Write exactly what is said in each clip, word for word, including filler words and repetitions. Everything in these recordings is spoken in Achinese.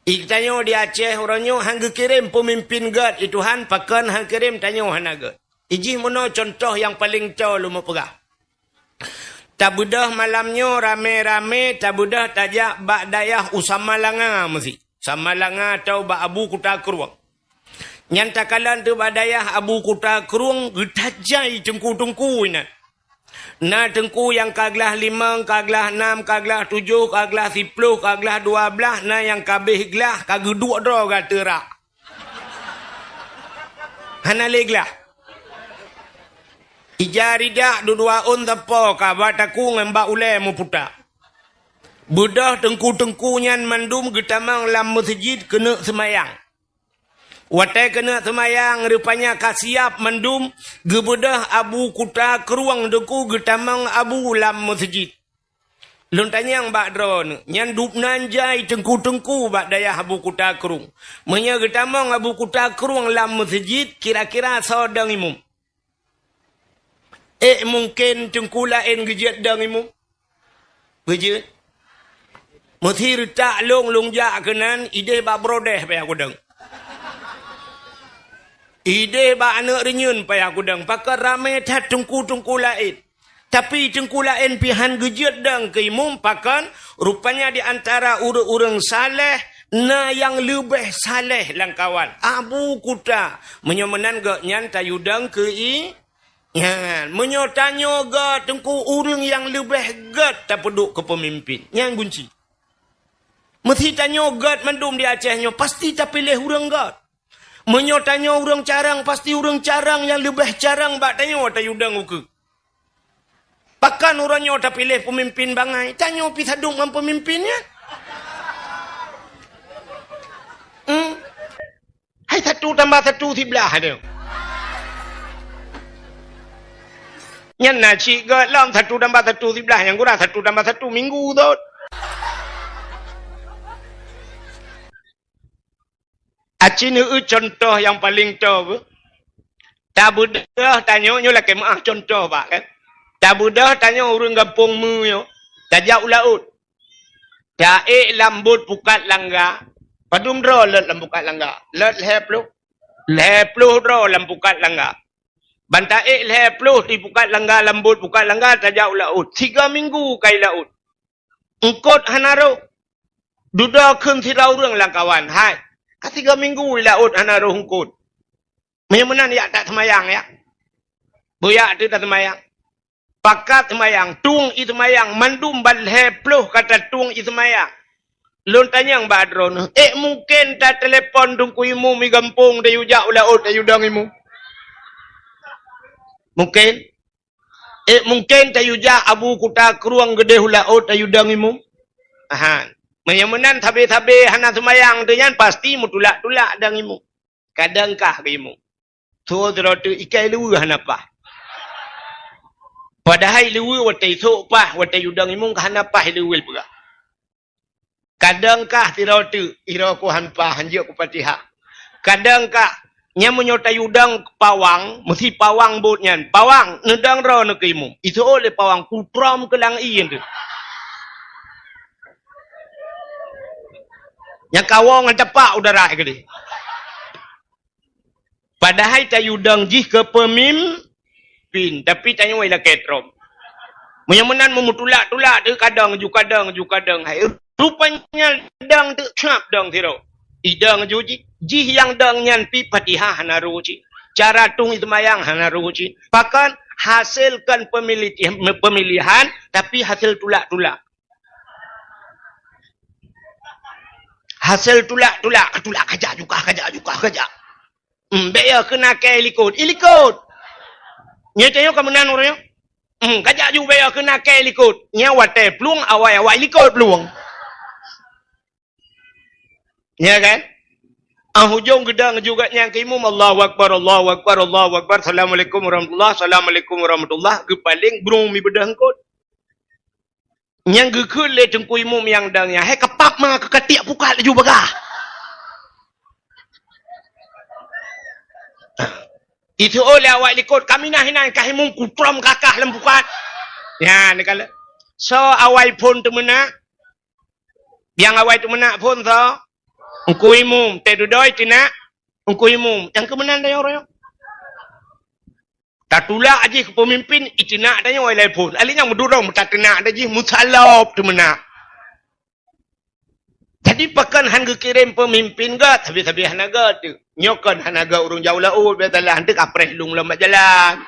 I tanyoe di Aceh uroe nyoe han geukirém peumimpin gét, i Tuhan pakon han kirém tanyoe hana gét. Ijih meunoe cuntoh nyang paleng toe lôn meupeugah. Tabeudôh malam nyoe ramé-ramé tabeudôh tajak bak dayah u Samalanga meusi. Samalanga atau bak Abu Kuta Krueng. Nyan takalon teuk bak dayah Abu Kuta Krueng geutajai teungku-teungku inan. Na teungku nyang ka glaih limong, ka glaih nam, ka glaih tujoh, ka glaih siplôh, ka glaih dua blaih, na nyang ka abéh glaih, ka geuduek droe gata rak. Hana lé glaih. Ija ridak dudoe ôn teupô ka bak takue ngon bak ulée meuputa. Beudôh teungku-teungku nyan mandum geutamong lam meuseujid keuneuk seumayang. Watée keuneuk seumayang, rupanya ka siab mandum, geubeudôh Abu Kuta Krueng teungku geutamong Abu lam meuseujid. Lôn tanyong bak droeneuh, nyan dubnan jai teungku-teungku bak dayah Abu Kuta Krueng. Meunyoe geutamong Abu Kuta Krueng lam meuseujid, kira-kira soe dong imum? Ék mungken teungku laén geujeuet dong imum? Beujeuet. Meusi reutak lông, lông jak keunan, idéh bak brodeh payah kudong. Idéh bak aneuëk reunyeun payah kudong. Pakon ramé that teungku-teungku laén. Tapi teungku laén pih han geujeuet dong keu imum, pakon? Rupanya di antara ureuëng-ureuëng saleh na nyang leubeh saleh lam kawan. Abu Kuta. Meunyoe meunan gobnyan tayue dong keu i Nyan, meunyoe tanyoe gét teungku ureuëng nyang leubeh gét tapeuduek keu peumimpin, nyan gunci. Meusi tanyoe gét mandum di Aceh nyoe, pasti tapiléh ureuëng gét. Meunyoe tanyoe ureuëng carông, pasti ureuëng carông nyang leubeh carông bak tanyoe tayue dong ukeue. Pakon uroe nyoe tapiléh peumimpin bangai, tanyoe pih sadum ngon peumimpin nyan. Hmm. Hai satu tambah satu siblaih tu. Nyan na cit gét lom satu tambah satu siblaih, nyang kurang satu tambah satu minggu thot. Aci neueu contoh nyang paleng toe beuh. Tabeudôh tanyoe nyoe lakée meuáh contoh bak kan. Tabeudôh tanyoe ureuëng gampông meu nyoe, tajak u laôt. Taék lam bot pukat langga. Padum droe lôt lam pukat langga? Lôt lhée ploh. Lhée ploh droe lam pukat langga. Ban taék lhée ploh di pukat langga, lam bot pukat langga, tajak u laôt. Siga minggu kai laôt. Eungkot hana roh. Dudoe kheun sidroe ureuëng lam kawan, "Hai, ka siga minggu i laôt hana roh eungkot. Meunyoe meunan yak taseumayang, yak. Beuyak teuk taseumayang." Pakat seumayang, tueng i seumayang, mandum ban lhée ploh ka tatueng i seumayang. Lôn tanyong bak droeneuh, ék mungken tatelepon teungku imum i gampông tayue jak u laôt tayue dong imum? Mungken? Ék mungken tayue jak Abu Kuta Krueng geudeh u laôt tayue dong imum? Ahan. Meunyoe meunan sabe-sabe hana seumayang teuh nyan pasti meutulak-tulak dong imum. Kadang kah keu imum. Tho sidroe teuk ikai luweue hana paih. Padahai luweue watée isôk paih, watée yue dong imum ka hana paih luweue peugah. Kadang kah sidroe teuk, iroe ku han paih, han jeuet ku Fatihah. Kadang kah, nyan meunyoe tayue dong pawang, meusi pawang bot nyan. Pawang, neudong droe neuh keu imum. Isôk lé pawang, kutrom keu lang ié teuk. Nyang ka woe ngon tapak udara keudeh. Padahai tayue dong jih keu peumimpin, tapi tanyoe lakée trom. Meunyoe meunan meutulak-tulak teuk kadang ju kadang ju kadang hai. Rupanya dong teuk cap dong sidroe. Idong ju jih, jih nyang dong nyan pih Fatihah hana roh cit. Cara tueng i seumayang hana roh cit. Pakon hasilkan pemilih-, pemilihan tapi hasil tulak-tulak. Hasé tulak-tulak, tulak kajak juga, kajak juga, kajak. Hmm, bék ya keunan kée likot, i likot. Nyan tanyoe ka meunan ureuëng nyoe. Hmm, kajak ju bék ya keunan kée likot. Nyan watée plueng awai-awai likot plueng. Ya kan? Ah ujong geudang juga nyang keu imum, Allahu Akbar, Allahu Akbar, Allahu Akbar, Assalamualaikum warahmatullah, Assalamualaikum warahmatullah, geupaléng brung mi beudôh eungkot. Nyang geukheun lé teungku imum nyang dang nyan, "Hai kapap ma keu katiek pukat laju bagah." Itu oh lé awai likot, "Kaminah inan kah imum kutrom kakah lam pukat." Nyan kala. So awai phon teumeunak. Nyang awai teumeunak phon so. Teungku Imum, teududoe teunak, Teungku Imum, nyang keu meunan tanyoe royong. Tatulak jih keu peumimpin, iteunak tanyoe ilai phon. Alèh nyang meudurong meutateunak dah jih, meusalop teumeunak. Jadi, pakon han geukirém peumimpin gét, sabe-sabe hana gét. Nyoe kon hana gét ureueng jauh laôt, biasalah, hana kapreh lôn lom bak jalan.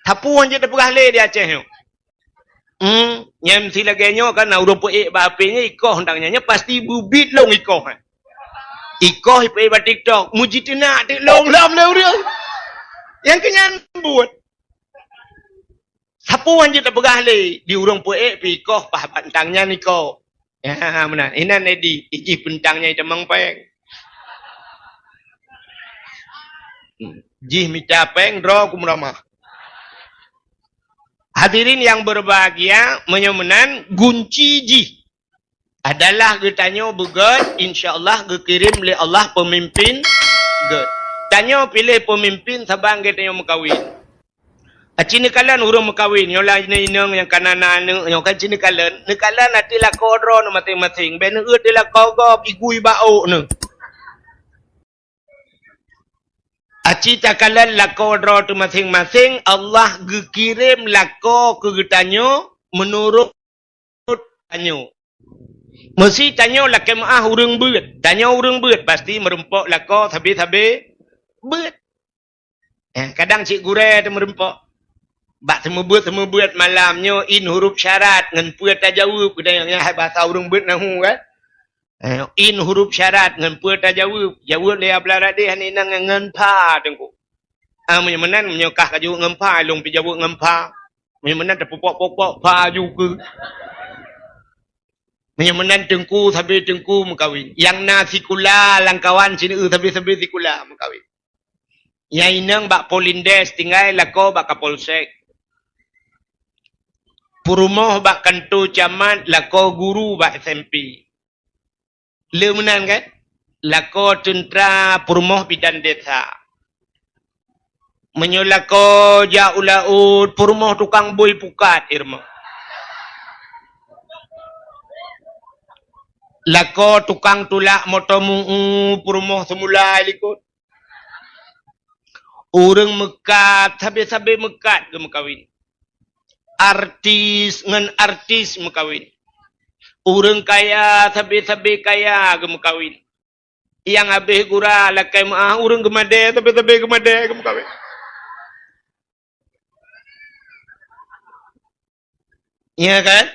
Sapeue nyang jeuet tapeugah lé di Aceh nyoe. Hmm, nyang meusi lagèe nyoe kan, na ureueng peuék bak H P nyoe, ikoh tang nyan, nyoe pasti beubiet lôn ikoh, eh. Ikoh ipeuék bak TikTok, mujiteunak teuk lôn lom lé ureueng. Nyang keu nyan buet. Sapeue nyang jeuet tapeugah lé, di ureueng peuék pih ikoh, bah bak tang nyan ikoh. Ya, meunan. Inan Edi, ijih beuntang nyang itamong péng. Hmm. Jih mita péng, droe keu meuramah. Hadirin yang berbahagia, meunyoe meunan, gunci jih adalah geutanyoe beugét, insya Allah geukirém lé Allah peumimpin gét. Tanyoe piléh peumimpin saban geutanyoe meukawen. Aci neukalon ureueng meukawen, nyoe lah inong-inong nyang ka na aneuk, nyoe kan ci neukalon. Neukalon até lakoe droeneuh maséng-maséng. Bèk neuôt di lakoe gob, igui bak ôk neuh. Aci takalon lakoe droe teuh maséng-maséng, Allah geukirém lakoe keu geutanyoe meunurot tanyoe. Meusi tanyoe lakèe meu'ah ureueng beuet. Tanyoe ureueng beuet, pasti meureumpok lakoe sabe-sabe beuet. Eh, kadang cit gurèe teuh meureumpok. Bak seumeubeuet-seumeubeuet malam nyoe, in huruf syarat ngon peue tajaweueb, geutanyoe nyan hai basa ureueng beuet nahu kan. Eh, in huruf syarat ngon peue tajaweueb. Jaweueb lé Abdullah Radeh, hana inong ngon pha teungku. Ah, meunyoe meunan, meunyoe kah kajaweueb ngon pha, lôn pih jaweueb ngon pha. Meunyoe meunan tapupok-pupok pha ju keu. Meunyoe meunan teungku sabe teungku meukawen. Nyang na sikula lamkawan sineuk sabe-sabe sikula meukawen. Nyang inong bak Polindes tinggai lakoe bak Kapolsek. Peurumoh bak kanto camat lakoe guru bak S M P. Le meunan kan? Lakoe teuntra peurumoh bidan desa. Meunyoe lakoe jak u laôt, peurumoh tukang bui pukat i rumoh. Lakoe tukang tulak moto mu'u, peurumoh seumula i likot. Ureueng meukat, sabe-sabe meukat geumeukawen. Artis ngon artis meukawen. Ureueng kaya, sabe-sabe kaya geumeukawen. Nyang habéh gura lakèe meu'ah, ureueng geumadèe, sabe-sabe geumadèe geumeukawen. Ya kan?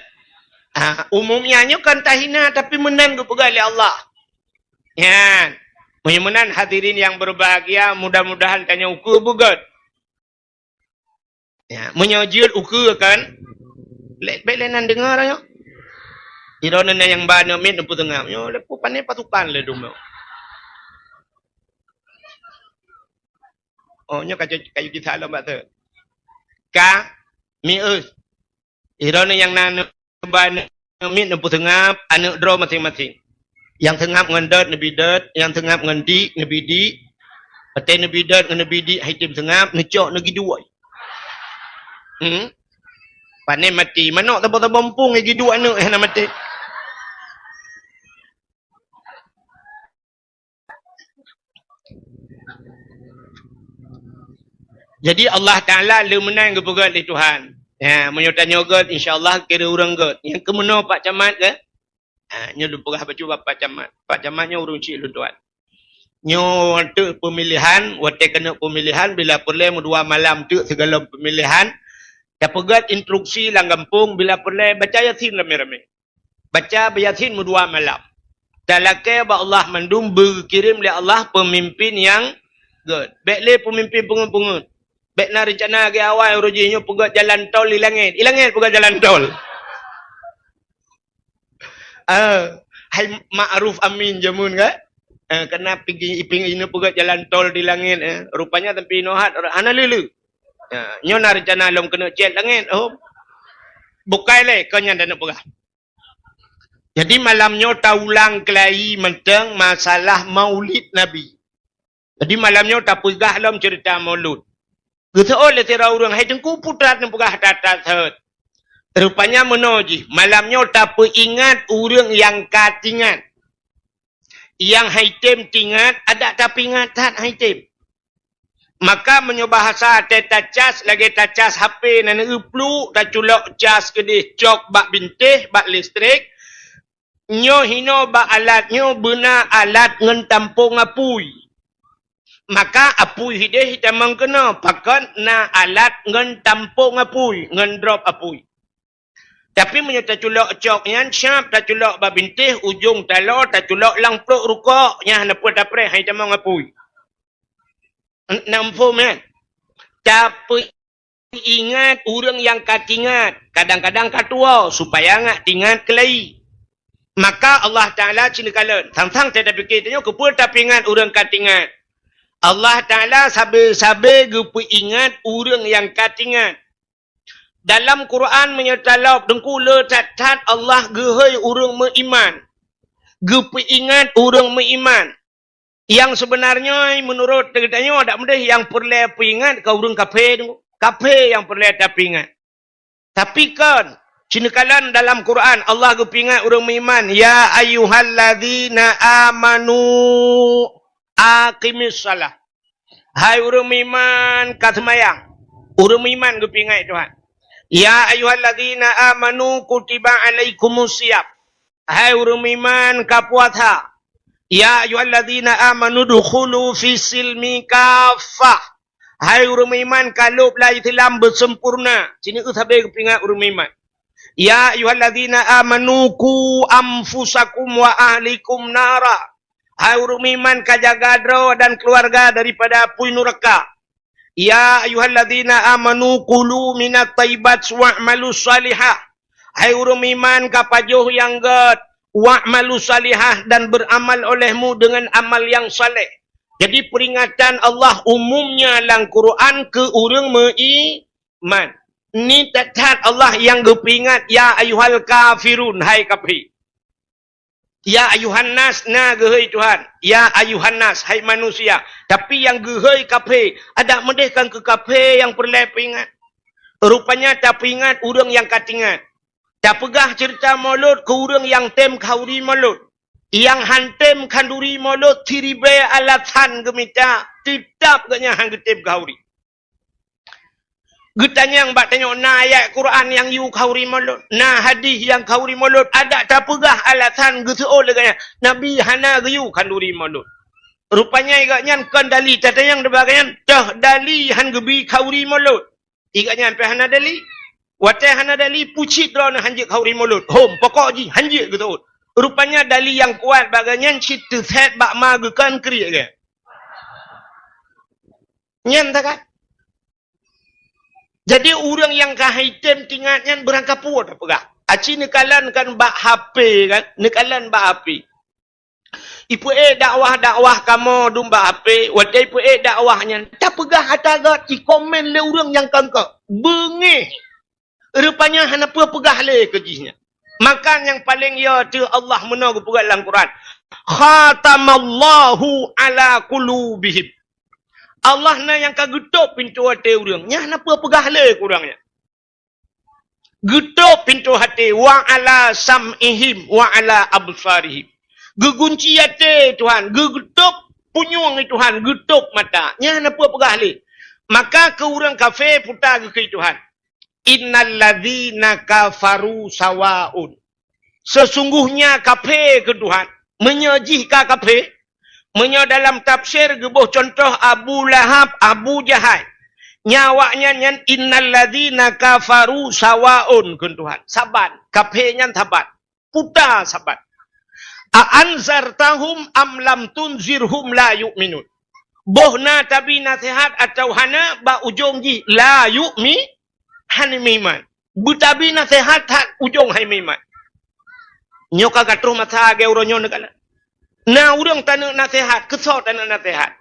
Ah, umumnya nyoe kan tahina, tapi meunan geupeugah lé Allah. Nyan. Meunyoe meunan hadirin yang berbahagia, mudah-mudahan tanyoe ukeue beugét. Ya, meunyoe jeuet ukeue kan, lé-, bèk lé nan deungoe nyoe. Droeneuh na nyang ba aneuk miet neupeuteungab. Nyoe lé pu-, pané pasukan lé dumoe. Oh, nyoe ka, ka kisah lom bak tu. Ka, mi'eus. Droeneuh nyang na aneuk ba aneuk miet neupeuteungab, aneuk droe maséng-maséng. Nyang teungab ngon dot neubi dot, nyang teungab ngon dik neubi dik. Watèe neubi dot ngon neubi dik hai tem teungab, neucok neugi duek. Hmm? Pané maté, manok saboh-saboh muphom gi duek aneuk hana maté. Jadi Allah Taala le meunan geupeugét lé Tuhan. Ya, meunyoe tanyoe gét, insya Allah kira ureueng gét. Nyang keumeunoe Pak Camat ke? Ha, nyoe lôn peugah bacut bak Pak Camat. Pak Camat nyoe ureueng chik lôn tuan. Nyoe teuk peumilihan, watèe keuneuk peumilihan, bila peureulèe meudua malam teuk sigohlom peumilihan, tapeugét instruksi lam gampông, bila peureulèe baca Yasin ramé-ramé. Baca Yasin meudua malam. Talakèe bak Allah mandum, beukirém lé Allah peumimpén nyang gét. Bèk lé peumimpén peungeuet-peungeuet. Bèk na reuncana lagèe awai uroe jih nyoe peugét jalan tol di langèt. Di langèt peugét jalan tol. Ah, hai Ma'ruf Amin jameun kan? Eh, keunan pigi iping inoe peugét jalan tol di langèt, eh. Rupanya sampoe inoe hat hana lé-lé. Ya, nyoe na reuncana lom keuneuk cét langèt, oh. Bukai lé, kon nyan taneuk peugah. Jadi malam nyoe taulang keulai mantong masalah Maulid Nabi. Jadi malam nyoe tapeugah lom ceurita Maulud. Geuseuôt lé sidroe ureueng, "Hai Teungku, peue that neupeugah that-that seuôt?" Rupanya meunoe jih, malam nyoe tapeuingat ureuëng nyang ka tingat. Nyang hai tem tingat, adak tapeuingat that hai tem. Maka meunyoe bahasa teuh tacas lagée tacas H P na neueu pluek, taculok cas keudeh cok bak bintéh, bak listrik, nyoe hinoe bak alat nyoe beuna alat ngon tampông apui. Maka apui hideh tamong keunoe, pakon na alat ngon tampông apui, ngon drop apui. Tapi meunyoe taculok cok nyan, siap taculok bak bintéh, ujong taloe taculok lam pluek rukok, nyan hana peue tapreh hai tamong apui. Namphom nyan. Tapeuingat ureuëng nyang ka tingat, kadang-kadang ka tuwoe, supaya ngat tingat keulai. Maka Allah Taala cina kalon, sang-sang teuh tapike tanyoe keupeue tapeuingat ureuëng ka tingat. Allah Taala sabe-sabe geupeuingat ureuëng nyang ka tingat. Dalam Quran meunyoe talop teungku le that-that Allah geuhôi ureuëng meuiman. Geupeuingat ureuëng meuiman. Nyang seubeunarnyoe meunurot geutanyoe adak meudeh nyang peureulée peuingat ka ureuëng kafé teungku. Kafé nyang peureulée tapeuingat. Tapi kon, cina kalon dalam Quran Allah geupeuingat ureuëng meuiman, "Ya ayyuhalladzina amanu aqimis shalah." Hai ureuëng meuiman ka seumayang. Ureuëng meuiman geupeuingat Tuhan. "Ya ayyuhalladzina amanu kutiba alaikumus siyam." Hai ureuëng meuiman ka puasa. "Ya ayyuhalladzina amanu dukhulu fis silmi kaffah." Hai ureuëng meuiman ka lôb lam Islam beusempurna. Cina eu sabe geupeuingat ureuëng meuiman. "Ya ayyuhalladzina amanu qu anfusakum wa ahlikum nara." Hai ureuëng meuiman ka jaga droe dan keuluwarga daripada apui nuraka. "Ya ayyuhalladzina amanu kulu minat thayyibat wa'malus shalihah." Hai ureuëng meuiman ka pajoh nyang gét, "wa'malus shalihah" dan beramal olehmu dengan amal yang saleh. Jadi peringatan Allah umumnya lam Quran keu ureuëng meuiman. Ni that-that Allah nyang geupeuingat, "Ya ayyuhal kafirun", hai kafé. "Ya ayyuhan nas" na geuhôi Tuhan. "Ya ayyuhan nas", hai manusia. Tapi nyang geuhôi kafé, adak meudeh kan keu kafé nyang peureulée peuingat. Rupanya tapeuingat ureuëng nyang ka tingat. Tapeugah ceurita Molot keu ureuëng nyang tem khanduri Molot. Nyang han tem khanduri Molot siribée alasan geumita, teutab geuhnyan han geutem khanduri. Geutanyong bak tanyoe, na ayat Quran nyang yue khanduri Molot, na hadih nyang khanduri Molot, adak tapeugah alasan geuseuôt lé geuhnyan, Nabi hana geuyue khanduri Molot. Rupanya geuhnyan kon dali, tatanyong bak geuhnyan, toh dali han geubi khanduri Molot. Geuhnyan pih hana dali. Watée hana dali, pucit droeneuh han jeuet khanduri Molot. Hom, pokok jih han jeuet geuseuôt. Rupanya dali nyang kuat bak geuhnyan cit teusét bak ma geukheun kriek geuh. Nyan that kan? Jadi ureuëng nyang ka hai tem tingat nyan beurangkapeue tapeugah. Aci neukalon kan bak H P kan? Neukalon bak H P. Ipeuék dakwah-dakwah kamoe dum bak H P, watée ipeuék dakwah nyan, tapeugah ata gét, ikomen lé ureuëng nyang kangkok. Beungéh. Rupanya hana peue peugah lé keu jih nyan. Maka nyang paleng yo teuh Allah meunoe geupeugah lam Quran, "Khatamallahu ala qulubihim." Allah na nyang ka geutôb pintoe até ureuëng. Nyan hana peue peugah lé keu ureuëng nyan. Geutôb pintoe até, "Wa ala sam'ihim wa ala absarihim." Geugunci até Tuhan, geu-, geutôb punyueng Tuhan, geutôb mata. Nyan hana peue peugah lé. Maka keu ureuëng kafé puta geukheun Tuhan, "Innal ladzina kafaru sawaun." Sesungguhnya kafé keu Tuhan, meunyoe jih ka kafé, meunyoe dalam tafsir geuboh cuntoh Abu Lahab, Abu Jahal, nyan awaknyan nyan, "Innal ladzina kafaru sawaun," kheun Tuhan. Saban, kafé nyan saban. Puta saban. "A anzartahum am lam tunzirhum la yu'minun." Boh na tabi naseuhat atawa hana, bak ujong jih la yu'mi-, hana meuiman. Beutabi naseuhat that ujong hai meuiman. Nyoe ka ka troh masa lagée uroe nyoe neukalon. Na ureuëng taneuk naseuhat, keusoe taneuk naseuhat.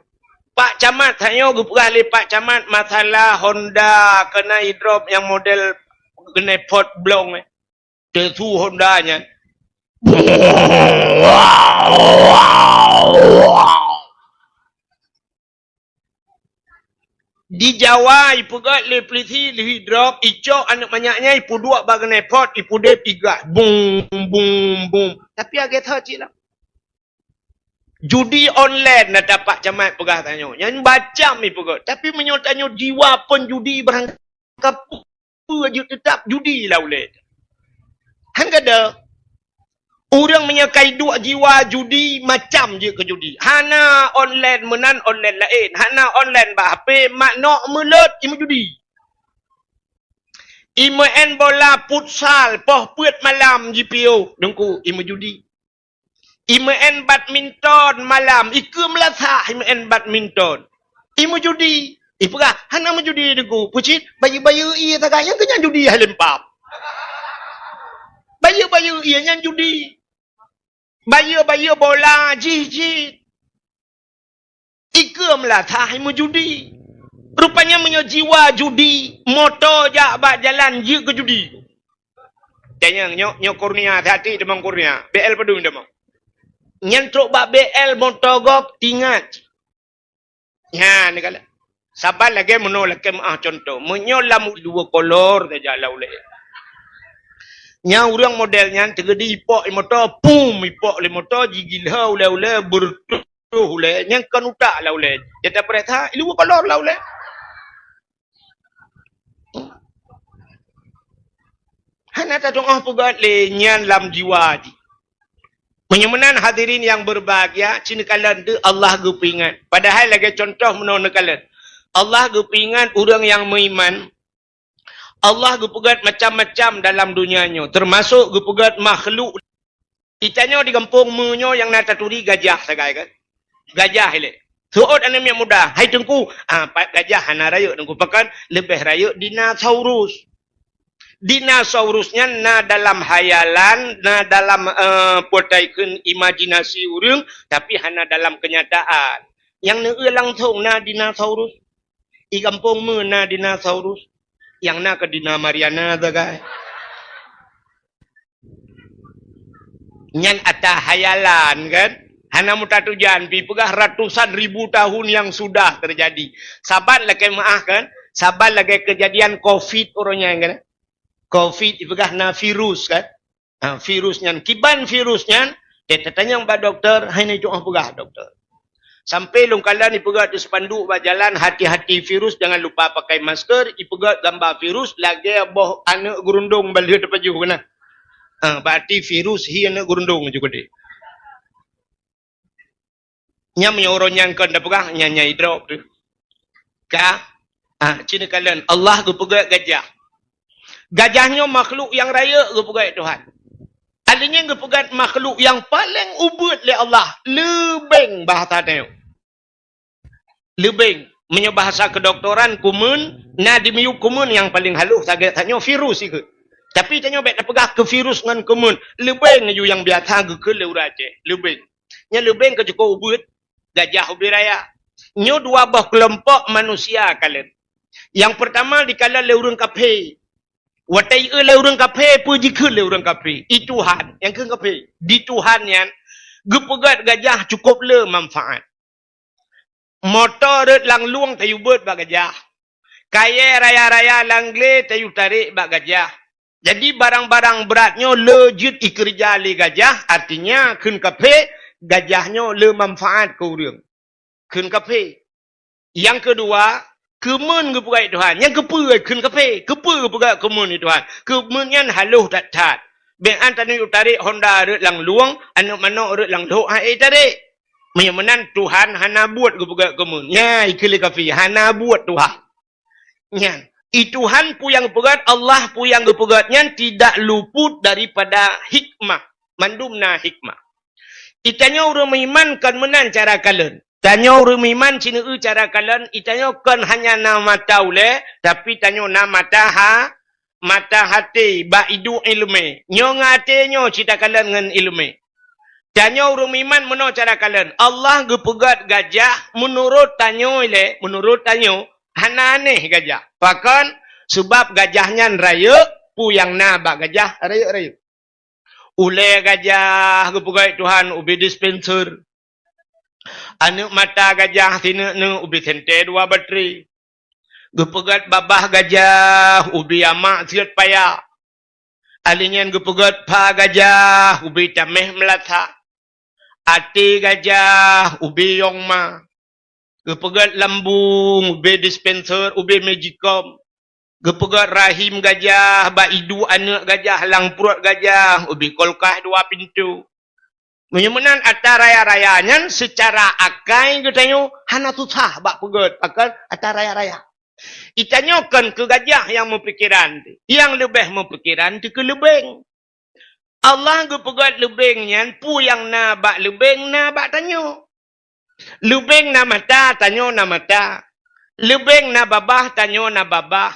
Pak Camat, tanyoe geupeugah lé Pak Camat masalah Honda keunan idrop nyang model keunan pot blong, eh. Teusu Honda nyan. Di Jawa, ipeugét lé polisi, lheuh idrop, icok aneuk manyak nyan, ipeuduek bak keuneuk pot, ipudeb, igas. Bum, bum, bum. Tapi agak that cit lah. Judi online na tapak camat peugah tanyoe. Nyan macam ipeugét. Tapi meunyoe tanyoe jiwa pun judi barang kapeue jeuet teutap judi lam ulée. Han gada. Ureuëng meunyoe ka iduek jiwa judi macam jeuet keu judi. Hana online meunan online laén. Hana online bak H P mak nok meulot imeujudi. Imeu'en bola futsal poh peuet malam jipiôh deungku imeujudi. Imeu'en badminton malam, ikeu meulasah imeu'en badminton. Imeujudi, ipeugah hana meujudi deungku. Peucit bayeue-bayeue ie sagai nyang keu nyan judi hai lempam. Bayeue-bayeue ie nyan judi. Bayeue-bayeue bola jih-jih. Ikeu meulasah imeujudi. Rupanya meunyoe jiwa judi, moto jak bak jalan jeuet keu judi. Tanyong nyoe, nyoe Kurnia, hati-hati teumong Kurnia. B L padum teumong. Nyan trok bak B L moto gob tingat. Nyan kala. Saban lagée meunoe lakée meu'ah contoh. Meunyoe lam dua kolor saja lam ulée. Nyang ureuëng model nyan teugedi ipok i moto, pum, ipok lé moto, jigila ulée-ulée, beureutoh ulée, nyang kon utak lam ulée. Jata peuriksa, i dua kolor lam ulée. Hana tatu'oh peugét lé nyan lam jiwa jih. Meunyoe meunan hadirin nyang beureubahagia, ci neukalon deuh Allah geupeuingat. Padahai lagée contoh meunoe neukalon. Allah geupeuingat ureuëng nyang meuiman. Allah geupeugét macam-macam dalam dunia nyoe, teumasok geupeugét makhluk. Itanyoe di gampông meunyoe nyang na taturi gajah sagai kan? Gajah ilée. Seuôt aneuk miet muda, "Hai Teungku, ah, pat gajah hana rayeuk Teungku, pakon leubeh rayeuk dinosaurus." Dinosaurus nyan na dalam hayalan, na dalam, eh, peue ta kheun imajinasi ureuëng, tapi hana dalam kenyataan. Nyang neueu langsong na dinosaurus. I gampông meu na dinosaurus. Nyang na keu dina Mariana sagai. Nyan ata hayalan kan? Hana meutatujan, pi peugah ratusan ribu tahun yang sudah terjadi. Saban lakée meu'ah kan? Saban lagée kejadian covid uroe nyan kan? Covid ipeugah na virus kan? Ha, virus nyan. Kiban virus nyan, teuh tatanyong bak dokto, hai na itu peugah dokto. Sampai lôn kalon ipeugét di spanduk bak jalan, "Hati-hati virus, jangan lupa pakai masker." Ipeugét gamba virus lagée boh aneuk geurundong ban lheueh teupajoh keunan. Ah, berarti virus hi aneuk geurundong ju keudeh. Nyang meunyoe uroe nyan kon tapeugah, nyan nyang idrop tu. Ka? Ah, ci neukalon Allah geupeugét gajah. Gajah nyoe makhluk nyang rayeuk geupeugét Tuhan. Alinyan geupeugét makhluk nyang paleng ubeuet lé Allah, leubeng bahasa tanyoe. Leubeng, meunyoe bahasa kedoktoran kumeun, na di miyueb kumeun nyang paleng halôh sagai tanyoe virus ikeu. Tapi tanyoe bék tapeugah keu virus ngon kumeun, leubeng aju nyang biasa geukheun lé ureuëng Aceh, leubeng. Nyan leubeng ka cukup ubeuet, gajah ubit raya. Nyoe dua boh keulompok manusia kalon. Nyang peurtama dikalon lé ureuëng kafé. Watée ieu lé ureuëng kafé, peue jikheun lé ureuëng kafé? I Tuhan, nyang kheun kafé. Di Tuhan nyan geupeugét gajah cukup le manfaat. Moto rhot lam lueng tayue beuet bak gajah. Kayée raya-raya lam glé tayue tarek bak gajah. Jadi barang-barang brat nyoe le jeuet ikeureuja lé gajah, artinya kheun kafé gajah nyoe le manfaat keu ureuëng. Kheun kafé. Nyang keudua, kumeun geupeugét Tuhan. Nyang keupeue kheun kafé? Keupeue geupeugét kumeun Tuhan? Kumeun nyan halôh that-that. Bék an tanyoe tarek honda rhot lam lueng, aneuk manok rhot lam lhok han tarek. Meunyoe meunan Tuhan hana buet geupeugét kumeun. Nyan ikheun lé kafé, hana buet Tuhan. Nyan, i Tuhan peue nyang geupeugét, Allah peue nyang geupeugét nyan tidak luput daripada hikmah. Mandum na hikmah. Itanyoe ureuëng meuiman kon meunan cara kalon. Tanyoe ureuëng meuiman ci neueu cara kalon, itanyoe kon hanya na mata ulée, tapi tanyoe na mata ha-, mata haté bak iduek iéleumé. Nyoe ngon até nyoe ci takalon ngon iéleumé. Tanyoe ureuëng meuiman meunoe cara kalon. Allah geupeugét gajah meunurot tanyoe ilée, meunurot tanyoe hana aneh gajah. Pakon? Seubab gajah nyan rayeuk, peue nyang na bak gajah rayeuk-rayeuk. Ulée gajah geupeugét Tuhan ubit dispenser. Aneuk mata gajah sineuk-neuk ubit sentée dua batri. Geupeugét babah gajah ubé amak siyot paya. Alèh nyan geupeugét pha gajah ubé taméh meulasa. Até gajah ubé yong ma. Geupeugét lambung ubé dispenser, ubé magicom. Geupeugét rahim gajah bak iduek aneuk gajah lam pruet gajah ubé kulkas dua pintoe. Meunyoe meunan atra raya-raya nyan, seucara akai geutanyoe hana susah bak peugét, pakon atra raya-raya. Geutanyoe kon keu gajah nyang meupikeran, nyang leubeh meupikeran teuh keu leubeng. Allah geupeugét leubeng nyan, peue nyang na bak leubeng na bak tanyoe. Leubeng na mata, tanyoe na mata. Leubeng na babah, tanyoe na babah.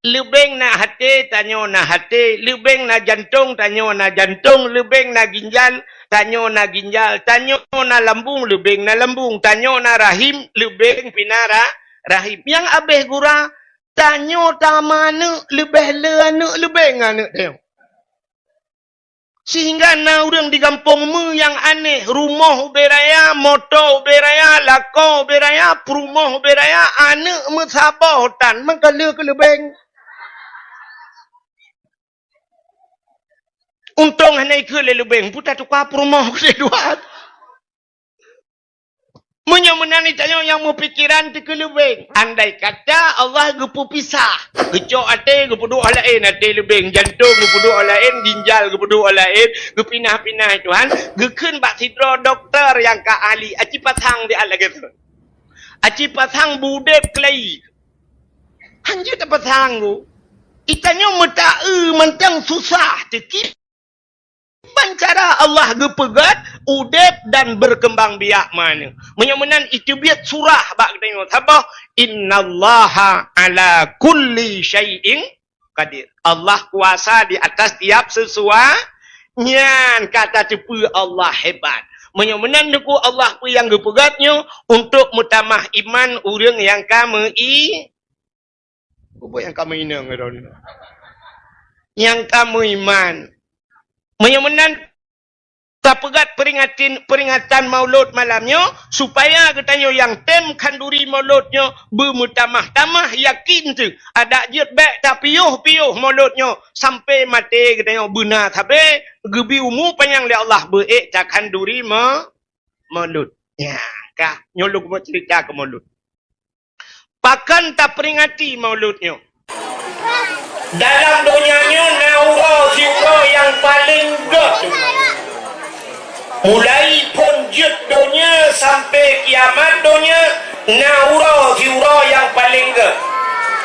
Leubeng na até, tanyoe na até. Leubeng na jantong, tanyoe na jantong. Leubeng na ginjal, tanyoe na ginjal. Tanyoe na lambung, leubeng na lambung. Tanyoe na rahim, leubeng pih na ra-, rahim. Nyang abéh gura, tanyoe tameuaneuk leubeh le aneuk leubeng aneuk tanyoe. Sehingga na ureuëng di gampông meu nyang aneh, rumoh ubé raya, moto ubé raya, lakoe ubé raya, peurumoh ubé raya, aneuk meusaboh tan, meukeuleu keu leubeng. Untông hana ikheun lé leubeng, peue tatuka peurumoh keudeh dua. Meunyoe meunan tanyoe nyang meupikeran teuh keu leubeng. Andai kata Allah geupeupisah, geucok até geupeuduek laén, até leubeng, jantong geupeuduek laén, ginjal geupeuduek laén, geupinah-pinah Tuhan, geukheun bak sidroe dokto nyang ka ahli, aci pasang di alat lagée tu. Aci pasang budeb keulai. Hanjeuet tapasang tu. Tanyoe meutaeu mantong susah teuki. Ban cara Allah geupeugét udeb dan berkembang biak meuaneuk. Meunyoe meunan iteubiet surah bak geutanyoe saboh, "Innallaha ala kulli syai'in qadir." Allah kuasa di atas tiap sesuatu. Nyan ka tateupeue Allah hebat. Meunyoe meunan Teungku, Allah peue nyang geupeugét nyoe untuk meutamah iman ureuëng nyang ka meu-i-, Peue nyang ka meuinong droeneuh? Nyang ka meuiman. Meunyoe meunan, tapeugét peuringati-, peuringatan Maulud malam nyoe, supaya geutanyoe nyang tem khanduri Maulud nyoe beumeutamah-tamah yakin teuh. Adak jeuet bék tapiôh-piôh Maulud nyoe sampai maté geutanyoe beuna sabe, geubri umu panyang lé Allah beu ék takhanduri ma-, Maulud. Ya, ka. Nyoe lôn keuneuk cerita keu Maulud. Pakon tapeuringati Maulud nyoe? Dalam donya nyoe na uroe siuroe nyang paleng gét. Mulai phon jeuet donya sampai kiamat donya, na uroe siuroe nyang paleng gét.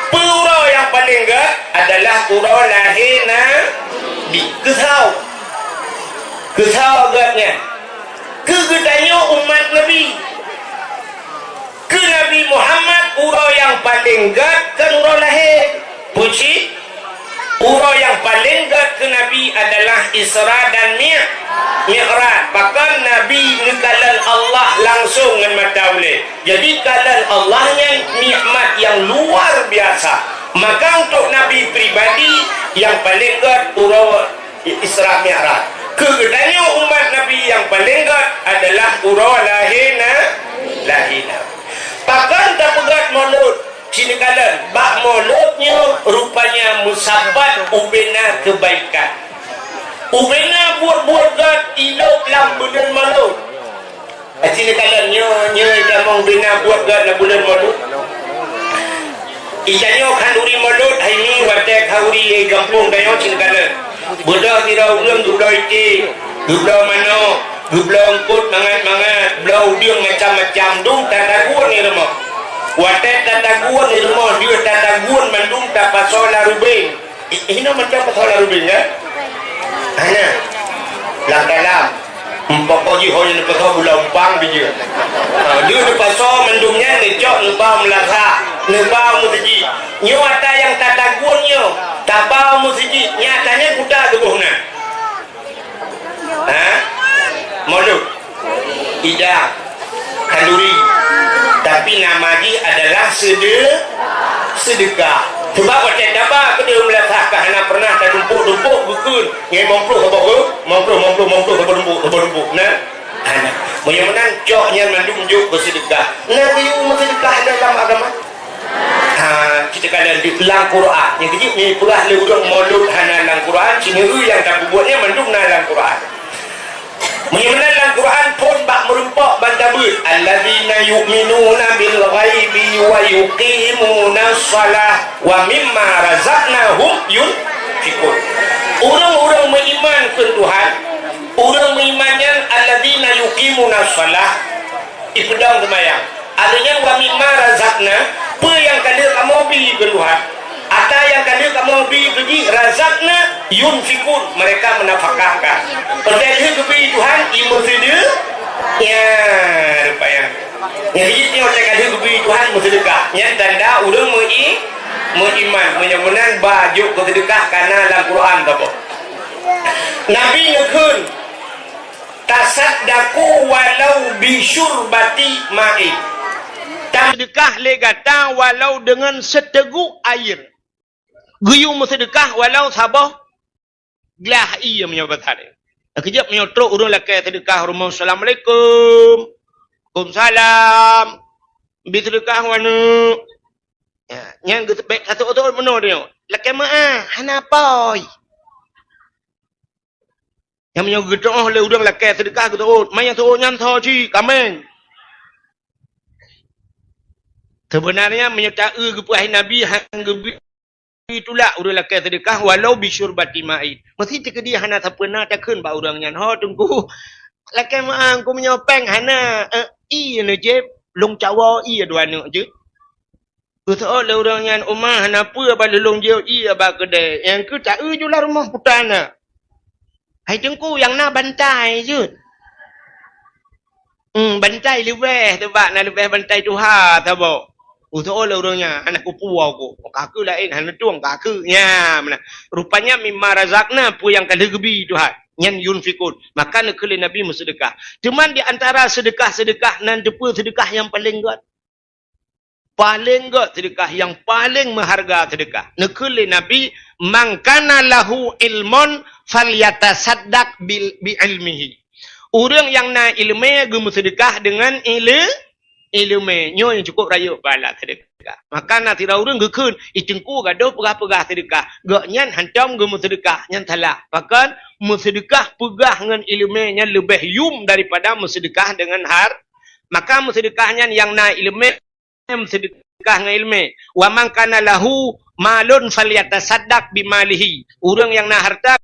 Peue uroe nyang paleng gét? Adalah uroe lahé Nabi. Keusoe? Keusoe gét nyan? Keu geutanyoe umat Nabi. Keu Nabi Muhammad, uroe nyang paleng gét kon uroe lahé. Peue cit? Uroe nyang paleng gét keu Nabi adalah Isra dan Mi-, Mi'raj. Pakon Nabi neukalon Allah langsong ngon mata ulée. Jadi, kalon Allah nyan nikmat nyang luar biasa. Maka, untuk Nabi pribadi, nyang paleng gét uroe Isra Mi'raj. Keu geutanyoe umat Nabi nyang paleng gét adalah uroe lahé Na-, lahé Nabi. Pakon tapeugét Maulud? Ci neukalon, bak Maulud nyoe rupanya meusapat ubena keubaikan. Ubena buet-buet gét ilôb lam buleuen Maulud. Aci neukalon nyoe, nyoe tamong bina buet gét lam buleuen Maulud. Itanyoe khanduri Maulud, hai mi watée khanduri gampông tanyoe ci neukalon. Beudôh sidroe ureuëng geubloe iték, geubloe manok, geubloe eungkot mangat-mangat, bloe udeueng macam-macam, dum tatagun di rumoh. Watée tatagun di rumoh, deuh tatagun mandum tapasoe lam rubeng. I-, inoe macam pasoe lam rubeng, kan? Hana. Lam dalam. Umpama jih ho nyang neupasoe gula umpang bijéh. Ha, deuh neupasoe mandum nyan neucok neuba meulasa, neuba meuseujid. Nyoe ata nyang tatagun nyoe, taba meuseujid, nyatanya kuta tuboh na. Ha? Maulud. Idang. Khanduri. Tapi nama jih adalah sede-, sedekah. Sebab watée taba keudeh meulasah ka hana pernah tatumpok-tumpok bukon. Ngai mongploh saboh ke? Mongploh, mongploh, mongploh saboh tumpok, saboh tumpok. Nah? Hana. Meunyoe meunan cok nyan mandum jok keu sedekah. Nabi meusedekah dalam agama. Ha, Kadang di lam Quran. Nyang keujieb meupeugah lé ureuëng mulod hana lam Quran, sineue nyang tapeubuet nyan mandum na lam Quran. Meunyoe meunan lam Quran phon bak meurumpok ban tabeuet, "Alladzina yu'minuna bil ghaibi wa yuqimunas shalah wa mimma razaqnahum yunfiqun." Ureuëng-ureuëng meuiman keu Tuhan, ureuëng meuiman nyan alladzina yuqimunas shalah, ipeudong seumayang. Artinya, "Wa mimma razaqna," peue nyang ka lheueh kamoe bi keu Tuhan. Ata nyang ka lheueh kamoe bi keu jih, "Razaqna yunfiqun," mereka menafkahkan. Peue nyang lheueh geubi Tuhan, i meuseude-, ya, rupanya. Nyang jih nyoe ka lheueh geubi Tuhan meuseudeukah. Nyan tanda ureuëng meu-i-, meuiman. Meunyoe meunan ba jok keu seudeukah kana lam Quran saboh. Nabi neukheun, "Tasaddaqu walau bi syurbati ma'in." Taseudeukah lé gata walau deungon siteuguk air. Geuyue meuseudeukah walau saboh glah ié meunyoe basa. Keujeuet meunyoe trok ureuëng lakée seudeukah rumoh, "Assalamualaikum." "Waalaikumsalam." "Bi seudeukah waneuk." Ya, nyang geuteubiet satu otot meunoe dia. Lakée meu'ah, hana poi. Nyang meunyoe geuteu'oh lé ureuëng lakée seudeukah geuteu'ot, manyang teu'ot nyan tho cit, kaméng. Sebenarnya meunyoe ta-eu geupeuhai Nabi han geubi tulak ureuëng lakée seudeukah walau bi syurbati ma'in. Meusti teukeudi hana sapeue na takheun bak ureuëng nyan, "Ho Teungku, lakée meu'ah keu meunyoe péng hana, eh, ié neujieb, lôn cawoe ié dua neuk jeuet." Geuseuôt lé ureuëng nyan, "Uma, hana peue, ba lôn jiôh ié ba keudée. Nyang keu ta-eu ju lam rumoh puta na." "Hai Teungku, nyang na bantai jeuet." "Hmm, bantai leubeh, teubak na leubeh bantai tuha saboh." Geuseuôt lé ureuëng nyan, "Hana kupuwoe ku. Ka keu laén, hana tueng ka keu." Nya, meunan. Rupanya mimma razaqna, peue nyang ka lheueh geubi Tuhan. Nyan yunfiqun. Maka neukheun lé Nabi meuseudeukah. Teuma di antara seudeukah-seudeukah nan teupeue seudeukah nyang paleng gét? Paleng gét seudeukah, nyang paleng meuharga seudeukah. Neukheun lé Nabi, "Man kana lahu ilmun falyatasaddaq bil, bi ilmihi." Ureuëng nyang na iéleumé geumeuseudeukah deungon ilé-, iéleumé. Nyoe nyang cukup rayeuk pahala seudeukah. Maka na sidroe ureuëng geukheun, "I Teungku gadôh peugah-peugah seudeukah." Gobnyan hantom geumeuseudeukah, nyan salah. Pakon? Meuseudeukah peugah ngon iéleumé nyan leubeh yum daripada meuseudeukah deungon har-, maka meuseudeukah nyan nyang na iéleumé meuseudeukah ngon iéleumé. "Wa man kana lahu malun falyatasaddaq bimalihi." Ureuëng nyang na hareuta,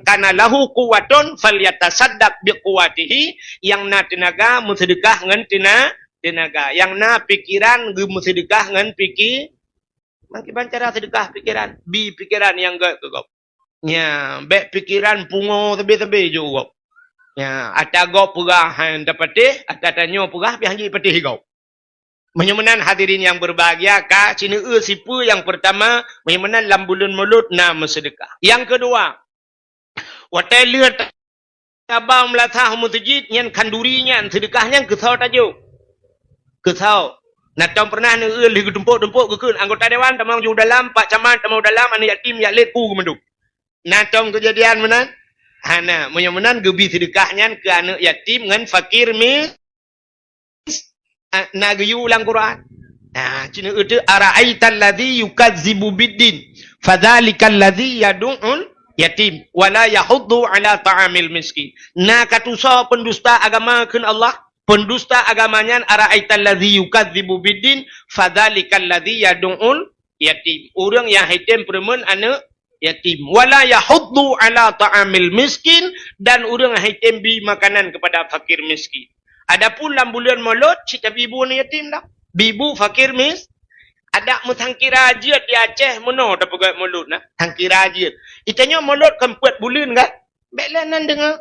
"Kana lahu quwwatun falyatasaddaq biquwwatihi," nyang na teunaga meuseudeukah ngon teuna-, teunaga. Nyang na pikeran geumeuseudeukah ngon pike-, meukiban cara seudeukah pikeran, bi pikeran nyang gét keu gob. Nya, bék pikeran pungo sabe-sabe jok gob. Nya, ata gob peugah han tapatéh, ata tanyoe peugah pih han jipatéh gob. Meunyoe meunan hadirin nyang berbahagia, ka sineue sipeue nyang peurtama, meunyoe meunan lam buleuen Mulod na meuseudeukah. Nyang keudua, watée lheueh tabang meulasah u meuseujid nyan khanduri nyan seudeukah nyan keusoe tajok. Keusoe. Na tom peureunah neue lheueh geutumpok-tumpok geukheun anggota dewan tamong ju dalam, pak camat tamong dalam, aneuk yatim jak lét ku geumandum. Na tom keujadian meunan? Hana. Meunyoe meunan geubi seudeukah nyan keu aneuk yatim ngon fakir mi-, Ah, na geuyue lam Quran. Nah, cina itu, "Ara'aital ladzi yukazzibu biddin, fadzalikal ladzi yadu'ul yatim, wala yahuddu ala ta'amil miskin." Na ka tusoe pendusta agama kheun Allah? Pendusta agama nyan, "Ara'aital ladzi yukazzibu biddin, fadzalikal ladzi yadu'ul yatim." Ureuëng nyang hai tem peureumeun aneuk yatim. "Wala yahuddu ala ta'amil miskin," dan ureuëng hai tem bi makanan kepada fakir miskin. Adapun lam buleuen Mulod, cit tabi bu aneuk yatim dah. Bi bu fakir mis-, adak meusangkira jeuet di Aceh meunoe tapeugah Mulod nah, sangkira jeuet. Itanyoe Mulod kan peuet buleuen kan? Bék lé nan deungoe.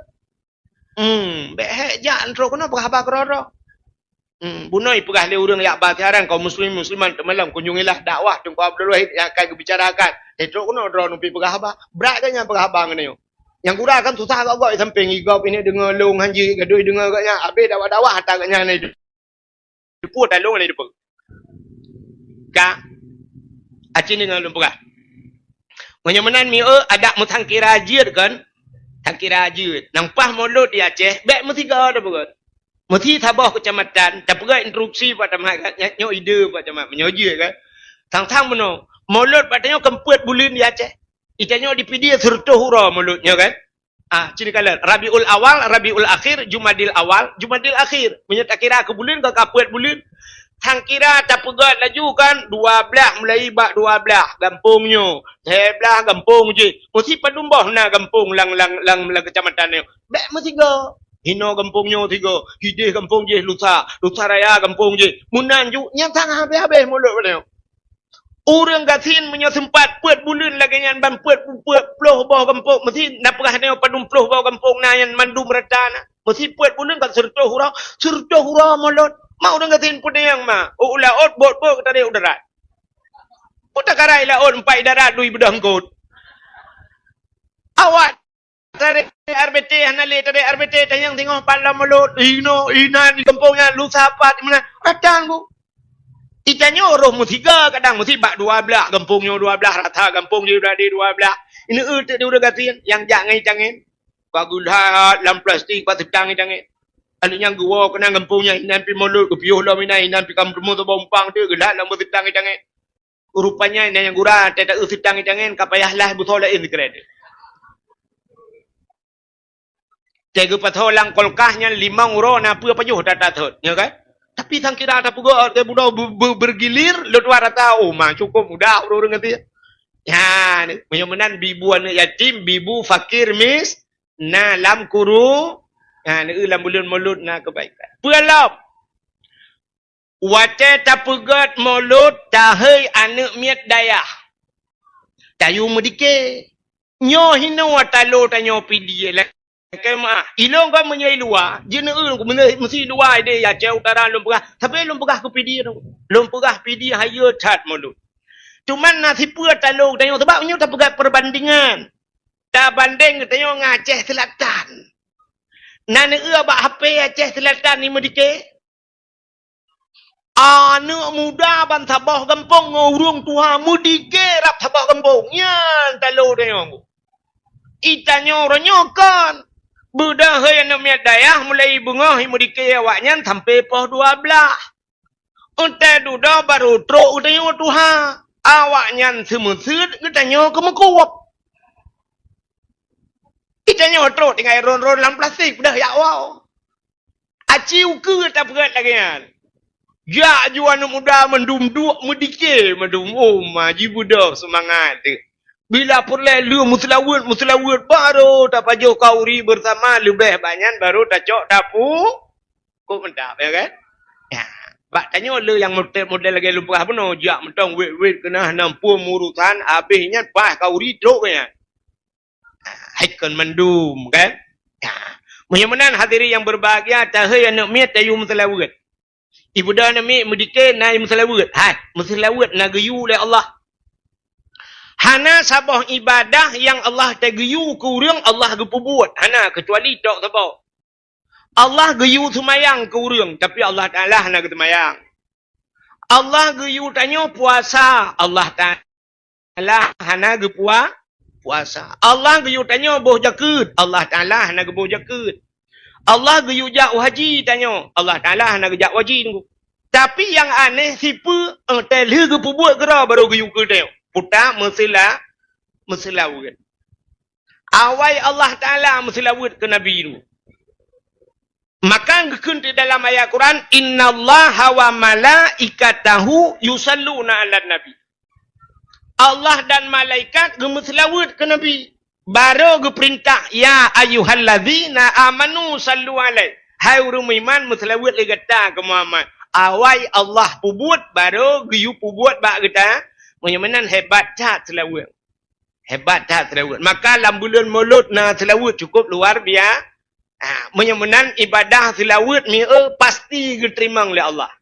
Hmm, bék hék jak trok keunoe peugah haba keudroe-droe. Hmm, bunoe peugah lé ureuëng yak ba siaran kaum muslim musliman teumalam kunjungilah dakwah Teungku Abdul Wahid nyang akan geubicarakan. Eh, trok keunoe droeneuh pih peugah haba. Brat geuh nyan peugah haba ngon nyoe. Nyang gura kan susah gok-gok sampéng i gob ini deungoe lôn hanji gadoi deungoe gobnyan. Habéh dakwah-dakwah ata gobnyan na itu. Deupeu talong na itu. Ka. Acin deungoe lôn peugah. Meunyoe meunan mieu adak meusangkira jeuet kan? Sangkira jeuet. Nang paih Mulod di Aceh, bék meusigoe tapeugah. Meusi saboh keucamatan, tapeugah instruksi Pak Camat kan? Nyoe ide Pak Camat, meunyoe jeuet kan? Sang-sang meunoe, Maulud bak tanyoe kan peuet buleuen di Aceh. Di tanyoe di Pidie sireutôh uroe Maulud nyoe kan. Ah, cit kalon. Rabiul Awal, Rabiul Akhir, Jumadil Awal, Jumadil Akhir. Meunyoe takira keu buleuen, ka, ka peuet buleuen. Sang kira tapeugöt laju kan, dua blaih, mulai bak dua blaih gampông nyoe, lhèe blaih gampông jih. Meusi padum boh na gampông lam, lam, lam, lam keucamatan nyoe. Bèk meusigoe. Hinoe gampông nyoe sigoe, hideh gampông jih lusa, lusa raya gampông jih. Meunan ju, nyan sang habéh-habéh Maulud nyoe. Ureueng gasien meunyoe seumpat peuet buleuen lagèe nyan ban peuet, peuet ploh boh gampông, meusi na peugah nyoe padum ploh boh gampông na nyan mandum rata na. Meusi peuet buleuen kan sireutôh uroe, sireutôh uroe Maulud. Ma ureueng gasien peue nyang ma, u laôt bot-bot tadek u darat. Peue takarai laôt empat darat dui beudoh eungkôt. Awak Tadek R B T hana lé, tadek R B T tanyong singoh pat lam Maulud. Inoe, inan di gampông nyan, lusa pat, di meunan. Rata ngon. Di tanyoe roh meusigoe kadang meusi bak dua blaih, gampông nyoe dua blaih, rata gampông jih dua blaih. Ineuk teuk di ureueng gasien nyang jak ngon itangen. Ka geulhat lam plastik, bak seutang itangen. Aneuk nyan geuwoe keunan gampông nyan, inan pih Maulud, geupiôh lom inan, inan pih ka meuteumé saboh umpang teuk, geulhat lam bak seutang itangen. Rupanya inan nyang gura, teuh taeu seutang itangen, ka payah lah beusoe laén sikrek. Teuh geupasoe lam kulkas nyan limong uroe na peue pajoh that-that thot, nyo kan? Tapi sang kira tapeugöt teuh bunoe be-, be-, bergilir, lôn tuan rata, oh, ma, cukup mudah ureueng-ureueng ngerti. Nyan, meunyoe meunan bibu aneuk yatim, bibu fakir mis-, na lam kuru-, nyan, lam buleuen Maulud na keubaikan. Peue lom? Watèe tapeugöt Maulud, tahei aneuk miet dayah, tayue meudike. Nyoe hinoe talo tanyoe Pidie lakèe meu'ah. Ilôn kon meunyoe i luwa, jineuk meusi luwa ideh Aceh Utara lôn peugah, tapi lôn peugah keu Pidie tu. Lôn peugah Pidie hayeue that Maulud. Cuman na sipeue talo tanyoe, sabab nyoe tapeugah perbandingan. Tabandeng tanyoe ngon Aceh Selatan. Na neueu bak H P Aceh Selatan ni meudike? Aneuk muda ban saboh gampông ngon ureueng tuha meudike rab saboh gampông. Nyan talo tanyoe. I tanyoe uroe nyoe kon. Beudöh hai aneuk miet dayah mulai beungoh i meudike awaknyan sampoe poh dua blaih. Watèe dudoe barô trok u tanyoe tuha. Awaknyan seumeuseuet geutanyoe keu meukuwöb. I tanyoe trok tinggai ron-ron lam plastik, peudöh jak woe. Aci ukeue tapeugöt lagèe nyan. Jak ju aneuk muda mandum duek meudike mandum, oh, ma jibeudôh seumangat teuh. Bila peureulèe lheueh meuseulaweuet, meuseulaweuet, barô tapajoh khauri beusama, leubeh bak nyan barô tacok tapu-, kok mantap, ya kan? Ya. Bak tanyoe le nyang model, model lagèe lôn peugah bunoe, jak mantong wet-wet keunan hana muphom urosan, abéh nyan paih khauri trok keu nyan. Hai kon mandum, kan? Ya. Meunyoe meunan hadirin yang berbahagia, tahei aneuk miet tayue meuseulaweuet. Ibeudôh aneuk miet meudike na meuseulaweuet. Hai, meuseulaweuet na geuyue lé Allah. Hana saboh ibadah nyang Allah tageuyue keu ureueng Allah geupeubuet. Hana, keucuali tok saboh. Allah geuyue seumayang keu ureueng, tapi Allah Taala hana geuseumayang. Allah geuyue tanyoe puasa, Allah Taala hana geupua-, puasa. Allah geuyue tanyoe boh jakeuet, Allah Taala hana geuboh jakeuet. Allah geuyue jak u haji tanyoe, Allah Taala hana geujak u haji teungku. Tapi nyang aneh sipeue, eh, teuh lheueh geupeubuet keudroe barô geuyue keu tanyoe. Puta meuseula-, meuseulaweuet. Awai Allah Taala meuseulaweuet keu Nabi tu. Maka geukheun di dalam ayat Quran, "Innallaha wa malaikatahu yusalluna 'alan nabi." Allah dan malaikat geumeuseulaweuet keu Nabi. Barô geupeurintah, "Ya ayyuhallazina amanu sallu alaihi." Hai ureueng meuiman, meuseulaweuet lé gata keu Muhammad. Awai Allah peubuet, barô geuyue peubuet bak gata. Meunyoe meunan hebat that seulaweuet. Hebat that seulaweuet. Maka lam buleuen Maulud na seulaweuet cukup luar bia-, ha, meunyoe meunan ibadah seulaweuet mieu pasti geuteurimong lé Allah.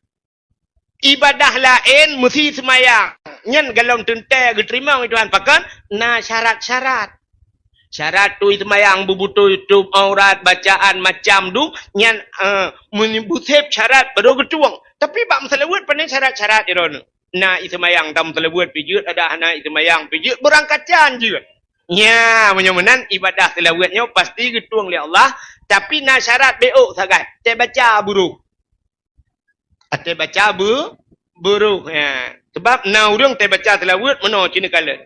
Ibadah laén meusi seumayang. Nyan golom teuntèe geuteurimong lé Tuhan. Pakon? Na syarat-syarat. Syarat tu seumayang beubutôi, tutup aurat, bacaan macam tu, nyan, eh, meunyeubut syarat baru geutueng. Tapi bak meuseulaweuet pane syarat-syarat droeneuh. Na i seumayang tam seulaweuet pih jeuet, adak hana i seumayang pih jeuet, beurangkacan jeuet. Nya, meunyoe meunan ibadah seulaweuet nyoe pasti geutueng lé Allah, tapi na syarat beuôk sagai, teubaca buruh. Teubaca bu-, buruh, ya. Sabab na ureuëng teubaca seulaweuet meunoe cit neukalon.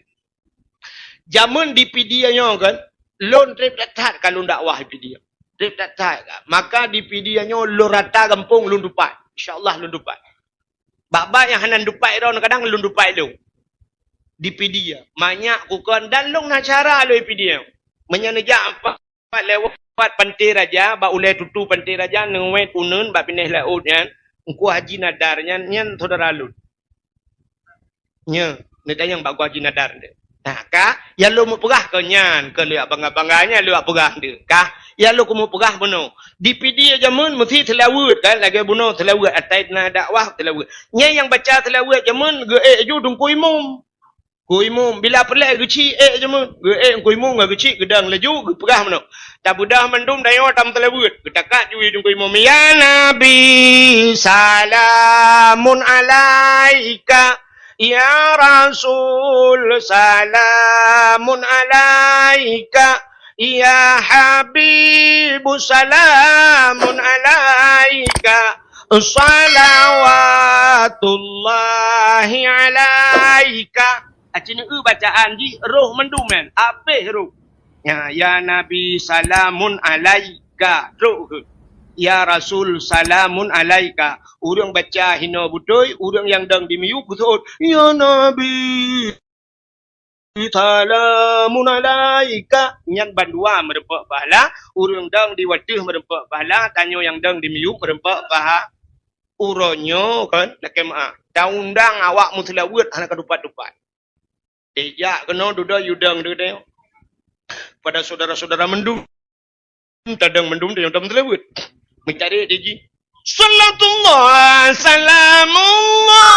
Jameun di Pidie nyoe kan, lôn treb that-that ka lôn dakwah di Pidie. Treb that-that ka. Maka di Pidie nyoe lôn rata gampông lôn tupat. Insya Allah lôn tupat. Bak-bak nyang hana tupat droe kadang lôn tupat lôn. Di Pidie. Manyak kukon dan lôn na syara lôn di Pidie. Meunyoe neujak apa? Lewat Pantai Raja, bak ulée tutu Pantai Raja, neuwet uneun bak binéh laôt nyan, Teungku Haji Nadar nyan, nyan syedara lôn. Nyoe, neutanyong bak Teungku Haji Nadar nyoe. Nah, ka, nyang lôn meupeugah keu nyan, keu lheueh bangga-bangga nyan lôn peugah nyoe. Ka, nyang lôn keumeung peugah bunoe. Di Pidie jameun meusti seulaweuet kan, lagée bunoe seulaweuet, atai na dakwah seulaweuet. Nyan nyang baca seulaweuet jameun geuék ju Teungku Imum. Teungku Imum, bila peureulée geuchik ék jameun, geuék Teungku Imum ngon geuchik geudong laju geupeugah meunoe. Tabeudôh mandum dayoe tam seulaweuet, geutakat ju Teungku Imum, "Ya Nabi, salamun alaika. Ya Rasul, salamun alaika. Ya Habib, salamun alaika. Salawatullahi alaika." Aci neu bacaan jih roh mandum nyan, abéh roh. Ya, ya Nabi, salamun alaika, trok keuh. Ya Rasul, salamun alaika. Ureuëng baca hinoe beutôi, ureuëng nyang dong di miyueb beuseuôt, "Ya Nabi, salamun alaika." Nyan bandua meureumpok pahala, ureuëng dong di wateuh meureumpok pahala, tanyoe nyang dong di miyueb meureumpok paha-, uroe nyoe kan, lakée meuáh. Taundang awak meuseulaweuet hana ka tupat-tupat. Tijak keunoe dudoe yue dong deuh. Pada syedara-syedara mandum, tadong mandum tanyong tam seulaweuet. Meucari di jih. Salatullah, salamullah,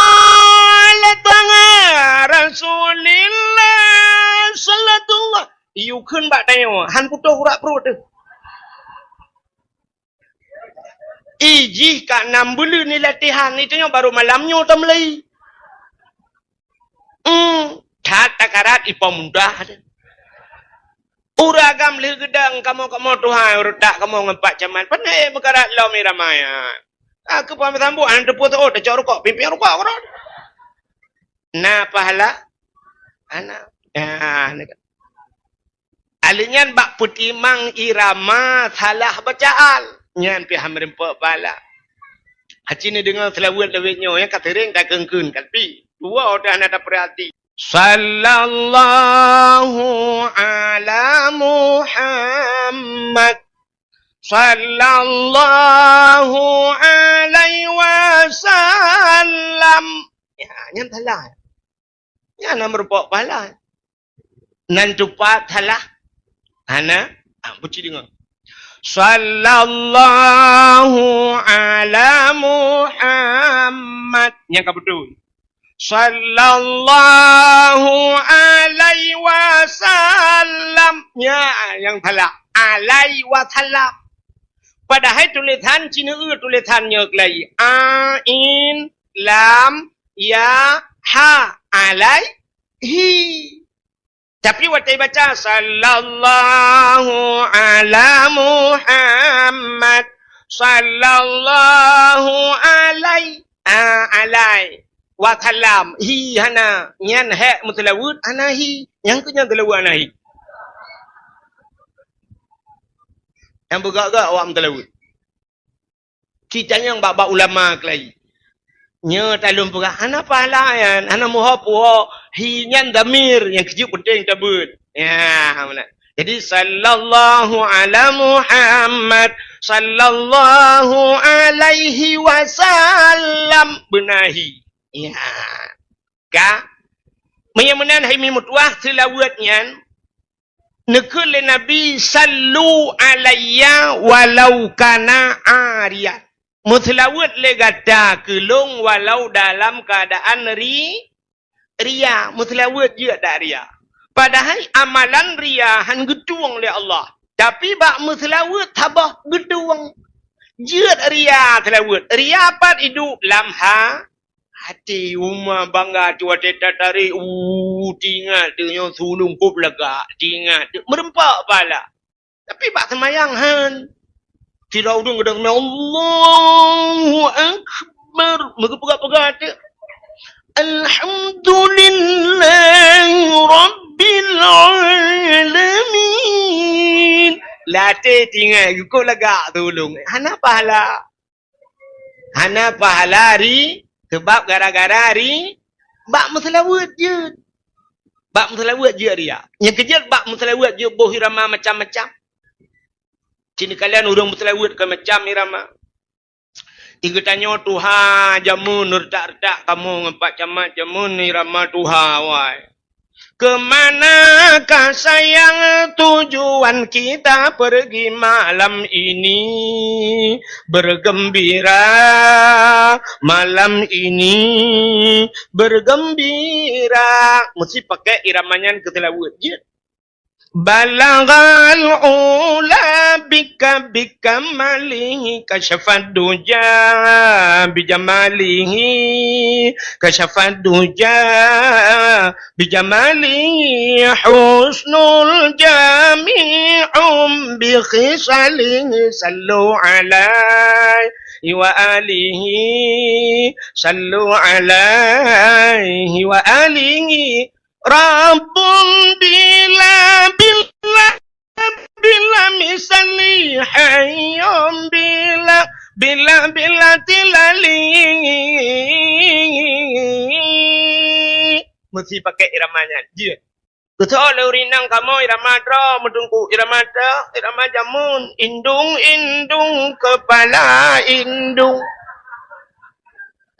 ala taha Rasulillah, salatullah. Yue kheun bak tanyoe, han putôh urat pruet teuh. Ih, jih ka nam buleuen ni latihan, itu nyoe baru malam nyoe tameulai. Hmm, that takarat ipo mudah. Ureuëng agam lheueh geudong kamoe-kamoe tuha, ureuëng tak kamoe ngon Pak Camat. Pane meukarat lom irama nyan. Aku paham sambut, aneuk teupeu teuôt, tacok rukok, pimpin rukok, rukok. Na pahala? Ana. Ya, ni kan. Ahli nyan bak peutimang irama salah bacaan. Nyan pih han meureumpok pahala. Aci neudeungoe seulaweuet lawét nyoe, nyang ka seuring takheun-kheun, tapi dua udah hana tapeurati. Sallallahu ala Muhammad. Sallallahu alaihi wasallam. Ya, nyan salah. Nyan hana meureumpok pahala. Nan tupat salah. Hana, ah, buci deungoe. Sallallahu ala Muhammad. Nyang ka beutôi. Sallallahu alaihi wasallam. Nya, nyang salah. Alaihi wasallam. Padahai tulisan Cina tulisan nyoe keulai. Ain, lam, ya, ha. Alaihi. Tapi watée baca, "Sallallahu ala Muhammad, sallallahu alai-, a, alai wasallam." Hi hana, nyan hek meuseulaweuet hana hi. Nyang keu nyan seulaweuet hana hi. Nyang beugak-gak awak meuseulaweuet. Ci tanyong bak-bak ulama keulai. Nyoe talôn peugah, hana pahala nyan, hana muho puho, hi nyan damir nyang keujeuet peunteng tabeuet. Ya, meunan. Jadi, sallallahu ala Muhammad, sallallahu alaihi wasallam, beuna hi. Ya. Ka? Meunyoe meunan hai mi meutuah seulaweuet nyan, neukheun lé Nabi, "Sallu alayya walau kana ariyan." Meuseulaweuet lé gata keu lôn walau dalam keuadaan ri-, ria. Meuseulaweuet jeuet dak ria. Padahai amalan ria han geutueng lé Allah. Tapi bak meuseulaweuet saboh geutueng. Jeuet ria seulaweuet. Ria pat iduek lam ha-, Até uma bangga tu watée tatarek, uh, tingat teuh nyoe sulông kôb lagak, tingat teuh meureumpok pahala. Tapi bak seumayang han. Sidroe ureuëng geudong seumayang, Allahu Akbar, meugeupeugah-peugah teuh. Alhamdulillahi Rabbil Alamin. Lateh tinggai, geukok lagak tulông. Hana pahala. Hana pahala ri, sebab gara-gara ri, bak meuseulaweuet jeuet. Bak meuseulaweuet jeuet riya. Nyang keujeuet bak meuseulaweuet jeuet boh irama macam-macam. Cit kalian ureuëng meuseulaweuet keu macam irama. Geutanyoe tuha jameun retak-retak kamoe ngon Pak Camat jameun irama tuha wai. Ke manakah sayang tujuan kita pergi malam ini? Bergembira malam ini, bergembira. Meusti pakai irama nyan keu seulaweuet jeuet. Balaghal ula bika bikamalihi kasyafad duja bijamalihi kasyafad duja bijamalihi husnul jami'um bi khisalihi sallu alaihi wa alihi sallu alaihi wa alihi Rabbun bila, bila, bila misali hayyun bila, bila, bila tilali. Meusti pakai irama nyan. Jeuet. Keusoe lé ureuëng inong kamoe irama droe meuteungku, irama teuh, irama jameun, indung, indung, kepala indung.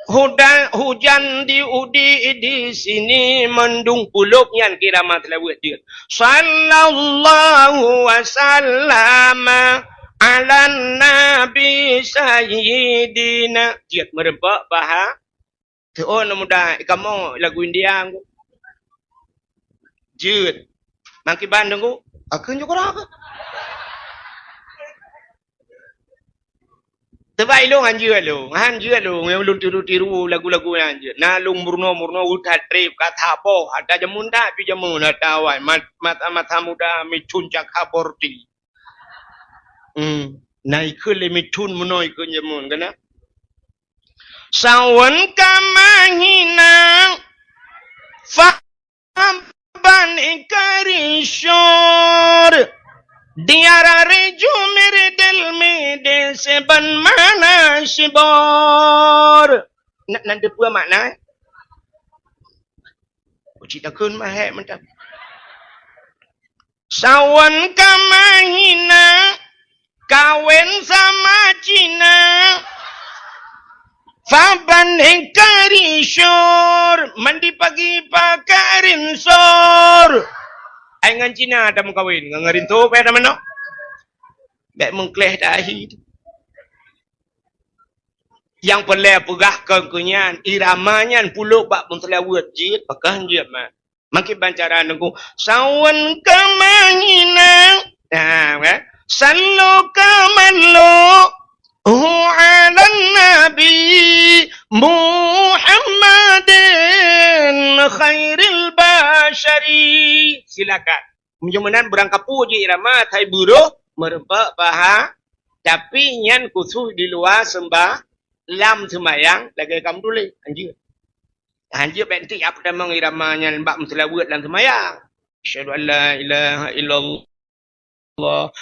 Hudan, hujan di udi di sini mendung puluk nyan kira ma seulaweuet jeuet. Sallallahu wa sallama ala nabi sayyidina. Jeuet meureumpok paha. Teuôn muda kamoe lagu India ngku. Jeuet. Makiban ngku. Aku nyukura ke? Teubai lôn han jeuet lôn, han jeuet lôn, nyang lôn tiru-tiru lagu-lagu nyan jeuet. Na lôn meurunoe-meurunoe utat treb, ka that boh, ata jameun that, pi jameun ata awai, mat-, mata-mata muda micun cakha borti. Hmm, na ikheun lé micun meunoe ikheun jameun, keunan. Sawan ka mahina, fa Ban ikari syur, diara reju miridil mide seben mana sibor. Nak nan depeue makna? Uci takun mahek mantap. Sawan ka mahina, Kawen sama Cina, faban hingkari syur, mandi pagi pakarin sor. Ai ngan Cina dah meukawen, ngan ngarin tu payah dah manok. Bek mengkleh dah ahi tu. Nyang peureulée peugah kon keu nyan, irama nyan pulok bak meuseulaweuet jeuet, pakon jeuet mat. Makin bancaran nunggu sawan kemangina. Nah, kan? Sallu kamallu hu ala nabi Muhammadin khairil basyari. Silakan. Meunyoe meunan beurangkapeue jih irama, thai buroh, meureumpok paha, tapi nyan khusus di luwa seumbah lam seumayang lagée kamoe tuléh. Anjeuet. Anjeuet bék ntik apa tamong irama nyan bak meuseulaweuet lam seumayang. Asyhadu an la ilaha illallah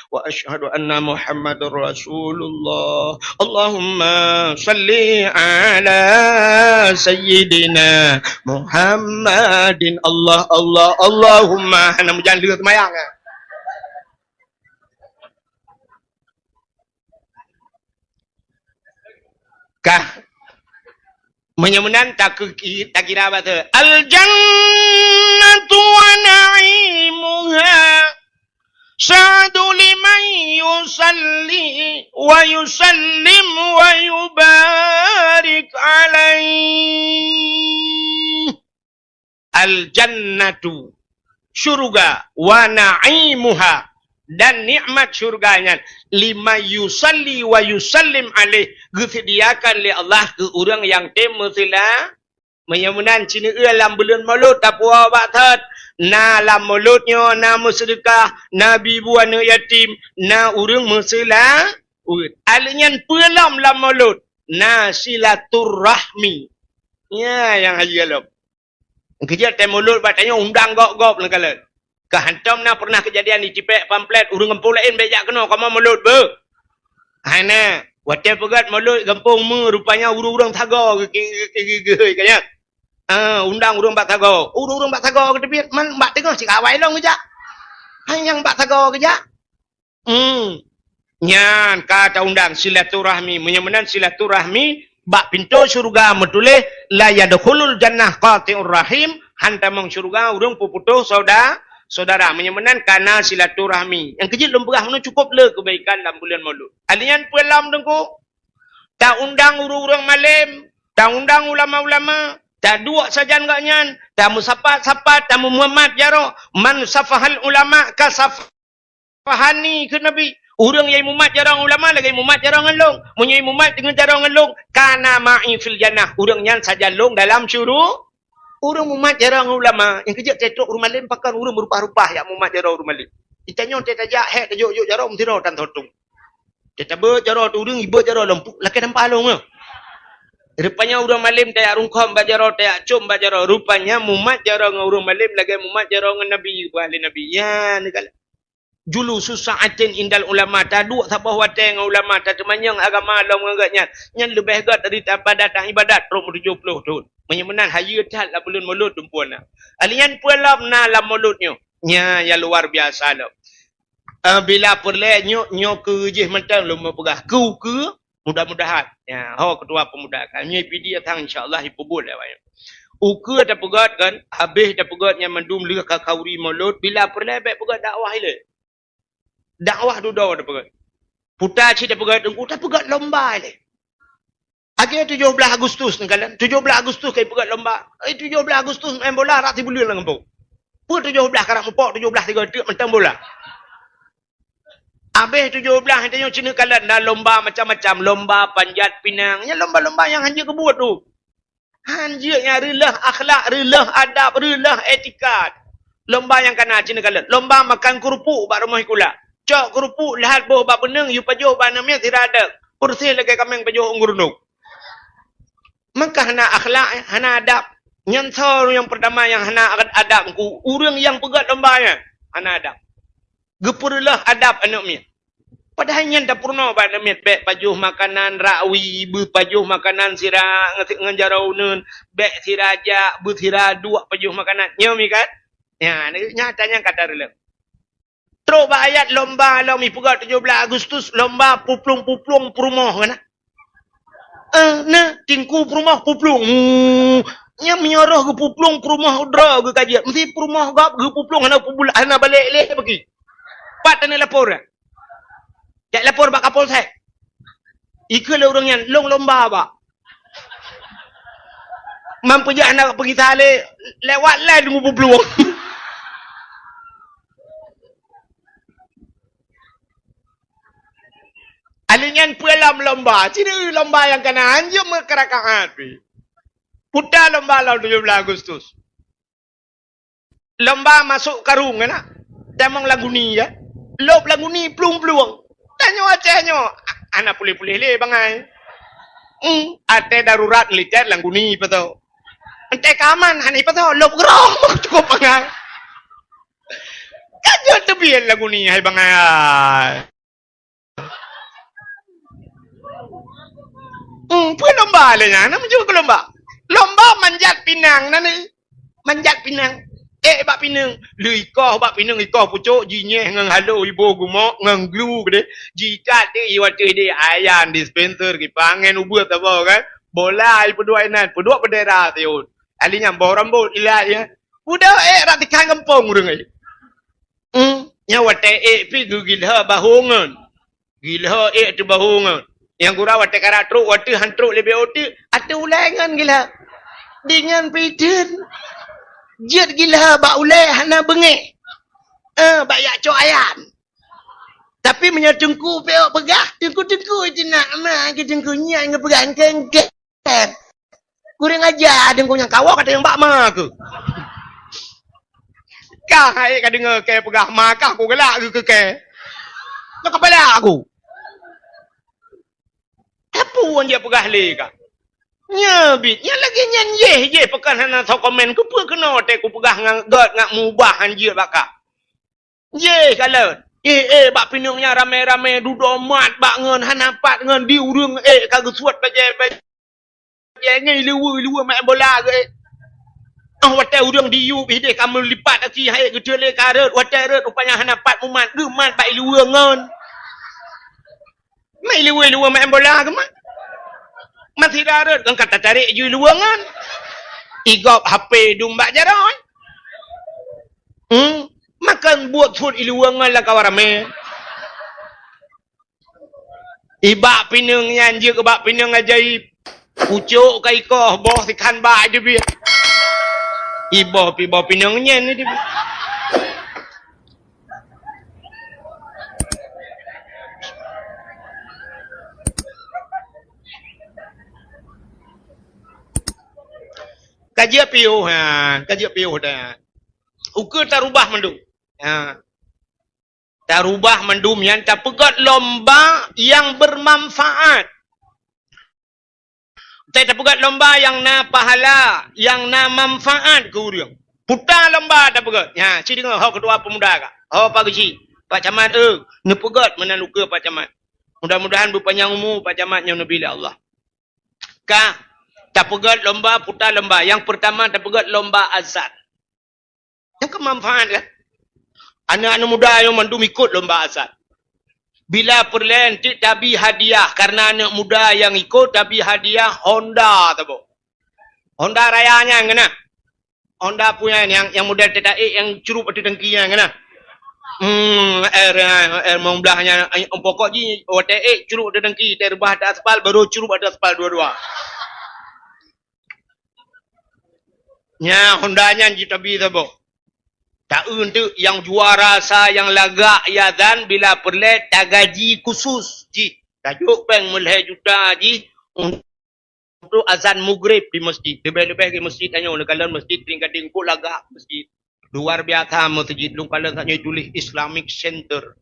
wa asyhadu anna Muhammadar Rasulullah. Allahumma salli ala sayyidina Muhammadin. Allah, Allah, Allahumma. Hana meujan leuh seumayang. Kah? Meunyoe meunan, taku-, takira bak tu. Al-jannatu wa na'imuha. Sa'du liman yusalli wa yusallim wa yubarik alaih. Al-jannatu, syurga, wa na'imuha, dan nikmat syurga nyan, liman yusalli wa yusallim alaih, geuseudiakan lé Allah keu ureuëng nyang tem meuseula-, meunyoe meunan, sineue lam buleuen Maulud tapuwoe bak that, na lam Maulud nyoe na meuseudeukah, na bi bu aneuëk yatim, na ureuëng meuseula-, uet. Aleuh nyan peue lom lam Maulud? Na silaturahmi. Nyan nyang hayeue lom. Keujeuet tée mulod bak tanyoe undang gob-gob neukalon. Ka hantom na pernah keujadian jicipék pamflet ureuëng gampông laén bék jak keunoe kamoe mulod beuh. Hana, watée peugét mulod gampông meu rupanya ureuëng-ureuëng sagoe geuhôi ka nyan. Ah, undang ureuëng bak sagoe. Ureuëng-ureuëng bak sagoe geuteubiet man bak teungoh cit awai lom geujak. Hai nyang bak sagoe geujak. Hmm. Nyan ka taundang silaturahmi. Meunyoe meunan silaturahmi, bak pintoe syeuruga meutuléh, "La yadkhulul jannah qati'ur rahim," han tamong syeuruga ureuëng peuputôh sauda-, saudara. Meunyoe meunan ka na silaturahmi. Nyang keujeuet lôn peugah meunoe cukôp le keubaikan lam buleuen Maulud. Alèh nyan peue lom teungku? Taundang ureuëng-ureuëng malém, taundang ulama-ulama, taduek sajan gobnyan, tameusapat-sapat, tameumat jaroe, "Man safahal ulama kasafahani," kheun Nabi. Ureuëng nyang mumat jaroe ngon ulama lagée mumat jaroe ngon lôn. Meunyoe mumat deungon jaroe ngon lôn, kana ma'i fil jannah. Ureuëng nyan sajan lôn dalam syuru-, ureuëng mumat jaroe ngon ulama. Nyang keujeuet teutrok ureuëng malém pakon ureuëng meurupah-rupah jak mumat jaroe ureuëng malém. Di tanyoe teuh tajak hék tajok-jok jaroe meusidroe tan thotong. Teutabeuet jaroe teuh ureuëng, ibeuet jaroe lom pu-, lakée nampa lôn nyoe. Rupanya ureuëng malém tajak rungkhom bak jaroe, tajak com bak jaroe. Rupanya mumat jaroe ngon ureuëng malém lagée mumat jaroe ngon Nabi, peugah lé Nabi. Nyan neukalon. Julusu sa'atin indal ulama, taduek saboh watée ngon ulama, tateumanyong agama lom ngon gobnyan. Nyan leubeh gét dari daripada taibadat rot meutujoh ploh thon. Meunyoe meunan hayeue that lam buleuen Maulud dumpeue na. Alèh nyan peue lom na lam Maulud nyoe. Nyan nyang luar biasa lom. Eh, bila peureulée nyoe, nyoe keu jih mantong lôn meupeugah. Keu, keu, mudah-mudahan. Ya, ho ketua pemuda kan. Nyoe P D datang insya-Allah ipeubuet lé awaknyan. Ukeue tapeugét kan, habéh tapeugét nyan mandum lheueh ka khauri Maulud, bila peureulée bék peugét dakwah ilée. Dakwah dudoe tapeugét. Puta cit tapeugét teungku, tapeugét lomba ilée. Lagée tujoh blaih Agustus neukalon. Tujoh blaih Agustus ka ipeugét lomba. Eh, tujoh blaih Agustus main bola rot sibuleuen lam gampông. Peue tujoh blaih karab mupok, tujoh blaih sigoe teuk mantong bola. Abéh tujoh blaih tanyoe cit neukalon na lomba macam-macam, lomba panjat pinang. Nyan lomba-lomba nyang hanjeuet keubuet tu. Hanjeuet nyan reuloh akhlak, reuloh adab, reuloh etika. Lomba nyang kana cit neukalon. Lomba makan keurupuk bak rumoh sikula. Cok keurupuk lheueh boh bak beuneung, yue pajoh bak aneuk miet sira deuek. Peureséh lagée kaméng pajoh unggur rundok. Maka hana akhlak, hana adab. Nyan soe nyang peurtama nyang hana adab teungku. Ureuëng nyang peugét lomba nyan hana adab. Geupeureuloh adab aneuk miet. Padahai nyan tapeurunoe bak aneuk miet, bék pajoh makanan rakwi, beupajoh makanan sira ngon jaroe uneuen, bék sira jak, beusira duek pajoh makanan. Nyoe mi kan? Nyan, nyata nyan ka tareuloh. Trok bak ayat lomba lom ipeugah tujoh blaih Agustus, lomba puplueng-puplueng peurumoh kan? Eh, na, teungku peurumoh puplueng. Hmm, nyan meunyoe roh geupuplueng peurumoh droe geukajiet, meusti peurumoh gob geupuplueng hana peubula-, hana balek lé bagi. Pat taneuk lapor dah? Jak lapor bak Kapolsek. Ikeu lé ureuëng nyan, lôn lomba bak. Man peujak hana peugisa lé, lewat lé deungon puplueng. Alèh nyan peue lom lomba? Cit lomba nyang kana hanjeuet meukeurakaat pih. Puta lomba lom tujoh blaih Agustus. Lomba masôk karung, kan? Tamong lagu ni, ya. Lôb lagu ni plueng-plueng. Tanyoe Aceh nyoe, a-, hana puléh-puléh lé bangai. Hmm, até darurat militer lagu ni ipasoe. Até keamanan hana ipasoe, lôb keurong cukôp bangai. Ka jeuet teubiet lagu ni, hai bangai. Hmm, peue lomba lé nyan? Nama jeuet keu lomba? Lomba manjat pinang na ni. Manjat pinang. Eh, bak pineung. Lheueh ikoh bak pineung, ikoh pucôk, jinyéh ngon halo iboh gumok, ngon glu keudeh. Jiikat deh, iwateuh deh, ayan, dispenser, kipangen ubeut saboh kan. Bola ipeuduek inan, peuduek bendera siôn. Ahli nyan boh rambôt ilat ya. Udah, eh, rot tikhan gampông ureuëng, eh. Hmm, nyan watée ék pih geugilha bahô ngon. Gilha ék teuh bahô ngon. Nyang gura watée karap trok, watée han trok leubeh ôk teuk, ateueh ulée ngon gilha. Dingon pih teun. Jeuet gilha bak ulée hana beungéh. Eh, bak jak cok ayan. Tapi meunyoe teungku pih peugah, teungku-teungku itu nak ma, ke teungku nyan ngon peugah engke-engke. Kurang aja, deungon nyang kawoe ka tanyong bak ma keuh. Ka hai ka deungoe kèe peugah ma kah, ku galak keuh keu kèe. Nyoe ka galak ku. Peue nyang jipeugah lé kah? Nyoe bit, nyang lagèe nyan jéh, jéh pakon hana soe komen. Keupeue keunoe watèe kupeugah ngon gèt ngon mubah hanjeuet bak ka. Jéh kalon. Éh, éh, bak pineung nyan ramé-ramé dudoe mat bak ngon, hana pat ngon di ureueng, éh, ka geusuet bajèe, bajèe ngon iluweue, iluweue maén bola geuh, éh. Ah, watèe ureueng diyue bih deh ka meulipat aki hai geuteulé ka rhot, watèe rhot rupanya hana pat mumat, geumat bak iluweue ngon. Mai iluweue-iluweue maén bola keumat. Masih dah rhot, kan ka tatarek ju iluweue ngon. Igop H P dum bak jaroe. Hmm, makan buet suet iluweue ngon lam kawan ramé. Ibak pineung nyan jeuet keu bak pineung ajaib. Pucôk ka ikoh, boh sikhan bak teubiet. Iboh pi boh pineung nyan teubiet. Ka jeuet piôh, ha, ka jeuet piôh dah. Ukeue tarubah mandum. Ha. Tarubah mandum nyan tapeugèt lomba nyang bermanfaat. Watèe tapeugèt lomba nyang na pahala, nyang na manfaat keu ureueng. Puta lomba tapeugèt. Nyan, ci deungö ho ketua pemuda ka. Ho Pak Geuchik, Pak Camat, eh, neupeugèt meunan ukeue Pak Camat. Mudah-mudahan beupanyang umu Pak Camat nyang neubi lé Allah. Ka tapeugèt lomba, puta lomba. Nyang peurtama tapeugèt lomba azan. Nyan kan manfaat kan? Aneuk-aneuk muda nyoe mandum ikot lomba azan. Bila peureulèe enteuk tabi hadiah, karena aneuk muda nyang ikot tabi hadiah Honda saboh. Honda raya nyan keunan. Honda punya nyang, nyang model teuka ék nyang curup ateueh tangki nyan keunan. Hmm, R, R lima belas nyan, eh, pokok jih watèe ék curup ateueh tangki, teureubah ateueh aspal, baru curup ateueh aspal dua-dua. Nyan Honda nyan jitabi saboh. Taeu enteuk nyang juara sa nyang lagak azan bila peureulèe tagaji khusus jih. Tajok péng meulhèe juta jih untuk azan mugrib di masjid. Leubeh-leubeh di masjid tanyoe, neukalon masjid Gading-Gading, kok lagak masjid. Luar biasa masjid, lôn kalon saat nyoe tuléh Islamic Center.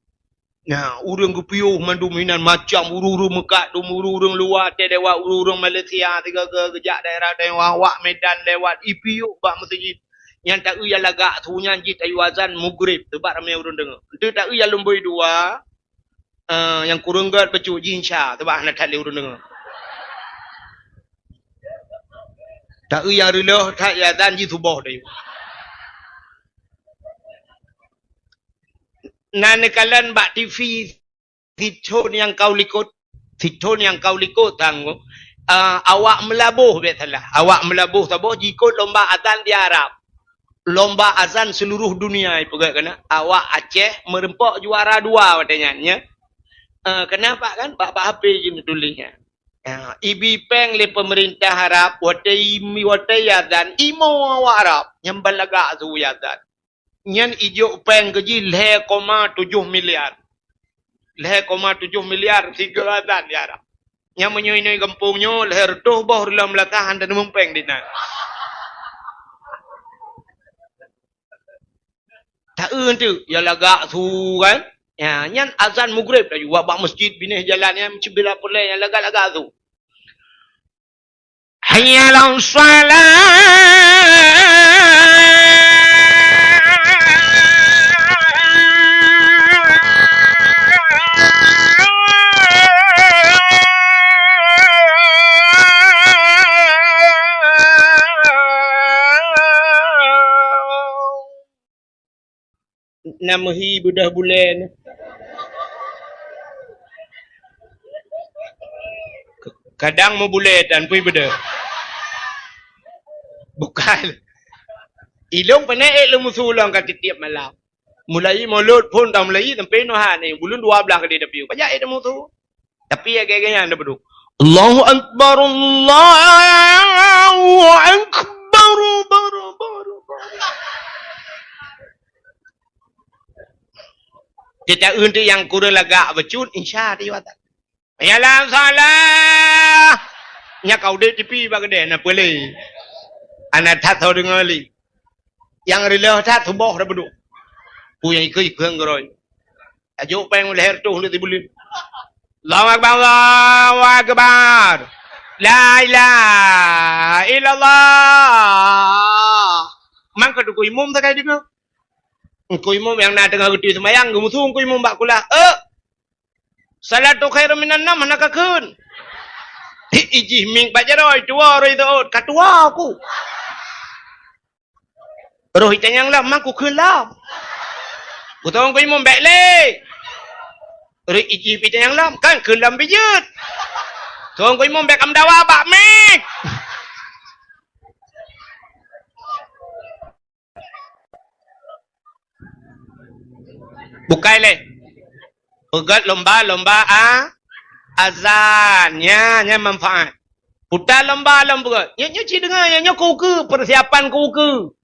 Nah, ureueng geupiôh mandum inan macam, ureueng-ureueng meukat dum, ureueng-ureueng luwa teuh lewat, ureueng-ureueng Malaysia sigoe-goe geujak daerah Taiwan, awak Medan lewat, ipiôh bak masjid. Nyan taeu nyang lagak su nyan jih tayue azan mugrib, teubak ramé ureueng deungö. Enteuk taeu nyang lumbôi dua, eh, nyang kureueng gèt bacut jih insya, teubak hana that lé ureueng deungö. Taeu nyang reuloh that azan jih suboh tayue. Na neukalon bak T V, sithon nyang ka u likot, sithon nyang ka u likot tanggong, ah, awak Meulaboh bèk salah. Awak Meulaboh saboh jikot lomba azan di Arab. Lomba azan seluruh dunia ipeugah keunan. Awak Aceh meureumpok juara dua watèe nyan, ya. Ah, kenapa kan? Bak, bak H P jih neutuléh nyan. Ah, ibi péng lé peumeurintah Arab, watèe imi, watèe azan, imo awak Arab nyang ban lagak su azan. Nyan ijok péng keu jih lhèe koma tujoh miliar. Lhèe koma tujoh miliar sigoe azan di Arab. Nyan meunyoe inong gampông nyoe lhèe reutôh boh reuloh meulasah hana neumueng péng dinan. Taeu enteuk nyang lagak su kan? Ya, nyan azan mugrib laju bak masjid binéh jalan nyan, bila peureulèe nyang lagak-lagak su. Hayya 'alas shalah. Na meuhi beudôh bulèe nyoe. Kadang meubulèe tan pui beudôh. Bukan. Ilông peunaék ék lôn meusu lôn ka tiep-tiep malam. Mulai mulod phôn ka mulai sampai noe han nyoe, buleuen dua blaih ka di tapi. Pajak ék lôn meusu. Tapi lagèe nyan na beudôh. Allahu Akbar, Allahu Akbar, bar, bar, bar. Kita untuk yang kurang lagak bacut, insya Allah. Yalah salah. Nya kau dek tipi bak kedai na peuli. Anak that tau dengar li. Yang rela that suboh dah beduk. Ku yang ikut-ikut ngeroi. Ajuk péng leher tu untuk tibulim. Allahu Akbar, Allahu Akbar. La ilaha illallah. Man ka teungku imum sagai deungoe. Teungku imum nyang na teungoh geutui seumayang, geumusu teungku imum bak kulah. Eh! Salatu khairun minan naum hana kakheun. Ijih mieng bak jaroe, tuwoe rhoi seuôt, ka tuwoe ku. Roh itanyong lom, man kukheun lom. Kutong ku imum bèk lé. Roh ijih itanyong lom, kan kheun lom bijeuet. Tong ku imum bèk kameudawa bak mieng. Bukai lé. Peugöt lomba-lomba a-, azan. Nya, nya manfaat. Puta lomba lom peugöt. Nyoe, nyoe ci deungoe, nyoe, nyoe keu ukeue, persiapan keu ukeue.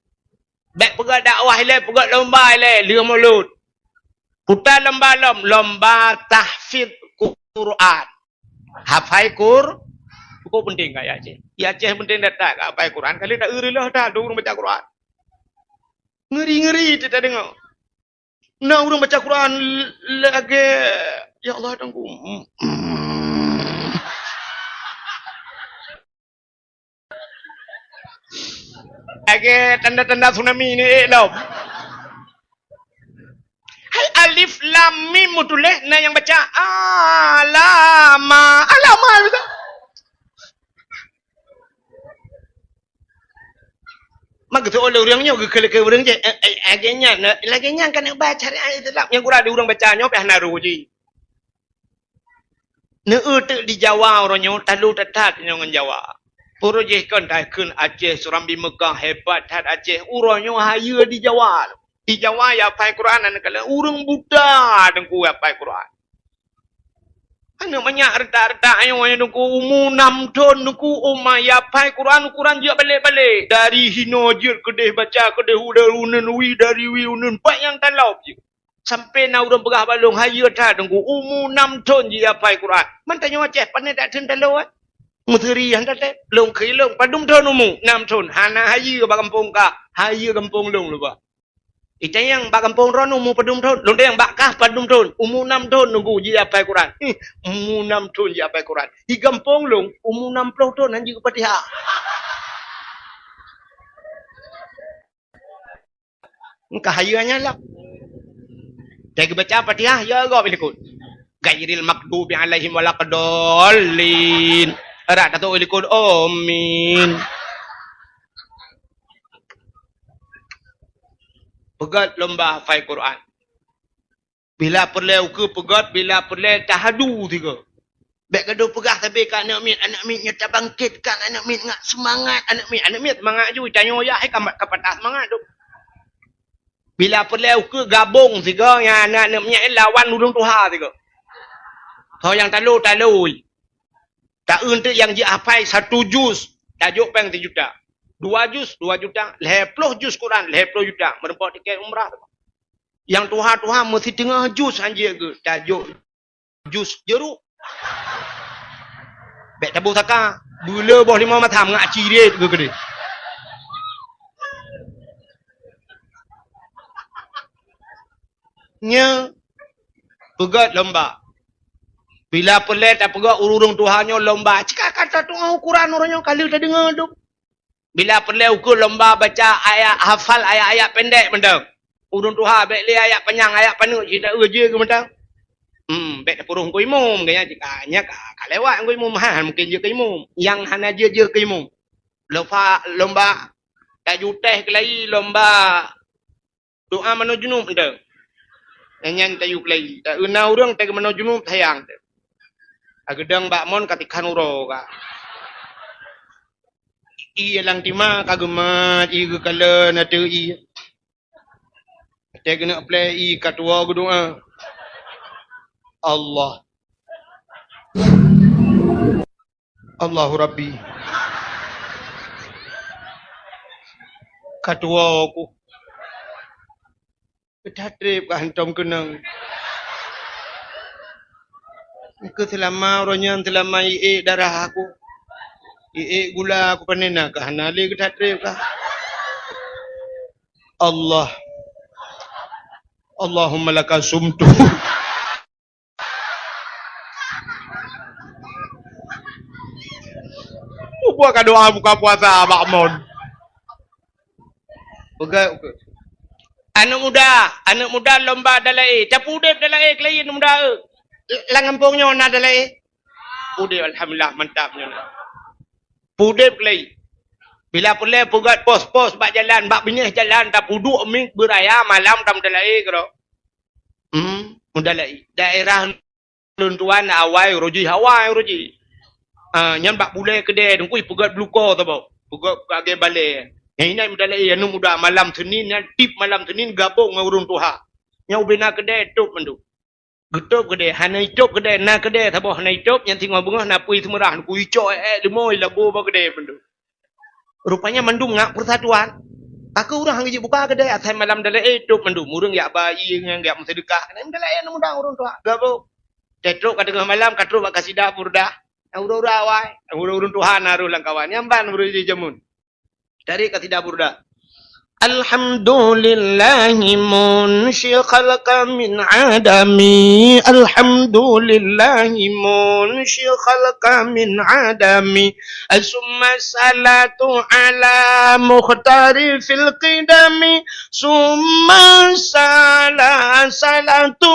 Bèk peugöt dakwah ilèe, peugöt lomba ilèe, lheueh mulod. Puta lomba lom, lomba tahfiz Quran. Hafai Qur-, cukup penting kat Aceh. Di Aceh penting that-that kat hafai Quran. Kali tak iri lah dah, ada ureueng baca Quran. Ngeri-ngeri teudeungoe. Na ureueng baca Quran l-, lagèe, ya Allah, Tuhanku. Lagèe tanda-tanda tsunami ni, eh, lom. Hai alif lam mim meutuléh, na nyang baca alama, alama, bisa. Maka tu oleh ureueng nyoe geukheun-kheun ureueng jih, eh, eh, lagèe nyan, eh, lagèe nyan kan ba syariat Islam. Nyang gura di ureueng baca nyoe pih hana roh jih. Neueu teuk di Jawa uroe nyoe, talu that-that nyoe ngon Jawa. Uroe jih kon takheun Aceh, Surambi Meukah, hebat that Aceh. Uroe nyoe hayeue di Jawa. Di Jawa ya hafai Quran, aneuk kala ureueng buta teungku ya hafai Quran. Aneuk manyak reutak-reutak nyoe, nyoe teungku umu nam thon teungku, uma ya hafai Quran, Quran jeuet balek-balek. Dari hinoe jeuet keudeh baca, keudeh udah uneun wi, dari wi uneun pat nyang talop jeuet. Sampai na ureueng peugah bak lôn, hayeue that teungku, umu nam thon jih hafai Quran. Man tanyoe Aceh, pane dak thon talo, eh? Meuseri han tatem. Lôn kheun lôn, padum thon umu? Nam thon. Hana hayeue bak gampông kah, hayeue gampông lôn leubeh. Itanyong bak gampông droeneuh umu padum thon? Lôn tanyong bak kah padum thon? Umu nam thon teungku jih hafai Quran. Ih, umu nam thon jih hafai Quran. Di gampông lôn, umu nam ploh thon han jeuet Fatihah. Engka hayeue nyan lah. Teuka baca Fatihah, ya gob likot. Ghairil maghdubi alaihim waladdallin. Rak tato likot, amin. Peugöt lomba hafai Quran. Bila peureulèe ukeue peugöt, bila peureulèe tahadu sigoe. Bèk gadôh peugah sabe keu aneuk miet, aneuk miet nyoe tabangkitkan, aneuk miet ngat seumangat, aneuk miet, aneuk miet seumangat ju, tanyoe yah hai ka, ka patah seumangat tu. Bila peureulèe ukeue gabong sigoe nyan aneuk-aneuk miet lawan ureueng tuha sigoe. Ho nyang talo, talo. Taeu teuk nyang jeuet hafai satu juz, tajok péng sijuta. Dua juz, dua juta. Lhèe ploh juz Quran, lhèe ploh juta. Meureumpok tiket umrah. Nyang tuha-tuha meusiteungoh juz han jeuet geuh, tajok juz jeuruk. Bèk taboh saka, beuleu boh limong matam ngat ciret geuh keudeh. Nyoe peugöt lomba. Bila peureulèe tapeugöt ureueng tuha nyoe lomba, cit ka, ka tatu'oh ukuran ureueng nyoe ka lheueh tadeungoe dum. Bila peureulèe ukeue lomba baca ayat, hafal ayat-ayat pendek mantong. Ureueng tuha bèk lé ayat panyang, ayat paneuk cit taeu jih keu mantong. Hmm, bèk tapeuruh Teungku Imum, gaya jih ka, nyan ka, ka lewat Teungku Imum, ha, mungken jeuet keu imum. Nyang hana jeuet, jeuet keu imum. Lomba, lomba tajutèh keulayi, lomba doa manoe junub mantong. Nyang nyan tayue keulayi. Taeu na ureueng teuka manoe junub sayang teuh. Ageudong bak mon ka tikhan uroe ka. Ie lam tima ka geumat, ie geukalon ateueh ie. Watèe geuneuk plè ie ka tuwoe geudoa. Allah. Allahu Rabbi. Ka tuwoe ku. Ka that trép ka hantom keunong. Keu seulama uroe nyan seulama iék darah aku. Iék gula aku pané na ka hana lé ka that trép ka. Allah. Allahumma laka sumtu. Peue ka doa buka puasa bak mon. Peugah, peugah. Aneuk muda, aneuk muda lomba dalai. Tapudeb dalai keulayi aneuk muda, eh. Lam gampông nyoe na dalai. Pudeb, alhamdulillah, mantap nyoe na. Pudeb keulayi. Bila peureulée peugét pos-pos bak jalan, bak binéh jalan, tapeuduek miet beuraya malam tam dalai keudroe. Hmm, mudalai. Daerah lôn tuan awai uroe jih, awai uroe jih. Ah, nyan bak bulée keudée teungku peugét bluko saboh. Peugét lagée balée. Nyan inan mudalai aneuk muda malam Senin nyan tip malam Senin gabong ngon ureuëng tuha. Nyan ubena keudée tôb mandum. Geutôb keudée, hana itôb keudée, na keudée saboh hana itôb, nyan singoh beungoh na pui seumeurah, ku icok ék-ék leumo ilabo bak keudée mandum. Rupanya mandum ngak persatuan. Pakon ureuëng han geujeuet buka keudée, asai malam dalai tôb mandum. Ureuëng jak ba ié nyan, jak meuseudeukah, keunan dalai aneuk muda ureuëng tuha. Gabong. Teutrok ka teungoh malam, ka trok bak kasidah burdah. Ureuëng-ureuëng awai, ureuëng-ureuëng tuha na rôh lam kawan. Nyan ban ureuëng jih jameun. Dari kasidah burdah. Alhamdulillahi munshi khalqa min adami. Alhamdulillahi munshi khalqa min adami. Summa salatu ala mukhtari fil qidami. Summa sala-, salatu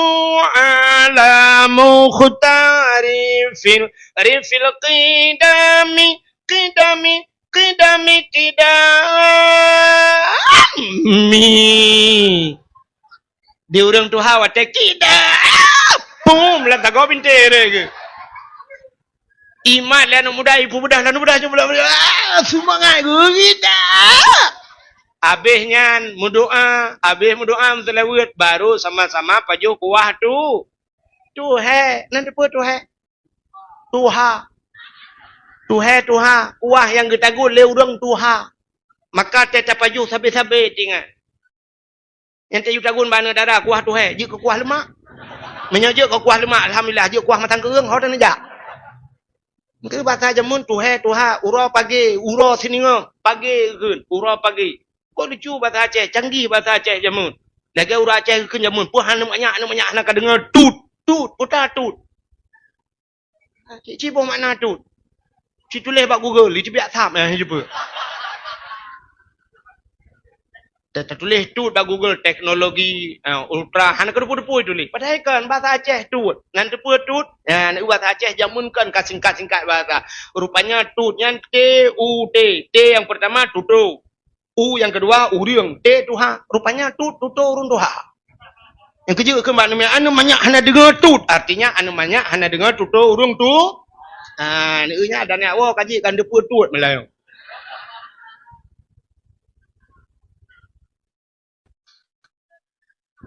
ala mukhtari fil, fil qidami. Qidami, qidami, qidami. Di ureuëng tuha watée kida. Pum, lam tagoe bintéh re ke. Imat lé aneuk muda, ipeubeudah lé aneuk muda, cuba, ah, seumangat ke kida. Abéh nyan meudoá, abéh meudoá meuseulaweuet, baru sama-sama pajoh kuah tu. Tuhé, nan teupeu tuhé. Tuha. Tuhé, tuha. Kuah nyang geutagun lé ureuëng tuha. Maka teuh tapajoh sabe-sabe tingat. Nyang tayue tagun bak aneuk dara kuah tuhé, jeuet keu kuah leumak. Meunyoe jeuet keu kuah leumak, alhamdulillah, jeuet kuah matang keureung, ho taneujak. Keu basa jameun tuhé, tuha, uroe pagée, uroe siningoh, pagée kheun, uroe pagée. Kok lucu basa Aceh, canggih basa Aceh jameun. Lagée ureuëng Aceh kheun jameun, peue hana manyak, hana manyak, hana ka deungoe tut, tut, peue ta tut. Cit, cit boh makna tut. Cit tuléh bak Google, iteubiet asam, eh, jeuet peue. Ta-, tatuléh tut bak Google, teknologi, eh, ultra, hana keudeupu-deupu tuléh. Padahai kan basa Aceh tut. Nan teupeu tut, eh, basa Aceh jameun kan ka singkat-singkat basa. Rupanya tut nyan T U T. T nyang pertama tuto. U nyang keudua, ureuëng. T tuha. Rupanya tut, tuto ureuëng tuha. Nyang keujeuet keu bak aneuk manyak hana deungoe tut. Artinya, aneuk manyak hana deungoe tuto ureuëng tu. Ah, neueu nyan dan nyak woe kaji kan deupeu tut meulayeue.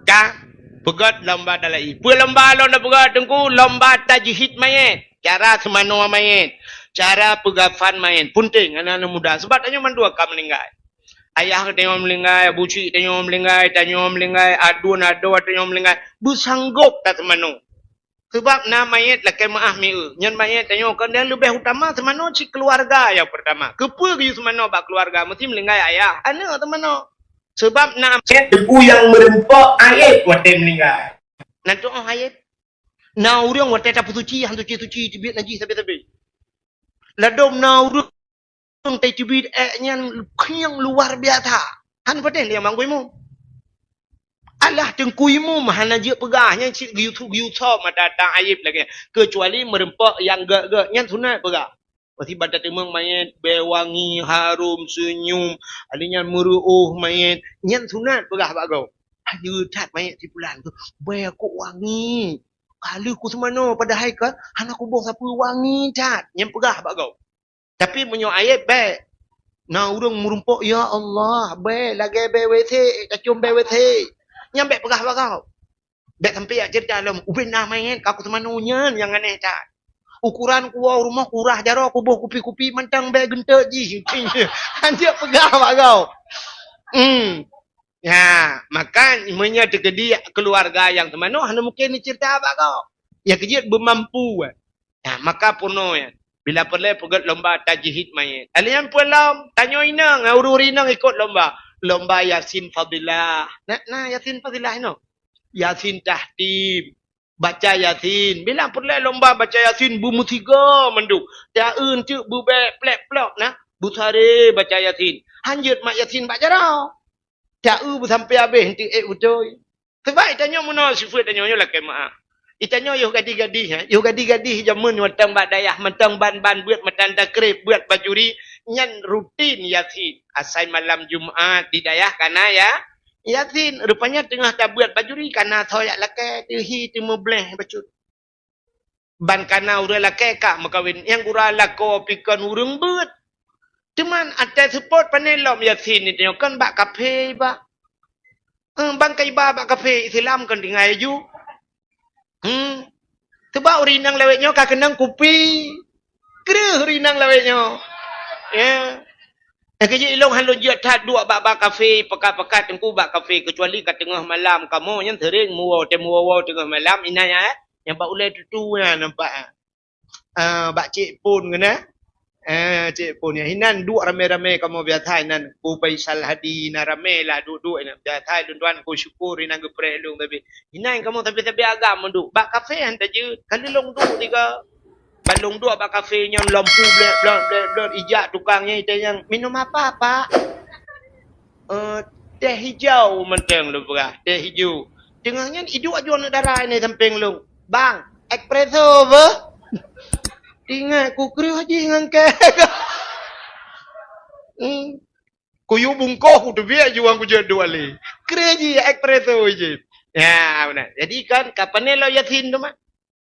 Ka peugét lomba dalai. Peue lomba lôn peugét teungku? Lomba tajhid mayét. Cara seumanoe mayét. Cara peugafan mayét. Punteng aneuk-aneuk muda. Sebab tanyoe mandua ka meuninggai. Ayah tanyoe meuninggai, abu cik tanyoe meuninggai, tanyoe meuninggai, aduen adoe tanyoe meuninggai. Beusanggop taseumanoe. Sebab na mayét lakée meuáh mieu. Nyan mayét tanyoe kon nyang leubeh utama seumanoe cit keuluwarga nyang peurtama. Keupeue geuyue seumanoe bak keuluwarga? Meusti meuninggai ayah, aneuk seumanoe. Sebab na teungku nyang meureumpok ayét watée meuninggai. Na tuoh ayét. Na ureuëng watée tapeusuci han suci-suci teubiet najih sabe-sabe. Ladôm na ureuëng teubiet ék nyan nyang luar biasa. Han patéh lé nyang manggui mu. Alah teungku imum hana jeuet peugah nyan cit geuyue-geuyue soe mata ta ayeb lagée keucuali meureumpok nyang gét-gét nyan sunat peugah. Meusiban tateumeung manyét bée wangi, harôm, seunyum, ali nyan meureuôh manyét, nyan sunat peugah bak gob. Ayeue that manyét sipulan tu, bée kok wangi. Ka lheueh kuseumanoe padahai kan hana kuboh sapeue, wangi that, nyan peugah bak gob. Tapi meunyoe ayeb bék, na ureuëng meurumpok, ya Allah, bék lagée bée W C, tacôm bée W C. Nyan bék peugah bak gob. Bék sampoe jak ceurita lom, ubé na manyét ka kuseumanoe nyan nyang aneh that. Ukoran kuwoe u rumoh kurah jaroe kuboh kupi-kupi mantong bék geunteuk jih. Hanjeuet peugah bak gob. Hmm. Ya, maka meunyoe teukeudi keuluwarga nyang seumanoe hana mungken neuceurita bak gob. Ya keujeuet beumampu. Ya, maka peunoh nyan. Bila peureulée peugét lomba tajhid manyét. Alèh nyan peue lom, tanyoe inong, ureuëng inong ikot lomba. Lomba Yasin Fadilah. Na, na Yasin Fadilah inoe. Yasin Tahtim. Baca Yasin. Bila peureulèe lomba baca Yasin, beumeusigoe mandum. Taeun teuk beubèe plek-plok na, beusaré baca Yasin. Hanjeuet mat Yasin bak jaroe. Taeu beusampoe habéh, eunteuk ék beutôi. Sabab geutanyoe meunoe sifeuet tanyoe nyoe lakèe meu'ah. Geutanyoe yoh gadih-gadih, ha? Yoh gadih-gadih jameun mantong bak dayah, mantong ban-ban beuet, mantong takrib beuet bajuri, nyan rutin Yasin. Asai malam Jumat di dayah kana ya, Yasin. Rupanya teungoh tabeuet bajuri kana soe jak lakèe, teuhi teumeubleh bacut. Ban kana ureueng lakèe ka meukawen, nyang gura lakoe pih kon ureueng beuet. Teuma watèe seupôt pané lom Yasin nyoe kon bak kafé iba. Eh, ban ka iba bak kafé Islam kon tinggai ju. Hmm. Sabab ureueng inong lawét nyoe ka keunong kupi. Kreueh ureueng inong lawét nyoe. Ya. Eh, keu jih ilôn han lôn jeuet that duek bak, bak kafé, pekat-pekat teungku bak kafé, keucuali ka teungoh malam. Kamoe nyan seuring meuwoe, watèe meuwoe-woe teungoh malam, inan nyan, eh, nyang bak ulèe tutu nyan nampak, eh. Ah, bak Cik Pon keunan. Eh, Cik Pon nyan. Inan duek ramé-ramé kamoe biasa inan. Ku Faisal Hadi na ramé lah duek-duek inan. Biasa lôn tuan ku syukur inan geupreh lôn tapi. Inan kamoe tapi-tapi agam duek. Bak kafé han tajeuet. Ka lôn duek tiga. Ban lôn duek bak kafé nyan lampu blek, blek, blek, blek, ijak tukang nyan, itanyong, "Minum apa, Pak?" "Eh, teh hijau," mantong lôn peugah, "teh hijau." Teungoh nyan iduek aju aneuk dara nyan sampéng lôn, "Bang, espresso beuh?" Ingat ku kreueh jih ngon kèe. Hmm. Kuyue bungkôh kuteubiet aju ngon kujeuet duek lé. Kreueh jih espresso jih. Ya, beuna. Jadi kan, ka pané lom Yasin teuma.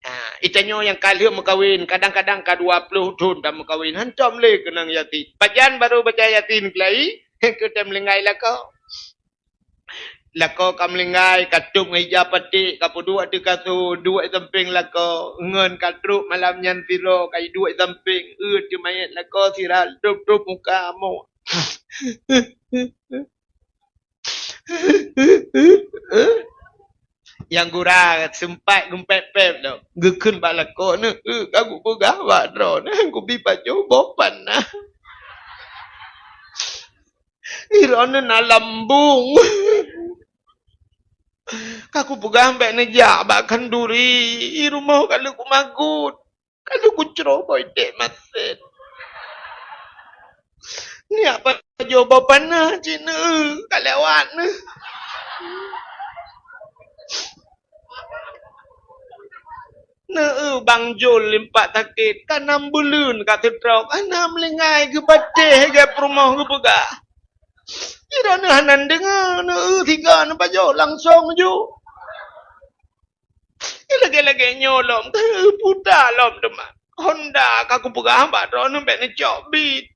Ha, geutanyoe nyang ka lheueh meukawen, kadang-kadang ka dua ploh thon tameukawen, hantom lé keunong Yasin. Pajan barô baca Yasin keulai, keu tém meulinggai lakoe. Lakoe ka meulinggai, ka tôb ngon ija paték, ka peuduek ateueh kasô, duek sampéng lakoe, ngon ka trok malam nyan sidroe, ka iduek sampéng, eu teuh manyét lakoe sira, tôb-tôb muka amoe. Nyang gura seumpat geumpép-pép lom, geukheun bak lakoe, "Neu, eu, ka kupeugah bak droeneuh, kubi pajoh boh panah. Droeneuh na lambung. Ka kupeugah bèk neujak bak khanduri, rumoh ka lheueh kumagut." Ka lheueh kucroh boh idék masén. Neujak pajoh boh panah cit, neu, ka lewat neu. Neu, bang jol limpat sakét, ka nam buleuen ka seutrok, hana meulinggai geupatéh gèt peurumoh geupeugah. Jih droeneuh hana deungö, neu, sigoe neupajoh langsong ju. Lagèe-lagèe nyoe lom, puta lom teuma. Honda ka kupeugah bak droeneuh bèk neucok Beat.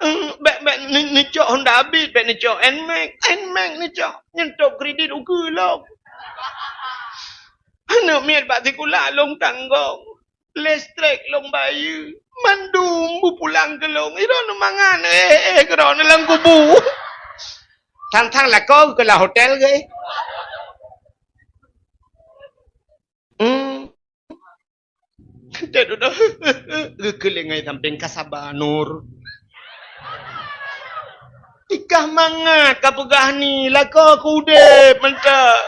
Eh, bèk, bèk neu-, neucok Honda Beat, bèk neucok Nmax. Nmax neucok, nyan tôb kredit ukeue lom. Aneuk miet bak sikula lôn tanggong. Listrik lôn bayeue. Mandum beupulang keu lôn. Droeneuh mangat, eh, eh, keu droeneuh lam kubu. Sang-sang lakoe keu lam hotel geuh. Hmm. Cek dudoe. Geukeuléng ngon sampéng ka saba Nur. Ikah mangat ka peugah ni, lakoe keu udép mantong.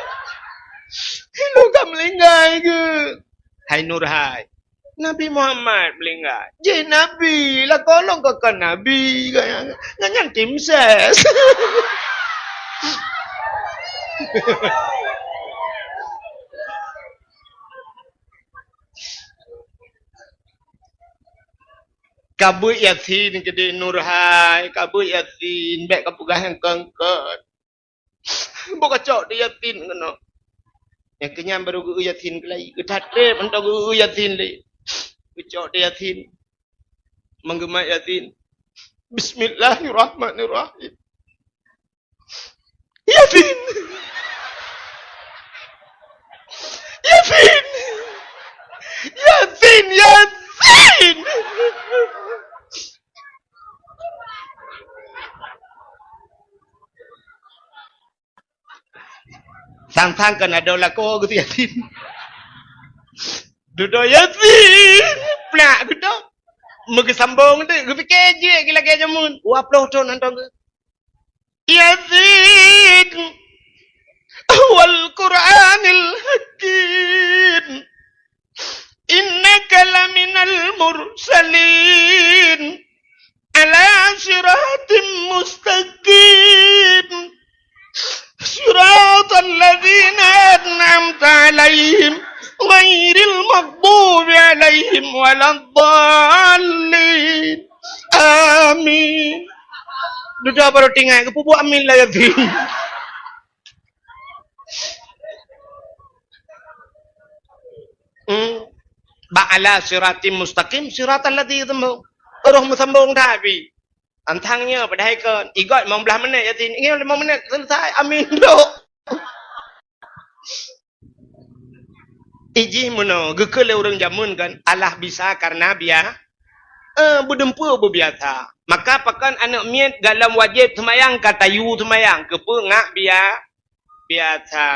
Ilôn ka meulinggai geuh. Hai Nur hai. Nabi Muhammad meulinggai. Jih Nabi, lakoe lôn ka kon Nabi. Nyan, nyan tim ses. Ka beuet Yasin keudéh Nur hai, ka beuet Yasin, bèk ka peugah nyang kon-kon. Boh kacok di Yasin keunoe. Nyang keunyan barô geu-eu Yasin keulai. Geuthat trép mantong geu-eu Yasin lé. Geucok di Yasin. Meugeumah Yasin. Bismillahirrahmanirrahim. Yasin. Yasin. Yasin, Yasin. Sang-sang kan ada lakoe geuh Yasin. Dudoe Yasin. Plak geudoe. Meugeusambong tu, geupike jeuet lagèe jameun. Dua ploh thon hantom geuh. Yasin. Wal Qur'anil Hakim. Innaka laminal mursalin. Ala siratim mustaqim. Siratal ladzina an'amta 'alaihim, ghairil maghdubi 'alaihim waladdallin. Amin. Dudoe baru tinggai, geupeubuet amin lah yatim. Hmm. Bak ala siratim mustaqim, siratal ladzi teumbo. Roh meusambong that pi. Tantang nyoe padahai kon. Igot limong blaih menit yatim. Ingat limong menit selesai. Amin dok. Ijih meunoe, geukheun lé ureueng jameun kan, alah bisa karena bia-, eh, beudeumpue beubiasa. Maka pakon aneuk miet galom wajéb seumayang ka tayue seumayang, keupeue ngak bia-, biasa.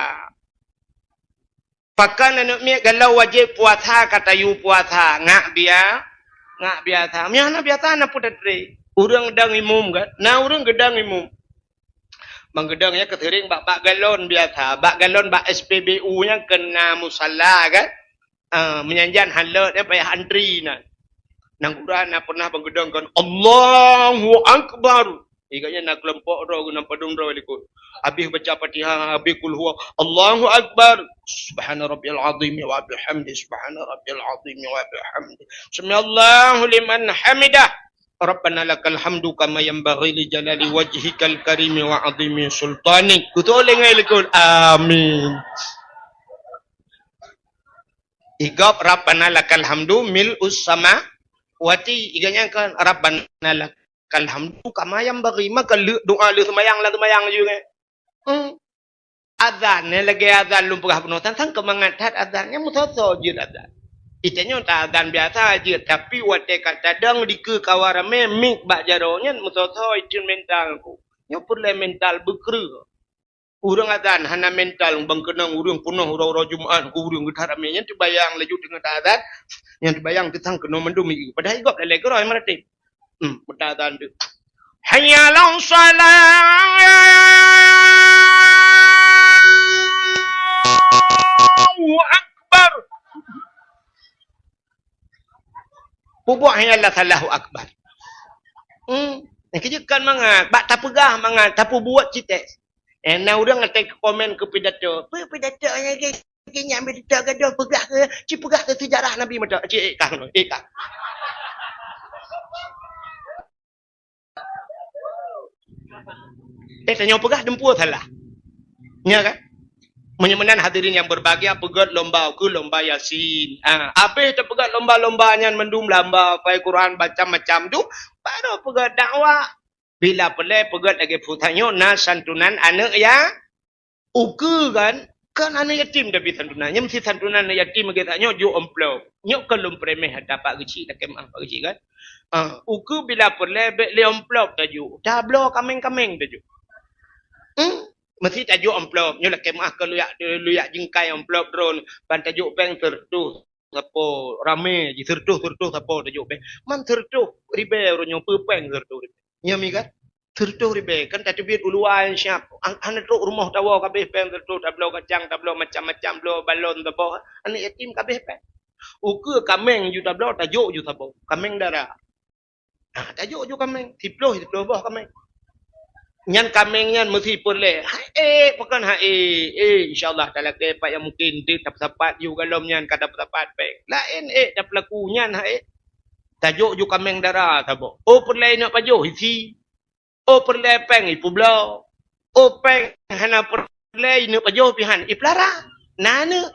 Pakon aneuk miet galom wajéb puasa ka tayue puasa, ngak bia-, ngak biasa. Meunyoe hana biasa, na peue tatré? Ureueng geudong imum kan? Na ureueng geudong imum. Bang geudong nyan keuseuring bak, bak galon biasa, bak galon bak S P B U nyan keu na musala kan. Ah, meunyan jan han lôt nyan payah antri na. Nang gura na pernah bang geudong kan, "Allahu Akbar." Iga nyan na keulompok droe geuh, na padum droe likot. Habéh baca Fatihah, habéh Qul Huwa, "Allahu Akbar. Subhana rabbiyal azim wa bihamdi. Subhana rabbiyal azim wa bihamdi. Sami'allahu liman hamidah." Rabbana lakal hamdu kama yanbaghi li jalali wajhikal karimi wa azimi sultanik. Kutu lengah likot. Amin. Igop Rabbana lakal hamdu mil'us samawati. Iga nyan kan Rabbana lakal hamdu kama yanbaghi. Maka le doa le seumayang lah seumayang je kan. Hmm. Azan nyan lagèe azan lôn peugah bunoe, sang-sang keu mangat that azan nyan meusoe-soe jeuet azan. Itanyoe ta azan biasa jeuet, tapi watèe ka tadong dikeue kawa ramè mik bak jaroe nyan meusoe-soe instrumental ku. Nyoe peureulèe mental beukreueh. Ureueng azan hana mental bang keunong ureueng peunoh uroe-uroe Jumat ku ureueng geuthat ramè nyan teubayang laju teungoh ta azan, nyan teubayang teusang keunoe mandum ié. Padahai igop lalè keudroe meuratéb. Hmm, meuta dan tu. Hayya 'alas shalah. Allahu Akbar. Peubuet hayya 'alas shalah, Allahu Akbar. Hmm, nyang keujeuet kan mangat, bak tapeugah mangat, tapeubuet cit teuh. Eh, na ureueng até komen keu pidato. Peue pidato nyang ke Lagèe nyan, bèk teuka gadôh peugah keu, ci peugah keu seujarah Nabi mantong. Ci, eh, kah, eh, kah. Eh, tanyoe peugah deumpue salah. Nya kan? Meunyoe meunan hadirin yang berbahagia, peugöt lomba keu lomba Yasin. Ah, abéh tapeugöt lomba-lomba nyan mandum lamba, hafai Quran, macam-macam tu, baru peugöt dakwah. Bila peureulèe peugöt lagèe peue tanyoe na santunan aneuk ya, Ukeue kan, kan aneuk yatim tapi santunan. Nyan meusti santunan aneuk yatim lagèe that nyoe jok amplop. Nyoe kan lôn peuremeh ata Pak Geuchik, lakèe meu'ah Pak Geuchik kan. Ah, ukeue bila peureulèe bèk lé amplop tajok. Tabloe kaméng-kaméng tajok. Hmm, meusti tajok amplop. Nyoe lakèe meu'ah keu luyak, luyak jingkai amplop droen. Ban tajok péng seureutôh sapo ramè jih, seureutôh, seureutôh sapo tajok péng. Man seureutôh ribèe uroe nyoe peue péng seureutôh ribèe. Nyoe mi kan? Seureutôh ribèe, kan tateubiet u luwa nyang siap. An-, hana trok rumoh tawoe kabéh péng seureutôh, tabloe kacang, tabloe macam-macam, bloe balon, tabloe aneuk yatim kabéh péng. Ukeue kaméng ju tabloe, tajok ju saboh. Kaméng dara. Ha, tajok ju kaméng. Siploh, siploh boh kaméng. Nyan kaméng nyan meusti peureulèe. Hai, eh, pakon hai, eh, insya Allah talakèe pat nyang mungken, deuh tapeusapat ju galom nyan ka tapeusapat péng. Laén, eh, tapeulaku nyan, hai, eh. Tajok ju kaméng dara saboh. Oh, peureulèe neuk pajoh, isi. Oh, peureulèe péng ipeubloe. Oh, péng hana peureulèe ineuk pajoh pih han ipeulara. Na aneuk.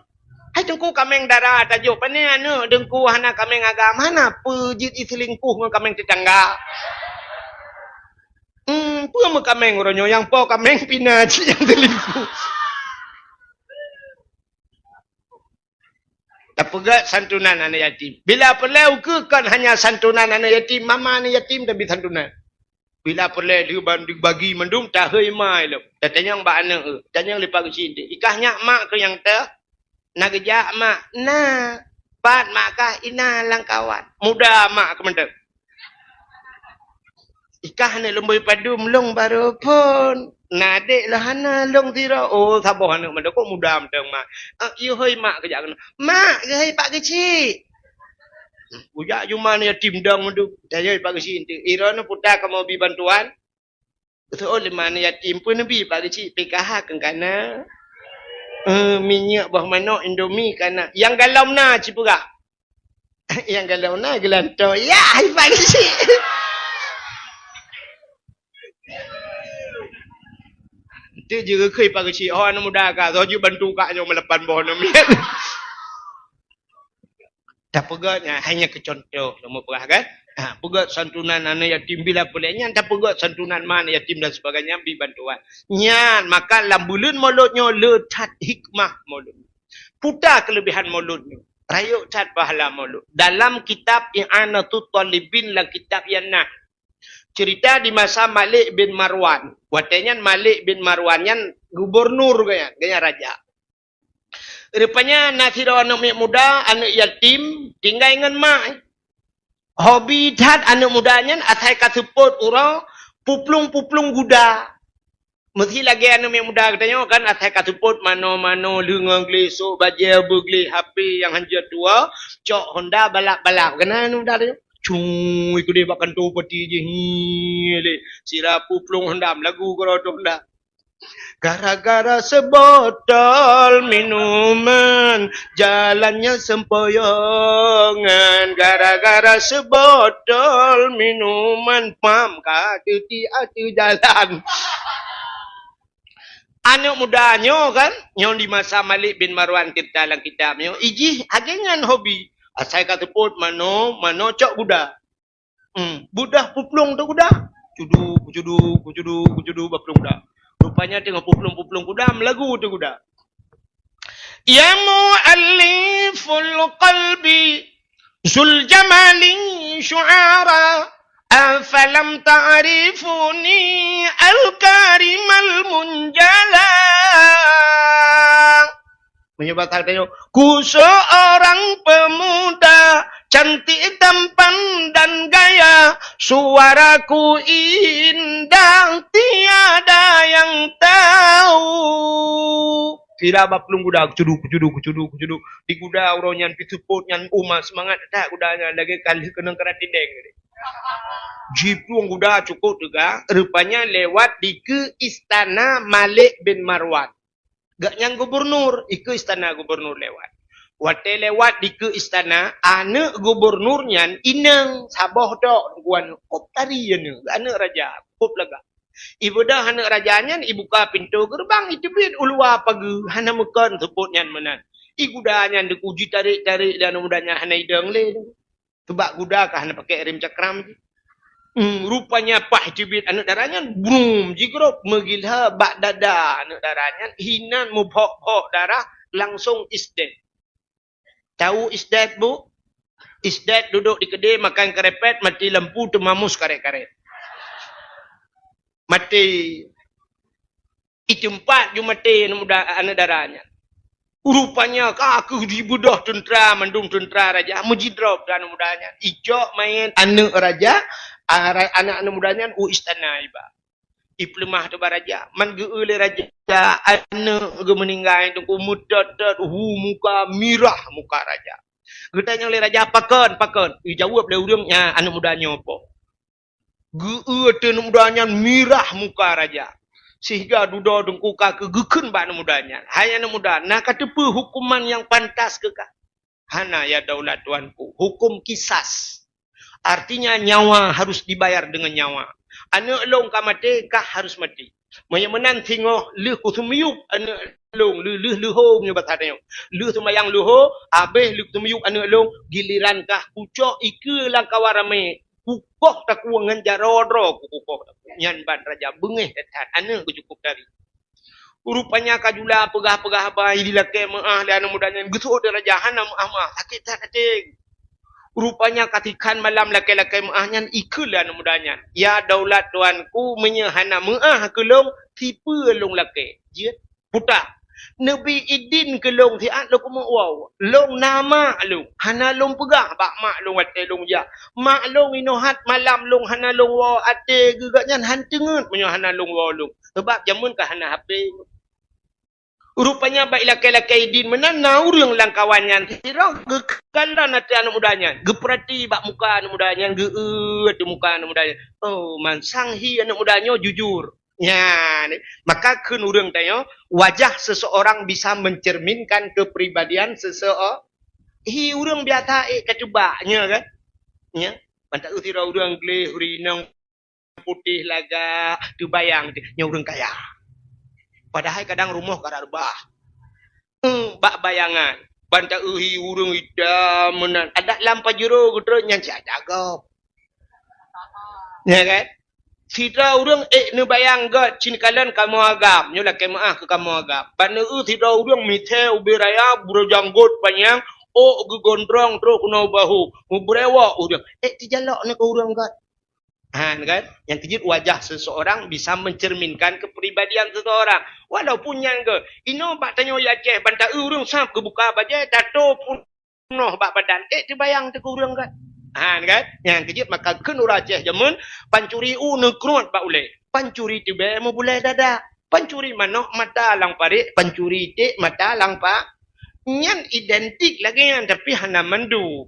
Hai teungku kaméng dara tajok, pané aneuk teungku hana kaméng agam, hana peue jeuet iseulingkuh ngon kaméng teutangga. Hmm, peue meukaméng uroe nyoe nyang po kaméng pih na cit nyang seulingkuh. Tapeugöt santunan aneuk yatim. Bila peureulèe ukeue kon hanya santunan aneuk yatim, mama aneuk yatim tabi santunan. Bila peureulèe lheuh ban dibagi mandum tahôi ma ilom. Tatanyong bak aneuk, tanyong lé Pak Geuchik, "Ikah nyak mak keuh nyang teuh?" "Na geujak mak." "Na." "Pat mak kah?" "Inan lam kawan." "Muda mak keuh mantong." Ih, Kah aneuk lôn boh padum, lôn barô phôn. Na adék lôn hana, lôn sidroe. Oh, saboh aneuk mandum, kok muda mantong, mak. Eh, yue hôi mak keu jak keunoe. Mak, geuhôi Pak Geuchik. Kujak jumah aneuk yatim dong mandum. Tayue Pak Geuchik enteuk. Droeneuh puta kamoe bi bantuan. Beutôi lé mak aneuk yatim pun neubi Pak Geuchik P K H keu kana. Eh, minyeuk boh manok Indomie kana. Nyang galom na cipeugah. Nyang galom na geulantoe. Ya, hai Pak Geuchik. Enteuk jeureukhui Pak Geuchik. Oh, aneuk muda ka. Soe jeuet bantu kak nyoe meulapan boh aneuk miet. Tapeugét nyan hanya keu contoh, lôn peugah kan? Ha, peugét santunan aneuk yatim bila peulée nyan, tapeugét santunan ma aneuk yatim dan sebagainya, bi bantuan. Nyan, maka lam buleuen Maulud nyoe le that hikmah Maulud. Puta keulebihan Maulud nyoe. Rayeuk that pahala Maulud. Dalam kitab I'anatut Talibin, lam kitab nyan na cerita di masa Malik bin Marwan. Watée nyan Malik bin Marwan nyan gubernur geuh nyan, geuh nyan raja. Rupanya na sidroe aneuk miet muda, aneuk yatim, tinggai ngon mak. Hobi that aneuk muda nyan asai ka seupôt uroe puplueng-puplueng guda. Meusi lagée aneuk miet muda geutanyoe kan, asai ka seupôt mano-mano, leungeung gleh, sôk bajée beugleh, H P nyang hanjeuet tuwoe, cok Honda balap-balap. Keunan aneuk muda tanyoe. Cuy, keudeh bak kantô pati jih, hi, lé. Sira puplueng Honda, meulagu keudroe Honda. Gara-gara sebotol minuman, jalannya sempoyongan. Gara-gara sebotol minuman, pam ka teuti ateueh jalan. Aneuk muda nyoe kan, nyoe di masa Malik bin Marwan cerita lam kitab nyoe, ijih lagée nyan hobi. Asai ka seupôt mano, mano cok guda. Hmm, beudoh puplueng teuh guda. Cudu, cudu, cudu, cudu, bak plueng guda. Rupanya teungoh puplueng-puplueng guda, meulagu teuh guda. Ya mu'allifal qalbi, zul jamali syu'ara, afalam ta'rifuni al-karimal munjala. Meunyoe basa geutanyoe, ku seorang pemuda, cantik tampan dan gaya, suaraku indah, tiada yang tahu. Sira bak plueng guda, kucudu, kucudu, kucudu, kucudu. Di guda uroe nyan, pih seupôt nyan, uma seumangat that guda nyan, lagée ka lheueh keunong keurat tideng. Jiplueng guda cukôp teuga, rupanya lewat dikeue istana Malik bin Marwan. Gobnyan gubernur, dikeue istana gubernur lewat. Watée lewat dikeue istana, aneuk gubernur nyan inong saboh tok, Teungku, aneuk, kok tari aneuk, aneuk raja, kok lagak. Ibeudôh aneuk raja nyan, ibuka pintoe geureubang, iteubiet u luwa pageue, hana meukon seupôt nyan meunan. Iguda nyan deuh, jitarek-tarek lé aneuk muda nyan, hana idong lé. Teubak guda ka hana pakai rem cakram jih. Hmm, rupanya paih teubiet aneuk dara nyan, brum, jigrob meugila bak dada aneuk dara nyan, hinan mubhok-bhok darah, langsung is dead. Tahu is dead, Bu? Is dead duduk di keudè makan karepet, mati lampu, teumamus karet-karet. Mati. Iteumpat ju maté aneuk muda, aneuk dara nyan. Rupanya ka kheueh jibeudôh teuntra, mandum teuntra raja, meujidrob aneuk muda nyan. Icok manyét aneuk raja, a, ra-, aneuk, aneuk muda nyan u istana iba. Ipeuleumah teuh bak raja. Man geu-eu lé raja, aneuk geuh meuninggai, teungku meutot-tot, hu muka, mirah muka raja. Geutanyong lé raja, "Pakon, pakon?" Ijaweueb lé ureuëng nyan, aneuk muda nyoe po. Geu-eu ateueh aneuk muda nyan mirah muka raja. Sehingga dudoe teungku ka kheueh geukheun bak aneuk muda nyan, "Hai aneuk muda, na kateupeue huköman nyang pantas keu kah?" "Hana, ya daulat tuanku, huköm kisas. Artinya nyawa harus dibayar dengan nyawa. Aneuk lôn ka maté, kah harus maté." Meunyoe meunan singoh lheueh kuseumiyueb aneuk lôn, lheueh, lheueh leuhô meunyoe basa tanyoe. Lheueh seumayang leuhô, abéh lheueh kuseumiyueb aneuk lôn, giliran kah kucok ikeue lam kawan ramé, kukoh takue ngon jaroe droe kukoh takue. Nyan ban raja beungéh that-that, aneuk geuh cukup tari. Rupanya ka jula peugah-peugah haba dilakée meuáh lé aneuk muda nyan, geuseuôt lé raja hana meuáh-meuáh, sakét that até. Rupanya ka tikhan malam lakée-lakée meuáh nyan, ikheun lé aneuk muda nyan, "Ya daulat tuanku, meunyoe hana meuáh keu lôn, sipeue lôn lakée?" Jeuet, puta. Neubi idin keu lôn siat lôn keumeuk woe. Lôn na mak lôn, hana lôn peugah bak mak lôn watée lôn jak. Mak lôn inoe that malam lôn hana lôn woe até geuh, gobnyan han teungeut meunyoe hana lôn woe lôn. Sabab jameun ka hana H P. Rupanya bak ilakée-lakée idin meunan na ureuëng lam kawan nyan sidroe geukalon até aneuëk muda nyan, geupeurati bak muka aneuëk muda nyan, geu-eu ateueh muka aneuëk muda nyan. Oh, mansang hi aneuëk muda nyoe jujur. Nyan, maka kheun ureuëng tanyoe, wajah seseorang bisa mencerminkan kepribadian seseorang. Hi ureuëng biasa ék ka cuba, nya kan? Nya, mantap sidroe ureuëng gleh uri inong putéh lagak, teubayang teuh nyoe ureuëng kaya. Padahai kadang rumoh ka reubah. Hmm, bak bayangan, ban taeu hi ureuëng itam meunan. Adak lam pajero geutrok nyan siat jagab. Ya kan? Sidroe ureuëng ék neubayang gét cit kalon kamoe agam, nyoe lakée meuáh keu kamoe agam. Ban neueu sidroe ureuëng misée ubé raya, beurajanggot panyang, ôk geugontrong trok keunoe bahu, meubrewok ureuëng. Ék teujalok neu keu ureuëng gét. Ha, kan? Nyang keujeuet wajah seseorang bisa mencerminkan kepribadian seseorang. Walaupun nyan ke, inoe bak tanyoe Aceh ban taeu ureuëng sab geubuka bajée, tato peunoh bak badan, ék teubayang teuh keu ureuëng kan. Ha, kan? Nyang keujeuet maka kheun ureuëng Aceh jameun, pancuri u neukruet bak ulée, pancuri teubée meubulée dada, pancuri manok mata lam parék, pancuri iték mata lam pa. Nyan identik lagée nyan tapi hana mandum.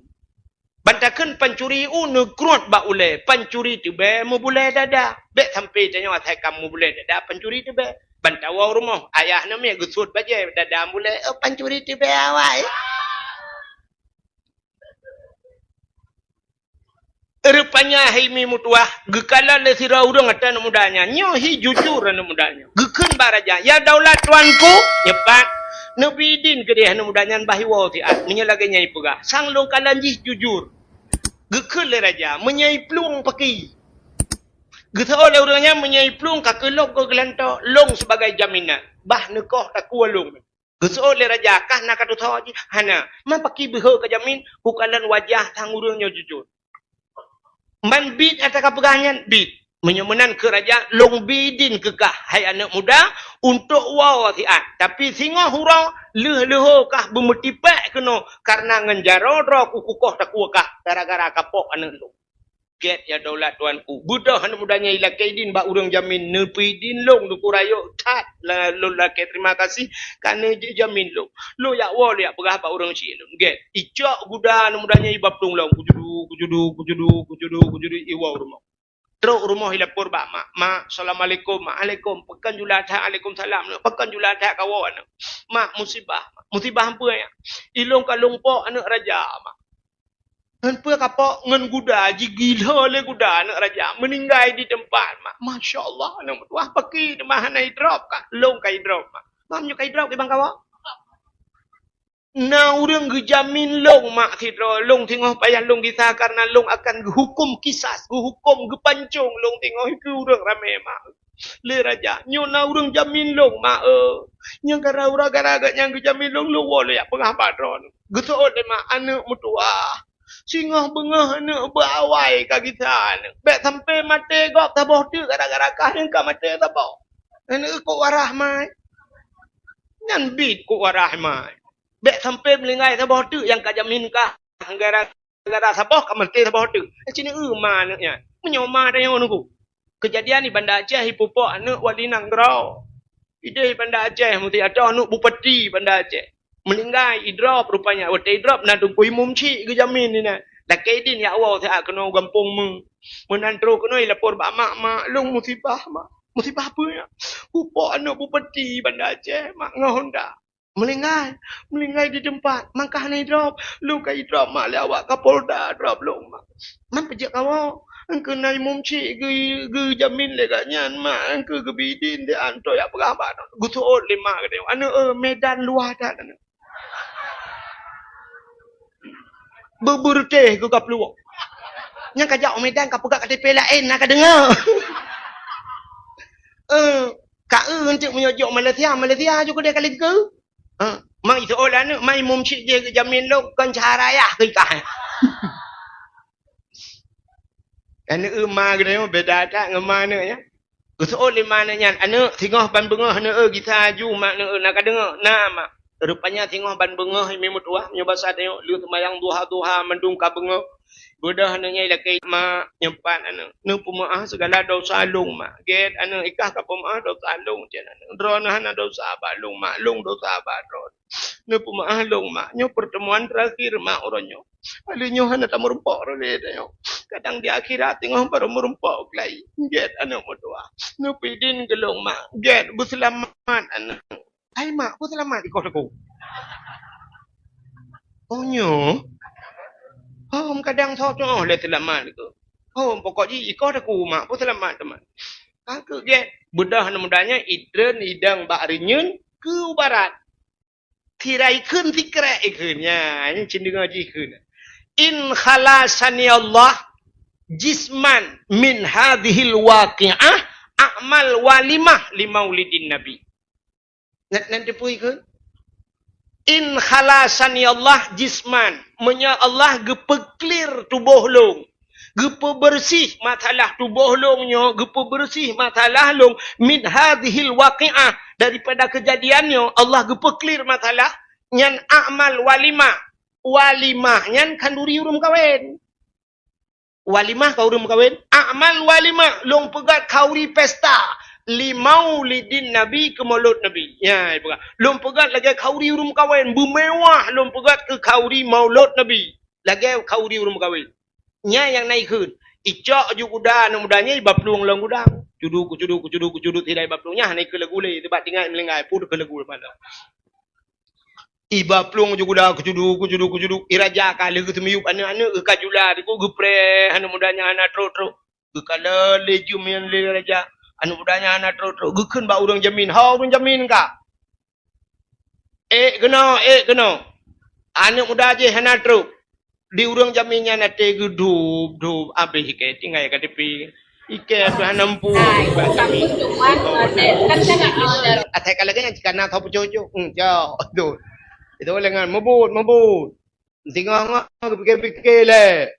Ban takheun pancuri u neukruet bak ulée, pancuri teubée meubulée dada. Bék sampoe tanyoe asai ka meubulée dada pancuri teubée. Ban tawoe rumoh, ayah neumiet geusut bajée dada bulée, oh, pancuri teubée awai. Rupanya hai mi meutuwah, geukalon lé sidroe ureuëng ateueh aneuëk muda nyan. Nyoe hi jujur aneuëk muda nyoe. Geukheun bak raja, "Ya daulat tuanku," nyoe pat, neubi idin keudeh aneuëk muda nyan bah iwoe siat. Meunyoe lagée nyan ipeugah, sang lôn kalon jih jujur. Geukheun lé raja, meunyoe iplueng paki. Geuseuôt lé ureuëng nyan meunyoe iplueng ka keulob keu geulantoe, lôn sibagai jaminan. Bah neukoh takue lôn. Geuseuôt lé raja, kah na ka tutoe jih? Hana. Man paki beuhe ka jamin, kukalon wajah sang ureuëng nyoe jujur. Man biet ata ka peugah nyan, biet. Meunyoe meunan keu raja, lôn bi idin keu kah, hai aneuëk muda, untuk woe siat. Tapi singoh uroe, lheueh leuho kah beumeutipék keunoe, kareuna ngon jaroe droe kukukoh takue kah, gara-gara kapok aneuëk lôn. Gét ya daulat tuanku. Beudôh aneuëk muda nyan ilakée idin bak ureuëng jamin, neubi idin lôn dukurayo that la-, lôn lakée terima kasih, ka neujeuet jamin lôn. Lôn jak woe, lôn jak peugah bak ureuëng chik lôn. Gét, icok guda aneuëk muda nyan iba plueng lom, kujudu, kujudu, kujudu, kujudu, kujudu, iwoe rumoh. Trok rumoh ilapor bak mak. "Mak, assalamualaikum." "Mak, alaikum." "Pakon jula that?" "Alaikum salam." "Pakon jula that kawoe aneuëk?" "Mak, musibah." "Musibah peue nyan?" "Ilôn ka lôn pok aneuëk raja, Mak." "Ngon peue kapok?" "Ngon guda, jigilo lé guda aneuëk raja, meuninggai di teumpat, Mak." "Masya Allah, aneuëk meutuwah, paki teuma hana idrop kah?" "Lôn ka idrop, Mak." "Mak, meunyoe ka idrop, kiban kawoe?" "Na ureuëng geujamin lôn, Mak, sidroe, lôn singoh payah lôn gisa kareuna lôn akan geuhuköm kisas, geuhuköm geupancong lôn singoh keu ureuëng ramé, Mak." Lé raja, "Nyoe na ureuëng jamin lôn, Mak, eh. Nyoe gara-gara gata nyan geujamin lôn, lôn woe lôn jak peugah bak droeneuh." Geuseuôt lé mak, "Aneuëk meutuwah, singoh beungoh aneuëk beuawai ka gisa aneuëk. Bék sampoe maté gob saboh teuk gara-gara kah nyang ka maté saboh. Aneuëk kok waras mai. Nyan biet kok waras mai. Bék sampoe meuninggai saboh teuk nyang ka jamin kah gara-gara saboh ka maté saboh teuk." Sineuk ma aneuëk nyan. Meunyoe ma tanyoe nunggu. Keujadian di Banda Aceh, ipupok aneuëk wali nanggroe. Ideh di Banda Aceh, muti atau aneuëk bupati Banda Aceh. Meuninggai, idrop rupanya. Watée idrop, na Teungku Imum Chik geujamin inan. Lakée idin jak woe siat keunoe gampông meu. Meunan trok keunoe ilapor bak mak, "Mak, lôn musibah, Mak." "Musibah peue nyan?" "Pupok aneuëk bupati Banda Aceh, Mak, ngon honda. Meuninggai, meuninggai di teumpat, mangkah hana idrop. Lôn ka idrop, Mak, lé awak Kapolda drop lôn, Mak." "Man peujeuet kawoe?" "Engkeu na Imum Chik geu-, geujamin lé gobnyan, Mak. Engkeu geubi idin di anto jak peugah bak." Geuseuôt lé mak geutanyoe, "Aneuëk, eh, Medan luwah that, aneuëk. Beubeureutéh keu ka pluek. Nyang ka jak u Medan ka peugah K T P laén, na ka deungoe." "Eh, ka eu enteuk meunyoe jok Malaysia, Malaysia ju keudeh ka lingkeu." "Eh, mang iseuôt lé aneuëk, mang Imum Chik jih geujamin lôn kon cara yah keu ikah." Aneuëk ma geutanyoe beda that ngon ma aneuëk nyan. Geuseuôt lé ma nyan, "Aneuëk, singoh ban beungoh aneuëk, gisa aju mak aneuëk, na ka deungoe?" "Na, mak." Rupanya singoh ban beungoh, mi meutuah, nyoe basa tanyoe, lheueh seumayang duha-duha mandum ka beungoh. Beudôh aneuëk nyan lakée, "Mak, nyoe pat aneuëk, neupeumeuáh sigala dosa lôn, mak. Gét aneuëk, i kah ka peumeuáh dosa lôn, cit aneuëk. Droeneuh hana dosa bak lôn, mak, lôn dosa bak droeneuh. Neupeumeuáh lôn, mak. Nyoe peurtemuan terakhir, mak, uroe nyoe. Kali nyoe hana tameurumpok lé tanyoe. Kadang di akhirat teungoh barô meurumpok lagi. Gét aneuëk meutuah. Neupeudin keu lôn, mak. Gét, beuseulamat aneuëk." "Hai mak, peuseulamat ikoh teungku." "Oh, nyoe? Hom kadang soe tuoh lé seulamat ikoh. Hom pokok jih ikoh teungku mak, peuseulamat teuma." Ka keuh gét, beudôh aneuëk muda nyan itreun idong bak reunyeun keu u barat. Sira ikheun sikrek ikheun. Nyan, nyan cit deungoe jih kheun. "In khalasani Allah jisman min hadhil waqi'ah a'mal walimah li maulidin Nabi." Nyan, nyan teupeu ikheun. "In khalasani Allah jisman." Meunyoe Allah geupeuklir tuboh lôn, geupeubeureuséh masalah tuboh lôn nyoe, geupeubeureuséh masalah lôn, "min hadhil waqi'ah", daripada keujadian nyoe, Allah geupeuclear masalah nyan, "a'mal walimah." Walimah nyan khanduri ureuëng meukawen. Walimah ka ureuëng meukawen. "A'mal walimah", lôn peugét khanduri pesta. "Li maulidin Nabi", keu maulud Nabi. Ya, ipeugah. Lôn peugét lagée khanduri ureuëng meukawen. Beumewah lôn peugét keu khanduri maulud Nabi. Lagée khanduri ureuëng meukawen. Nyan nyang na ikheun. Icok ju guda aneuëk muda nyan iba plueng lam gudang. Cudu, kucudu, kucudu, kucudu, tidak iba plueng. Nyan na ikheun lagu lé, teubat tinggai meulinggai, pun keu lagu malam. Iba plueng ju guda, kucudu, kucudu, kucudu. I raja ka lheueh geuseumiyueb aneuëk-aneuëk, geukajula teungku, geupreh aneuëk muda nyan hana trok-trok. Geukalon lé jeuem nyan lé raja. Aneuëk muda nyan hana trok-trok. Geukheun bak ureuëng jamin. "Ho ureuëng jamin ka?" "Ék keunoe, ék keunoe." Aneuëk muda jih hana trok. Di ureuëng jamin nyan até geudub-dub, abéh ikée tinggai ka teupie. Ikée pih hana mampu. Asai ka lagée nyan cit kana tho peucok-cok. Hmm, cok. Beutôi. Itu lengan meubuet, meubuet. Singoh-ngoh geupike-pike lé.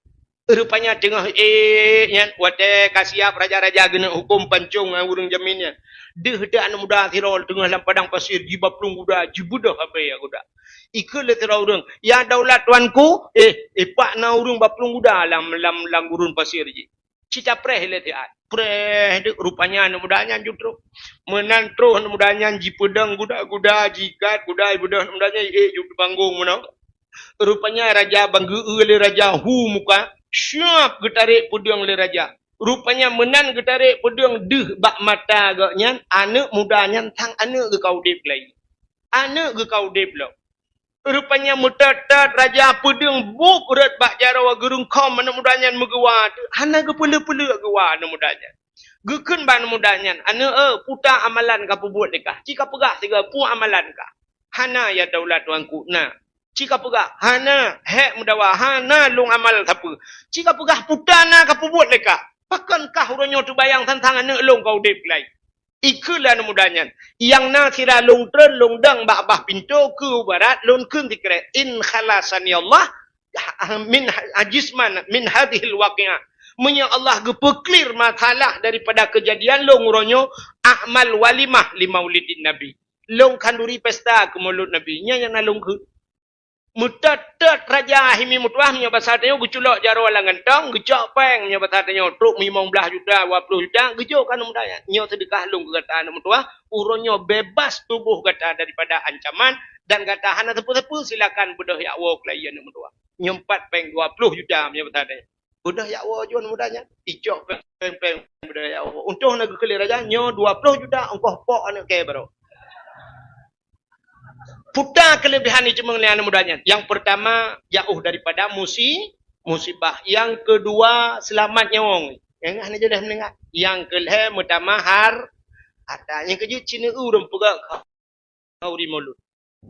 Rupanya teungoh ék nyan, watée ka siab raja-raja geuneuk huköm pancong ngon ureuëng jamin nyan. Deuh teuh aneuëk muda sidroe teungoh lam padang pasir, jiba plueng guda, jibeudôh abée guda. Ikheun lé sidroe ureuëng, "Ya daulat tuanku, eh, eh, pat na ureuëng ba plueng guda lam, lam, lam gurun pasir jih." Cit tapreh lé siat. Preh deuek, rupanya aneuëk muda nyan ju trok. Meunan troh aneuëk muda nyan jipeudong guda-guda, jiikat guda, ibeudôh aneuëk muda nyan, eh, ju teubanggong meunoe. Rupanya raja ban geu-eu lé raja hu muka, siab geutarek peudeueng lé raja. Rupanya meunan geutarek peudeueng deuh bak mata gobnyan, aneuëk muda nyan sang aneuëk geuh ka udeb lagi. Aneuëk geuh ka udeb lom. Rupanya meutot-tot raja peudeueng buet rot bak jaroe geureungkhom aneuëk muda nyan meugeuwa, hana geupeuleuek-peuleuek geuwa aneuëk muda nyan. Geukheun bak aneuëk muda nyan, "Aneuëk, eh, peue ta amalan ka peubuet lé kah? Ci ka peugah sigoe peue amalan kah?" "Hana, ya daulat tuanku, na." "Ci ka peugah?" "Hana." "Hék meudawa?" "Hana lôn amal sapeue." "Ci ka peugah peue ta na ka peubuet lé kah? Pakon kah uroe nyoe teubayang tantang aneuëk lôn ka udeb lagi?" Ikheun lé aneuëk muda nyan, "Nyang na sira lôn treun lôn dong bak bah pintoe keu barat, lôn kheun sikrek, 'In khalasani Allah min jisman min hadhil waqi'ah.' Meunyoe Allah geupeuklir masalah daripada keujadian lôn uroe nyoe, a'mal walimah li maulidin Nabi. Lôn khanduri pesta keu maulud Nabi." Nyan nyang na lôn kheun. Meutot-tot raja himi meutuah, meunyoe basa tanyoe geuculok jaroe lam gantong, geucok péng, meunyoe basa tanyoe trok limong blaih juta, dua ploh juta, geujok keu aneuëk muda nyan. "Nyoe seudeukah lôn keu gata aneuëk meutuah, uroe nyoe bebas tuboh gata daripada ancaman, dan gata hana sapeue-sapeue, silakan beudôh jak woe keulayi aneuëk meutuah. Nyoe pat péng dua ploh juta," meunyoe basa tanyoe. Beudôh jak woe ju aneuëk muda nyan. Icok péng-péng beudôh jak woe. Untông na geukheun lé raja, "Nyoe dua ploh juta ongkoh pok aneuëk kèe baroe." Peue ta keulebihan jiceumeung lé aneuëk muda nyan? Nyang peurtama, jauh daripada musi-, musibah. Nyang keudua, seulamat nyawöng. Nyang hana jeulaih meuninggai. Nyang keulhèe, meutamah har-, harta. Nyang keujeuet, ci neu-eu ureuëng peugah khanduri maulud.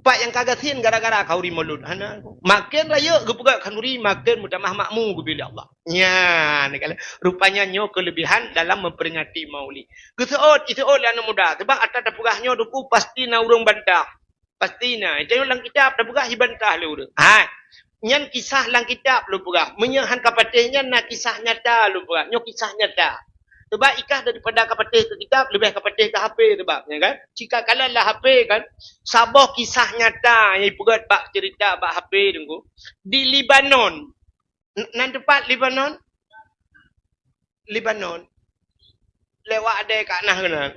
Pat nyang ka gasien gara-gara khanduri maulud? Hana. Maken rayeuk geupeugah khanduri, maken meutamah makmu geubri lé Allah. Nyan, rupanya nyoe keulebihan dalam memperingati maulid. Geuseuôt, jiseuôt lé aneuëk muda. Sabab ata tapeugah nyoe teungku pasti na ureuëng bantah. Pasti na. Tanyoe lam kitab tapeugah jibantah lé ureuëng. Hai. Nyan kisah lam kitab lôn peugah. Meunyoe han ka patéh nyan na kisah nyata lôn peugah. Nyoe kisah nyata. Sebab ikah daripada ka patéh keu kitab, leubeh ka patéh keu H P sebab, ya kan? Cit ka kalon lam H P kan, saboh kisah nyata nyang ipeugét bak cerita bak H P teungku. Di Lebanon. N-, nan teumpat Lebanon? Lebanon. Lewat adai kat nah keunan.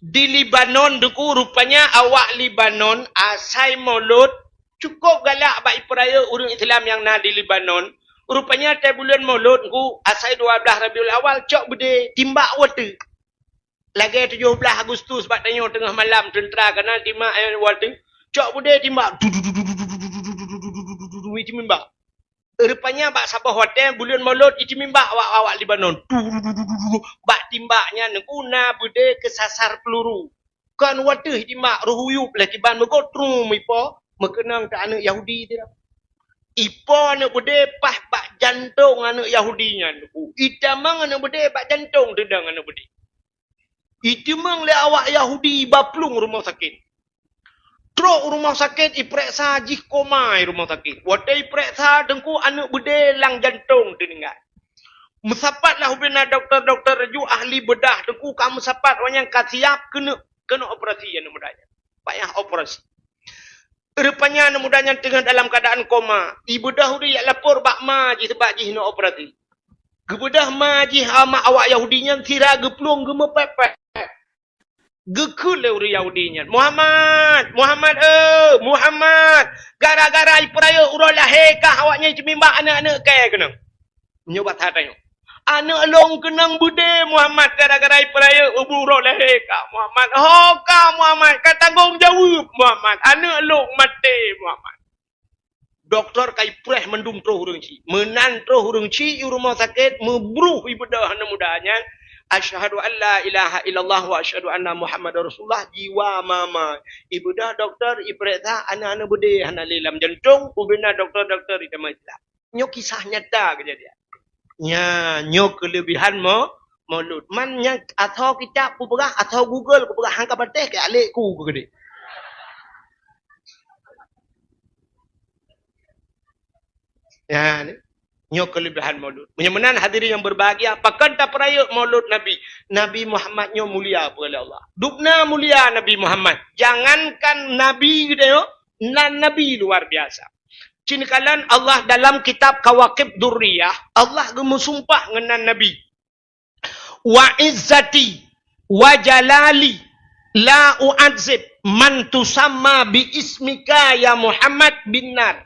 Di Lebanon teungku, rupanya awak Lebanon asai Maulud cukup galak bak ipeurayeuk ureuëng Islam nyang na di Lebanon. Rupanya watée buleuen Maulud teungku, asai dua blaih Rabiul Awal, cok beudé timbak watée. Lagée tujoh blaih Agustus bak tanyoe teungoh malam teuntra kana timbak, eh, watée. Cok beudé timbak. Rupanya bak saboh watée buleuen Maulud iteumimba awak-awak Lebanon. Bak timbak nyan teungku na beudé keusasar peuluru. Kon watée timbak, roh uyueb lé kiban meugot trum ipo, meukeunong keu aneuëk Yahudi teuh. Ipo aneuëk beudé paih bak jantong aneuëk Yahudi nyan teungku. Itamong aneuëk beudé bak jantong teudong aneuëk beudé. Itamong lé awak Yahudi bak plueng rumoh sakét. Trok u rumoh sakét, ipeuriksa jih koma i rumoh sakét. Watée ipeuriksa teungku, aneuëk beudé lam jantong teuninggai. Meusapat lah ubena dokto-dokto, ju ahli beudah teungku ka meusapat, awaknyan ka siap keuneuk, keuneuk operasi aneuëk muda nyan. Payah operasi. Rupanya aneuëk muda nyan teungoh dalam keuadaan koma. Ibeudah ureuëng jak lapor bak ma jih sebab jih neuk operasi. Geubeudah ma jih, ma awak Yahudi nyan sira geuplueng geumeupék-pék. Geukheun lé ureuëng Yahudi nyan, "Muhammad, Muhammad, eh, Muhammad! Gara-gara ipeurayeuk uroe lahé kah awaknyan iteumimba aneuëk-aneuëk kèe keunong." Meunyoe bak that tanyoe, "Aneuëk lôn keunong beudé, Muhammad, gara-gara ipeurayeuk uroe lahé kah, Muhammad. Ho kah, Muhammad, ka tanggong jaweueb, Muhammad. Aneuëk lôn maté, Muhammad." Dokto ka ipreh mandum troh ureuëng chik. Meunan troh ureuëng chik u rumoh sakét, meubruh ibeudah aneuëk muda nyan, "Asyhadu an la ilaha illallah wa asyhadu anna Muhammadar Rasulullah," jiwa mama. Ibeudah dokto, ipeuriksa, aneuëk-aneuëk beudé hana lé lam jantong, ubena dokto-dokto di agama Islam. Nyoe kisah nyata keujadian. Nya, nyoe keuleubehan mo-, Maulud. Man nyang asoe kitab kupeugah, asoe Google kupeugah, han ka patéh keu alek ku keudeh. Ya, ni. Nyoe keuleubehan Maulud. Meunyoe meunan hadirin yang berbahagia, pakon tapeurayeuk Maulud Nabi? Nabi Muhammad nyoe mulia peue lé Allah. Dubna mulia Nabi Muhammad. Jangankan Nabi geutanyoe, nan Nabi luar biasa. Cit kalon Allah dalam kitab Kawakib Durriyah, Allah geumeusumpah ngon nan Nabi. "Wa izzati wa jalali la u'adzib man tusamma bi ismika ya Muhammad bin nar."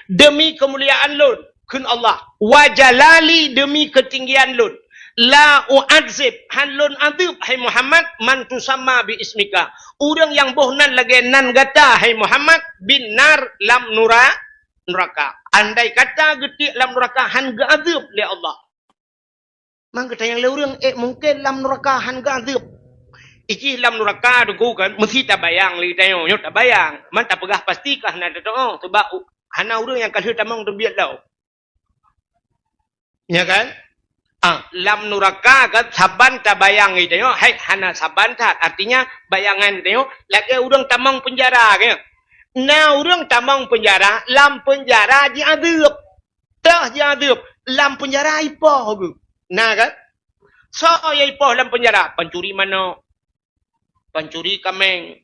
Demi keumuliaan lôn, kheun Allah, "Wa jalali," demi keutinggian lôn, "la u'adzib," han lôn adeueb, hai Muhammad, "man tusamma bi ismika," ureuëng nyang boh nan lagée nan gata, hai Muhammad, "bin nar," lam nura-, nuraka. Andai kata geutiek lam nuraka han geuadeueb lé Allah. Man geutanyoe lé ureuëng, eh, mungken lam nuraka han geuadeueb. Ijih lam nuraka teungku kan, meusti tabayang lé geutanyoe, nyoe tabayang. Man tapeugah pasti ka hana teutuoh, sebab u-, hana ureuëng nyang ka lheueh tamong teubiet lom. Ya kan? Ah, lam nuraka kan, saban tabayang geutanyoe, hai hana saban that. Artinya, bayangan geutanyoe, lagée ureuëng tamong peunjara kan. Na ureuëng tamong peunjara, lam peunjara jiadeueb. Teuh jiadeueb, lam peunjara ipoh geuh. Na kan? Soe nyang ipoh lam peunjara? Pancuri manok, pancuri kaméng,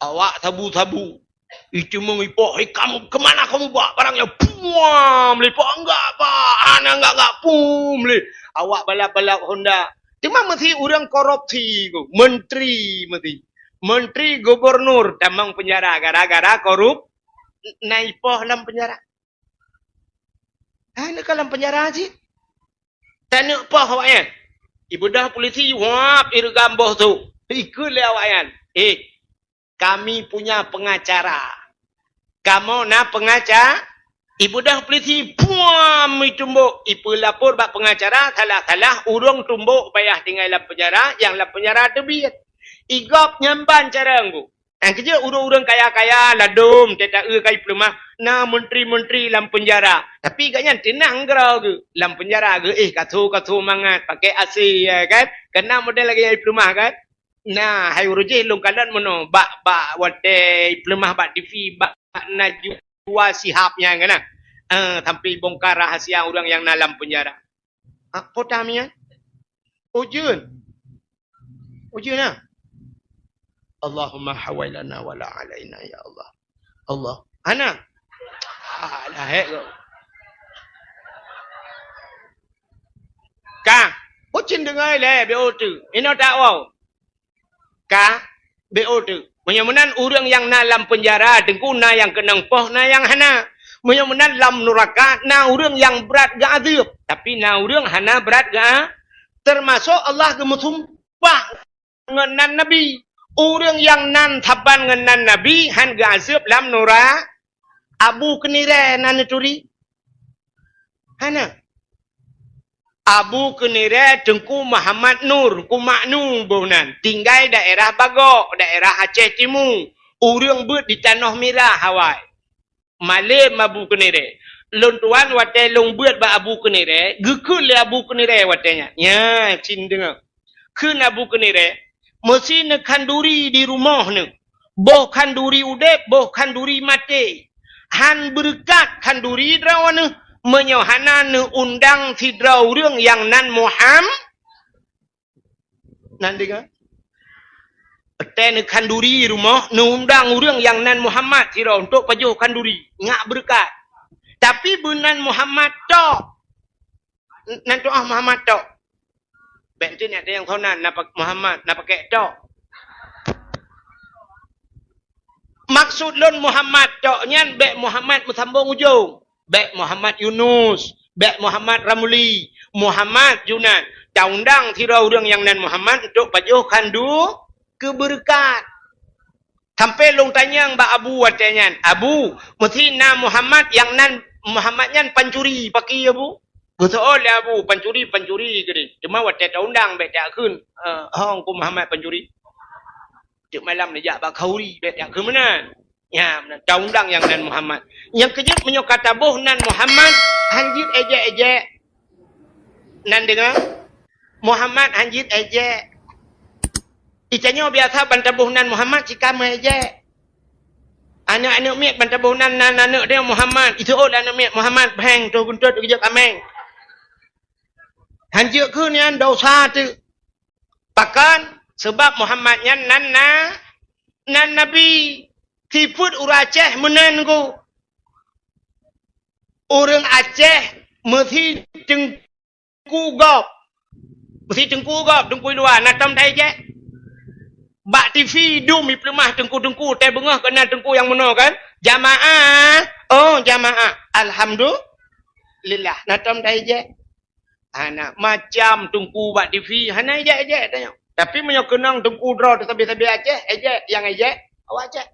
awak sabu-sabu. Iteumong ipoh, "Hei kamu, kemana kamu bawa barang nyoe?" Puam lé ipoh, "Enggak, Pak, hana enggak-enggak," puam lé. Awak balap-balap Honda. Teuma meusti ureuëng korupsi geuh, menteri meusti. Menteri, gubernur tamong peunjara gara-gara korup-, na ipoh lam peunjara. Hai, neuk ka lam peunjara cit. Taneuk poh awaknyan. Ibeudah polisi, wab, ireugam boh su. Ikheun lé awaknyan, "Eh, kami punya pengacara. Kamoe na pengaca-," Ibeudah polisi, puam, itumbok, ipeulapor bak pengacara, salah-salah, ureuëng tumbok payah tinggai lam peunjara, nyang lam peunjara teubiet. Igob nyan ban cara nggu. Nyang keujeuet ureuëng-ureuëng kaya-kaya, ladôm, teuta-eu ka ipeuleumah, na menteri-menteri lam peunjara. Tapi gobnyan teunang keudroe geuh, lam peunjara geuh, eh, kaso-kaso mangat, pakai A C, ya kan? Keunan model lagée nyang ipeuleumah kan? Na, hai ureuëng jih lôn kalon meunoe, bak, bak watée ipeuleumah bak T V, bak Najwa Shihab nyan kan na. Eh, sampai bongkar rahasia ureuëng nyang na lam penjara. Ah, po tamian? Ujeuen. Ujeuen na. Allahumma hawailana wala alaina ya Allah. Allah. Hana. Ah, dah hek kau. Ka. Ucin dengai leh, be otu. Ino tak wow. Ka, be otu. Meunyoe meunan ureuëng nyang na lam penjara, teungku na nyang keunong poh, na nyang hana. Meunyoe meunan lam nuraka, na ureuëng nyang brat geuazeueb, tapi na ureuëng hana brat geu-, termasuk Allah geumeusumpah ngon nan Nabi. Ureuëng nyang nan saban ngon nan Nabi han geuazeueb lam nura-, Abu Keunirée nan neuturi. Hana. Abu Keunirée Teungku Muhammad Nur, Teungku Maknu boh nan, tinggai daerah Bagok, daerah Aceh Timu. Ureuëng beuet di Tanoh Mirah awai. Malem Abu Keunirée. Lôn tuan watée lôn beuet bak Abu Keunirée, geukheun lé Abu Keunirée watée nyan. Nya, cin deungoe. Kheun Abu Keunirée, meusi neukhanduri di rumoh neuh. Boh khanduri udeb, boh khanduri maté. Han beureukat khanduri droeneuh, meunyoe hana neuundang sidroe ureuëng nyang nan Muham-, nan deungoe. Watée neukhanduri rumoh, neuundang ureuëng nyang nan Muhammad sidroe untuk pajoh khanduri, nyak beureukat. Tapi beunan Muhammad tok. Nan tu'oh Muhammad tok. Bék nyan ada nyang sonan, na pak-, Muhammad, na pakai tok. Maksud lôn Muhammad tok nyan bék Muhammad meusambong ujong. Bék Muhammad Yunus, bék Muhammad Ramli, Muhammad Junan. Taundang sidroe ureuëng nyang nan Muhammad untuk pajoh khandu keu beureukat. Sampai lôn tanyong bak Abu watée nyan, "Abu, meusi na Muhammad nyang nan, Muhammad nyan pancuri paki, Abu?" Geuseuôt lé Abu, "Pancuri, pancuri," geudeh. Teuma watée taundang bék takheun, "Eh, hong ku Muhammad pancuri." Teuk malam neujak bak khauri bék takheun meunan. Nya, meunan taundang nyang nan Muhammad. Nyang keujeuet meunyoe ka taboh nan Muhammad, han jeuet ejek-ejek. Nan deungoe, Muhammad han jeuet ejek. Itanyoe biasa ban taboh nan Muhammad cit ka meuejek. Aneuëk-aneuëk miet ban taboh nan, nan aneuëk dia Muhammad. Iseuôt lé aneuëk miet Muhammad, bheng, toh guntot geujok kaméng. Han jeuet keu nyan dosa teuk. Pakon? Seubab Muhammad nyan nan na, nan nabi. Sifeuet ureuëng Aceh meunan ku. Ureuëng Aceh meusi teung- ku gob. Meusi teungku gob, teungku luwa, na tom taejek. Bak T V dum ipeuleumah teungku-teungku, teubeungöh keunan teungku nyang meunoe kan. Jamaah, oh jamaah. Alhamdulillah, na tom taejek. Hana macam teungku bak T V, hana ejek-ejek tanyoe. Tapi meunyoe keunong teungku droe teusabe-sabe Aceh, ejek, nyang ejek, awak Aceh.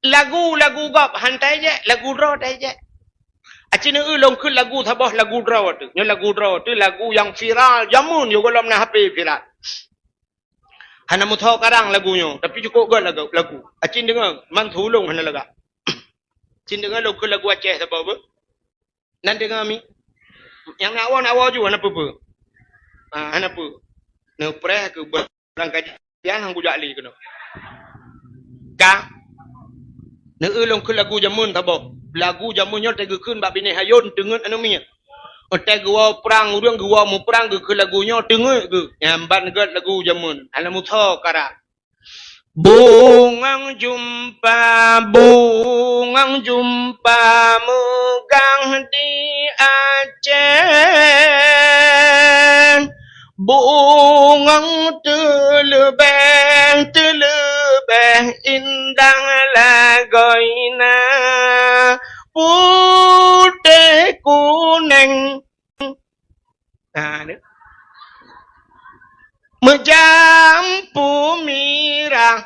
Lagu-lagu gob han taejek, lagu droe taejek. Aci neueu lôn kheun lagu saboh lagu droe teuh. Nyoe lagu droe teuh lagu nyang viral jameun nyoe gohlom na H P viral. Hana meusoe karang lagu nyoe, tapi cukôp göt lagu, lagu. Aci deungoe, man sulông hana lagak. Aci deungoe lôn kheun lagu Aceh saboh beuh. Nan deungoe mi. Nyang nak woe, nak woe ju hana peue-peue. Ah, hana peue. Neupreh keu beuh. Ureuëng kajian han kujak lé keunoe. Ka. Neueu lôn kheun lagu jameun saboh. Lagu jameun nyoe teugeukheun bak binéh ayôn teungeut aneuëk miet. Watée geuwoe prang ureuëng geuwoe muprang geukheun lagu nyoe teungeut geuh. Nyan ban göt lagu jameun. Hana meusoe karang. Bungong jumpa, bungong jumpa meugah di Aceh. Bungong teuleubeh, teuleubeh indah lagoina, putéh kuneng. Ha, ni. Meujampu mirah.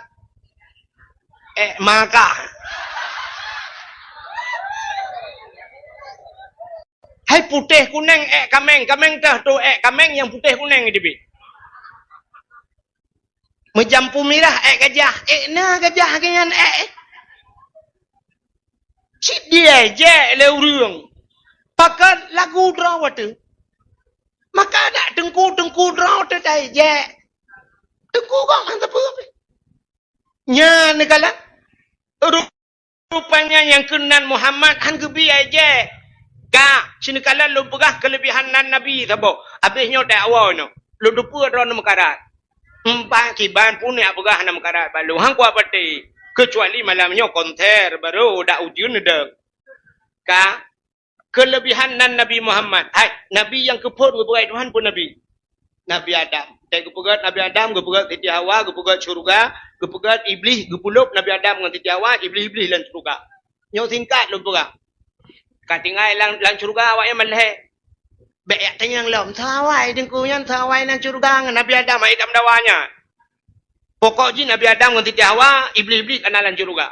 Eh, maka. Hai putéh kuneng ék kaméng, kaméng teuh tu ék kaméng nyang putéh kuneng teubiet. Meujampu mirah ék gajah, ék na gajah geuh nyan ék. Cit diejek lé ureuëng. Pakon lagu droe watée. Maka dak teungku-teungku droe teuh taejek. Teungku kong han sapeue pih. Nyan neukalon. Ru- Rupanya nyang keunan Muhammad han geubi ai jeh. Ka, seuneukala lôn peugah keuleubihan nan Nabi saboh. Abéh nyoe dakwa nyoe. Lôn teupeue droeneuh meukarat. Empat kiban pun jak peugah hana meukarat bak lôn. Han kuat patéh. Keucuali malam nyoe konser barô dak ujeuen neudeueng. Ka, keuleubihan nan Nabi Muhammad. Hai, Nabi nyang keuphon geupeugah Tuhan peue Nabi? Nabi Adam. Watée geupeugét Nabi Adam, geupeugét Siti Hawa, geupeugét syeuruga, geupeugét Iblih, geupeulôb Nabi Adam ngon Siti Hawa, Iblih-iblih lam syeuruga. Nyoe singkat lôn peugah. Ka tinggai lam, lam syeuruga awaknyan meulhée. Bék jak tanyong lom, soe awai teungku nyan, soe awai lam syeuruga ngon Nabi Adam, hai ka meudawa nyan. Pokok jih Nabi Adam ngon Siti Hawa, Iblih-iblih ka na lam syeuruga.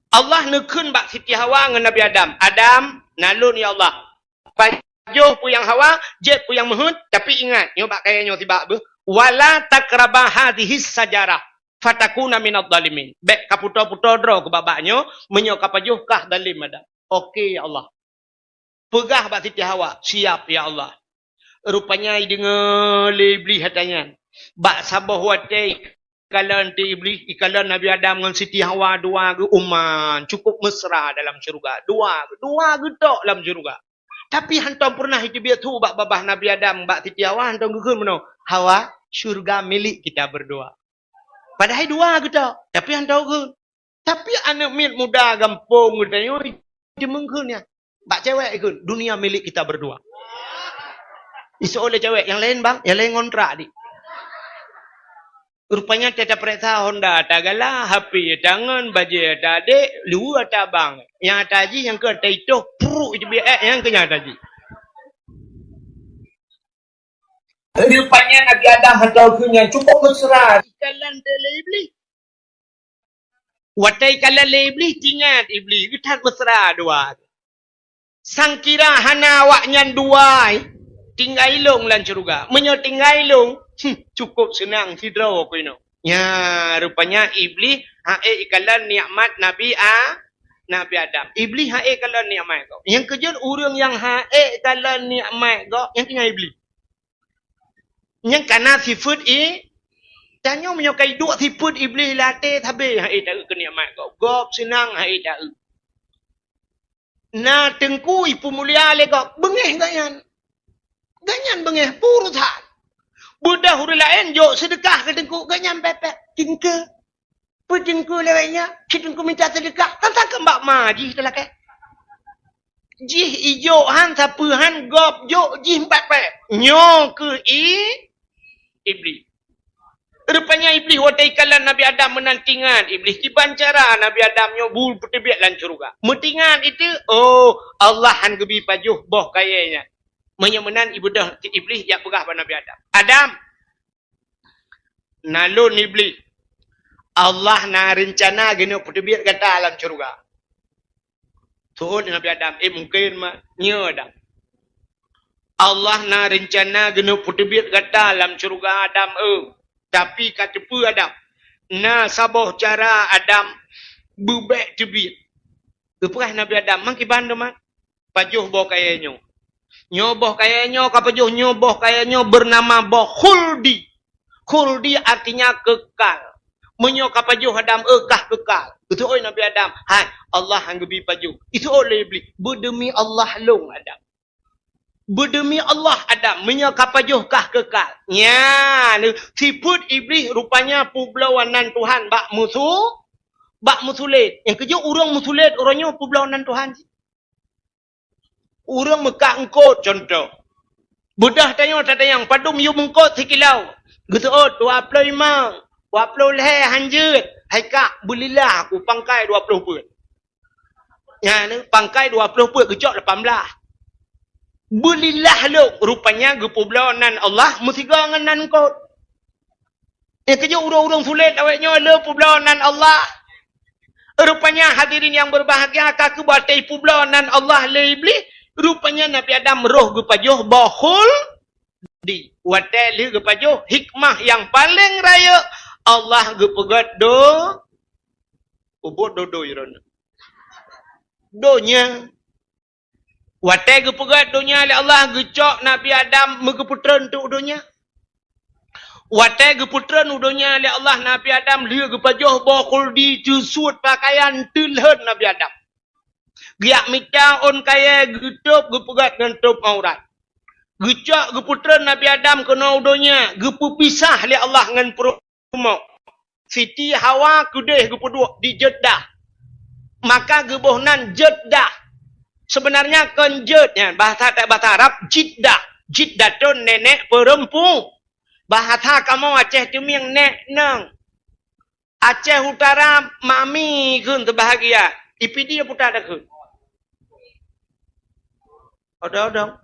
Allah neukheun bak Siti Hawa ngon Nabi Adam, "Adam, na lôn ya Allah. Pajoh peue nyang hawa, jép peue nyang meuheuét, tapi ingat, nyoe bak kayée nyoe sibak beuh, wala taqraba hadzihis syajarah, fatakuna minadh dhalimin." Bék kaputô-putô droe keu bak-bak nyoe, meunyoe kapajoh kah zalim Adam. Oke ya Allah. Peugah bak Siti Hawa, "Siap ya Allah." Rupanya ideungoe lé Iblih ata nyan. Bak saboh watée ikalon teuh Iblih, ikalon Nabi Adam ngon Siti Hawa dua geuh uman, cukup mesra dalam syeuruga. Dua, dua geuh tok lam syeuruga. Tapi hantom peureunah iteubiet su bak babah Nabi Adam, bak Siti Hawa hantom geukheun meunoe, "Hawa, syeuruga milik kita berdua." Padahai dua geuh tok, tapi hantom geukheun. Tapi aneuëk miet muda gampông geutanyoe jimeung kheun nyan. Bak cewek ikheun, "Dunia milik kita berdua." Isoe lé cewek, "Nyang laén bang, nyang laén ngontrak di." Rupanya teuh tapareksa honda tagala, H P tangon, bajée tadek, luwa tabang. Nyang ata jih nyang keu ata itoh, pruk iteubiet, eh, nyang keu nyang ata jih. Rupanya Nabi Adam hantom kheun nyan cukup mesra. Ikalon teuh lé Iblih. Watée ikalon lé Iblih, teuingat Iblih, geuthat mesra dua. Sangkira hana awaknyan dua, tinggai lôn lam syeuruga. Meunyoe tinggai lôn, hmm, cukup seunang sidroe keunoe. Nya, rupanya Iblih ha'ék ikalon nikmat Nabi A-, Nabi Adam. Iblih ha'ék kalon nikmat gob. Nyang keujeuet ureuëng nyang ha'ék kalon nikmat gob, nyang tinggai Iblih. Nyang kana sifeuet i, tanyoe meunyoe ka iduek sifeuet Iblih lam até, sabé ha'ék taeu keu nikmat gob. Gob seunang ha'ék taeu. Na teungku ipeumulia lé gob, beungéh gobnyan. Gobnyan beungéh, peue urosan. Beudôh ureuëng laén jok seudeukah keu teungku, gobnyan pépét. Tingkeu. Peue teungku lewat nyan, si teungku minta seudeukah, tantang keu bak ma jih teulakée. Jih ijok han, sapeue han, gob jok jih empat pék. Nyoe keuh i-, Iblih. Rupanya Iblih watée ikalon Nabi Adam meunan teuingat Iblih kiban cara Nabi Adam nyoe bu peuteubiet lam syeuruga. Meuteuingat itu, oh, Allah han geubi pajoh boh kayée nyan. Meunyoe meunan ibeudôh Iblih jak peugah bak Nabi Adam, "Adam, na lôn Iblih. Allah na reuncana geuneuk peuteubiet gata lam syeuruga." Seuôt Nabi Adam, "Eh, mungken ma-, nyoe Adam. Allah na reuncana geuneuk peuteubiet gata lam syeuruga Adam, eh. Tapi ka teupeue Adam, na saboh cara Adam beubék teubiet." Geupeugah Nabi Adam, "Mang kiban teuma?" "Pajoh boh kayée nyoe. Nyoe boh kayée nyoe ka pajoh, nyoe boh kayée nyoe beunama boh khuldi. Khuldi artinya kekal. Meunyoe ka pajoh Adam, eh, kah kekal." Geuseuôt Nabi Adam, "Hai, Allah han geubi pajoh." Iseuôt lé Iblih, "Beudeumi Allah lôn Adam. Beudeumi Allah Adam, meunyoe ka pajoh kah kekal." Nyan, sifeuet Iblih rupanya peubloe nan Tuhan bak meusu-, bak meusulet. Nyang keujeuet ureuëng meusulet, uroe nyoe peubloe nan Tuhan. Ureuëng meukak eungkôt, contoh. Beudôh tanyoe tatanyong, padum yum eungkôt sikilo? Geuseuôt dua ploh limong, dua ploh lhée han jeuet, hai kak, beulilah aku pangkai dua ploh peuet. Nyan, pangkai dua ploh peuet geucok lapan blaih. Beulilah lôn, rupanya geupeubloe nan Allah meusigoe ngon nan eungkôt. Nyang keujeuet ureuëng-ureuëng sulet awaknyoe le peubloe nan Allah. Rupanya hadirin yang berbahagia, ka keuh watée peubloe nan Allah lé Iblih, rupanya Nabi Adam roh geupajoh boh khuldi. Watée lheueh geupajoh, hikmah nyang paleng rayeuk, Allah geupeugét do-, ubot dodo iron. Donya. Watée geupeugét donya lé Allah, geucok Nabi Adam meugeupeutrön teuk donya. Watée geupeutreun u donya lé Allah Nabi Adam, lheueh geupajoh boh khuldi, teusuet pakaian, teulheuet Nabi Adam. Geujak mita ôn kayée, geutôb, geupeugét ngon tôb aurat. Geucok geupeutreun Nabi Adam keunoe u donya, geupeupisah lé Allah ngon peurumoh. Siti Hawa keudeh geupeuduek di Jeddah. Maka geuboh nan Jeddah. Sebenarnya kon Jed nyan, bahasa, bahasa Arab Jiddah. Jiddatun nenek perempu-, bahasa kamoe Aceh Teumieng nek nong. Aceh Utara mami kheun teubahagia. Ipidi puta takheun. Odong-odong.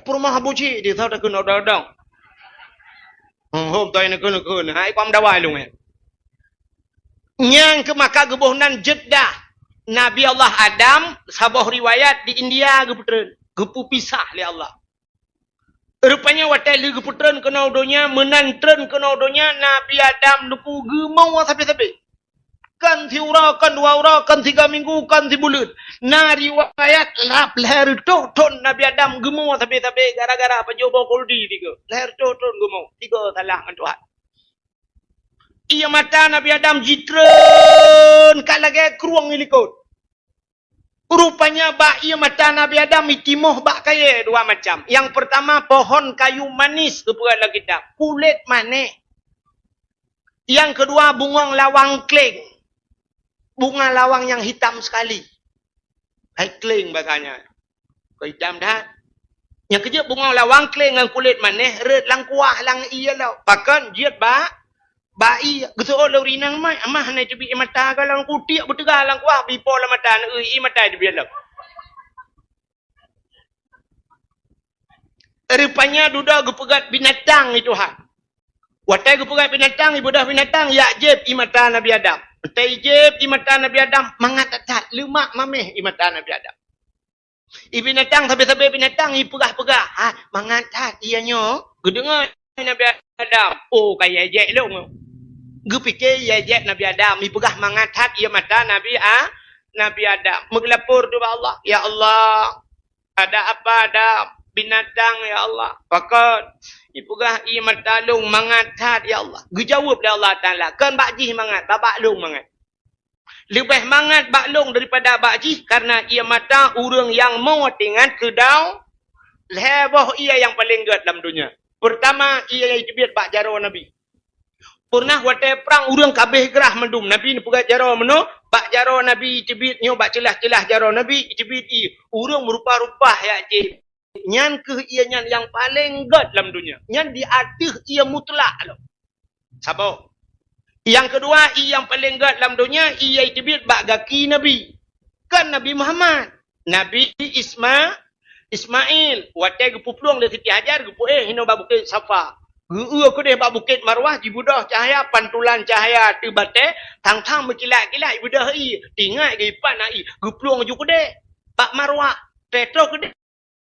Peurumoh Abu Ji di thau takheun odong-odong. Hmm, hom toi nakheun-nakheun. Hai kuam dawai lung eh. Nyang keu maka geuboh nan Jeddah. Nabi Allah Adam, saboh riwayat di India geupeutreun, geupeupisah lé Allah. Rupanya watée lheueh geupeutreun keunoe donya, meunan treun keunoe donya, Nabi Adam Teungku geumoe sabe-sabe. Kon siuroe, kon dua uroe, kon siga minggu, kon sibuleuen. Na riwayat lhab lhée reutôh thon Nabi Adam geumoe sabe-sabe gara-gara pajoh boh khuldi tiga. Lhée reutôh thon geumoe, tiga salah ngon Tuhan. Ié mata Nabi Adam jitreun ka lagée krueng ilikot. Rupanya bak ié mata Nabi Adam itimoh bak kayée dua macam. Nyang peurtama pohon kayu manis geupeugah lam kitab, kulét manéh. Nyang keudua bungong lawang kleng. Bunga lawang nyang hitam sekali. Hai kleng bahasanya. Keu hitam that. Nyang keujeuet bungong lawang kleng ngon kulét manéh rhot lam kuah lam ié lom. Pakon jeuet bak, bak ié. Geuseuôt lé ureueng inong mai, amah hana teubiet ié mata ka lam kutiek beuteuga lam kuah bipo lam mata na ié mata teubiet lom. Rupanya dudoe geupeugét binatang i Tuhan. Watée geupeugét binatang, ibeudôh binatang, jak jieb ié mata Nabi Adam. Watée jieb ié mata Nabi Adam, mangat that-that, leumak maméh ié mata Nabi Adam. Ié binatang sabe-sabe binatang ipeugah-peugah, "Ha, mangat that ié nyoe." Geudeungoe Nabi Adam, "Oh, ka ié jek lôn." Geupike ié jek Nabi Adam, ipeugah mangat that ié mata Nabi A-, Nabi Adam. Meugeulapor ubak Allah, "Ya Allah, ada apa, ada binatang, ya Allah?" "Pakon?" Ipeugah, "Ié mata lôn mangat that, ya Allah." Geujaweueb lé Allah Taala, "Kon bak jih mangat, bak, bak lôn mangat." Leubeh mangat bak lôn daripada bak jih, karena ié mata ureuëng nyang mo teuingat keu dau lhée boh ié nyang paleng gét lam donya. Peurtama, ié nyang teubiet bak jaroe Nabi. Peureunah watée prang ureuëng ka abéh grah mandum, Nabi neupeugét jaroe meunoe, bak jaroe Nabi teubiet nyoe, bak ceulah-ceulah jaroe Nabi teubiet ié. Ureuëng meurupa-rupa jak jieb. Nyan kheueh ié nyan nyang paleng gét lam donya. Nyan di ateueh ié mutlak lom. Saboh. Nyang keudua, ié nyang paleng gét lam donya, ié nyang teubiet bak gaki Nabi. Kon Nabi Muhammad. Nabi Isma-, Ismail. Watée geupeuplueng lé Siti Hajar, geupeuéh hinoe bak Bukét Safa. Geu-eu keudeh bak Bukét Marwah, jibeudôh cahya, pantulan cahya ateueh batée, thang-thang meukilat-kilat, jibeudôh ié. Teuingat geuipat na ié, geuplueng ju keudeh bak Marwah. Trok keudeh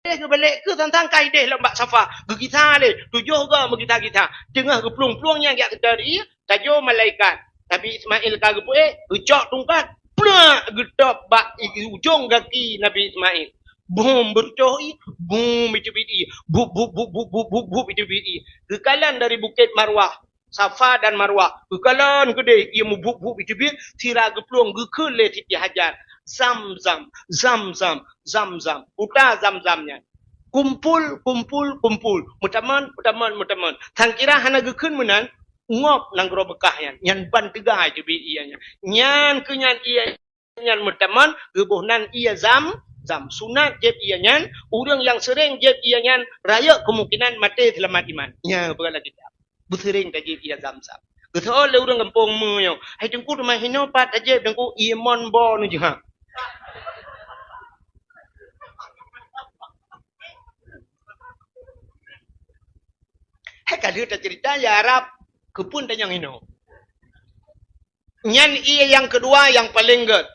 geubalek keu sang-sang ka ideh lom bak Safa. Geugisa lé, tujoh goe meugisa-gisa. Teungoh geuplueng-plueng nyan jak keudeh ié, tajok malaikat. Nabi Ismail ka geupeuéh, geucok tungkat, plak, geutôb bak i-, ujong gaki Nabi Ismail. Bum, beureucoh ié, bum, iteubiet ié. Bup, bup, bup, bup, bup, bup, bup, iteubiet ié. Geukalon dari Bukét Marwah, Safa dan Marwah. Geukalon keudeh ié meubup-bup iteubiet, sira geuplueng geukheun lé Siti Hajar. Zam-zam, zam-zam, zam-zam. Uta zam-zam nyan. Kumpul, kumpul, kumpul. Meutamon, meutamon, meutamon. Sang kira hana geukheun meunan, ngop nanggroe Meukah nyan. Nyan ban teuga iteubiet ié nyan. Nyan kheueh nyan ié nyan meutamon, geuboh nan ié zam-zam. Sunat jieb ié nyan, ureuëng nyang seuréng jieb ié nyan, rayeuk kemungkinan maté seulamat iman. Nyan peugah lam kitab. Beuseuréng tajieb ié zam-zam. Geuseuôt lé ureuëng gampông meunyoe, "Hai Teungku, teuma hinoe pat tajieb Teungku, ié mon bo neujeuha." Hai ka lheueh taceurita ya Arab, keupeue tanyong hinoe. Nyan ié nyang keudua nyang paleng gét.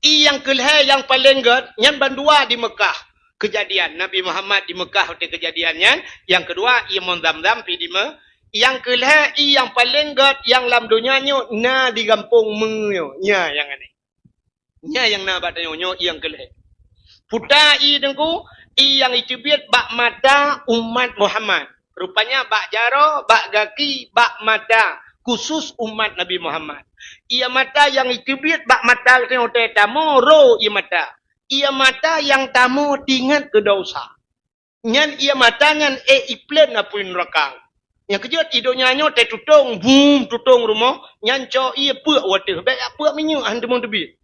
Ié nyang keulhée nyang paleng gét, nyan bandua di Meukah. Keujadian Nabi Muhammad di Meukah watée keujadian nyan, nyang keudua ié mon zam-zam pi di Me-, nyang keulhée ié nyang paleng gét nyang lam donya nyoe na di gampông meunyoe. Nya nyang aneh. Nya nyang na bak tanyoe nyoe ié nyang keulhée. Puta ié Teungku, Ie nyang iteubiet bak mata umat Muhammad. Rupanya bak jaroe, bak gaki, bak mata, khusus umat Nabi Muhammad. Ie mata nyang iteubiet bak mata geutanyoe watée tamoe ro ie mata. Ie mata nyang tamoe teuingat keu desya. Nyan ie mata nyan ék ipleuen apui nuraka. Nyang keujeuet i donya nyoe teuh tutong, bum, tutong rumoh, nyan cok ie peuek u ateueh, bék jak peuek minyeuk han teumon teubiet.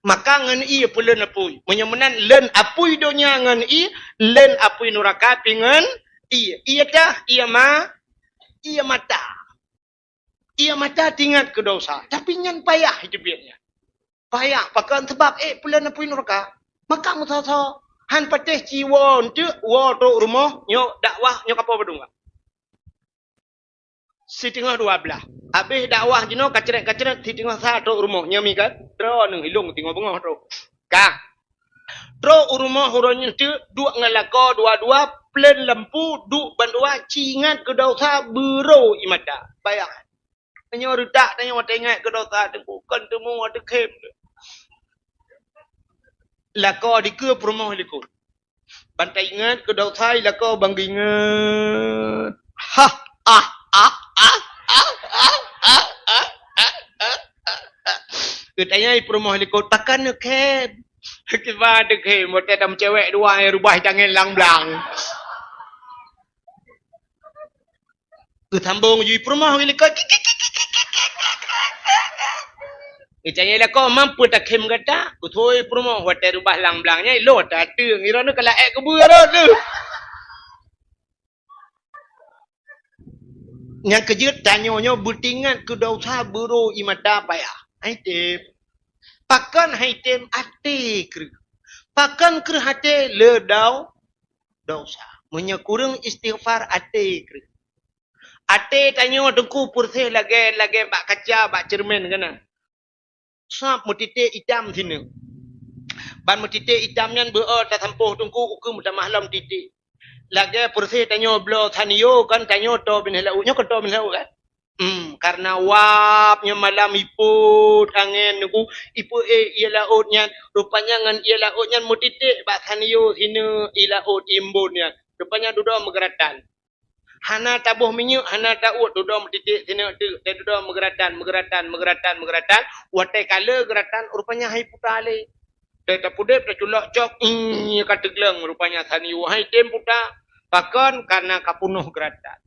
Maka ngon ie peuleuen apui. Meunyoe meunan leuen apui donya ngon ie, leuen apui nuraka pih ngon ie. Ie tah, ie ma, ie mata. Ie mata teuingat keu desya, tapi nyan payah iteubiet nyan. Payah, pakon? Sabab ék peuleuen apui nuraka. Maka meusoe-soe, han patéh ci woe eunteuk, woe trok rumoh, nyoe dakwah, nyoe kapoe padum. Siteungoh dua blaih. Habéh dakwah jinoe kacrét-kacrét, siteungoh sa trok rumoh, nyoe mi kan? Droeneuh ilong teungoh beungoh trok. Ka. Trok u rumoh uroe nyoe teuk, duek ngon lakoe dua-dua, pleun lampu, duek bandua, ci ingat keu desya, beuro ie mata. Bayang. Tanyoe reutak, tanyoe watée ingat keu desya, teungku, kon teumeuwoe teukhém. Lakoe dikeue peurumoh likot. Ban taingat keu desya, lakoe ban geuingat. Hah, ah, ah. Geutanyoe peurumoh likot, pakon neukhém? Kiban teukhém, watée tameucewek dua, eh, rubah tangen lang blang. Geusambong jih peurumoh likot. Geutanyoe lakoe, mampu takhém gata? Geutôi peurumoh watée rubah lang blang nyan, ilong tateueng, iroe nyoe ka laék keubeue rot leuh. Nyang keujeuet tanyoe nyoe beuteuingat keu desya, beuro ie mata payah. Hai tem. Pakon hai tem? Até kreueh. Pakon kreueh até? Le dau-, desya. Meunyoe kureueng istighfar, até kreueh. Até tanyoe teungku peureuseh lagée, lagée bak kaca, bak ceureumen keunan. Sab meutiték itam sineuk. Ban meutiték itam nyan beu-o tasampôh teungku ukeue meutamah lom titék. Lagée peureuseh tanyoe bloe sanio kan, tanyoe toe binéh laôt. Nyoe kan toe binéh laôt kan? Hmm, karna wab nyoe malam ipot angén teungku, ipeuék ié laôt nyan, rupanya ngon ié laôt nyan meutiték bak sanio sineuk ié laôt imbon nyan. Rupanya dudoe meugeuratan. Hana taboh minyeuk, hana tauet, dudoe meutiték sineuk teuk, dan dudoe meugeuratan, meugeuratan, meugeuratan, meugeuratan. Watée ka le geuratan, rupanya hai puta lé. Dan tapeudeb, taculok cok, ih, ka teugleng rupanya sanio, hai tem puta. Pakon? Karna ka peunoh geuratan.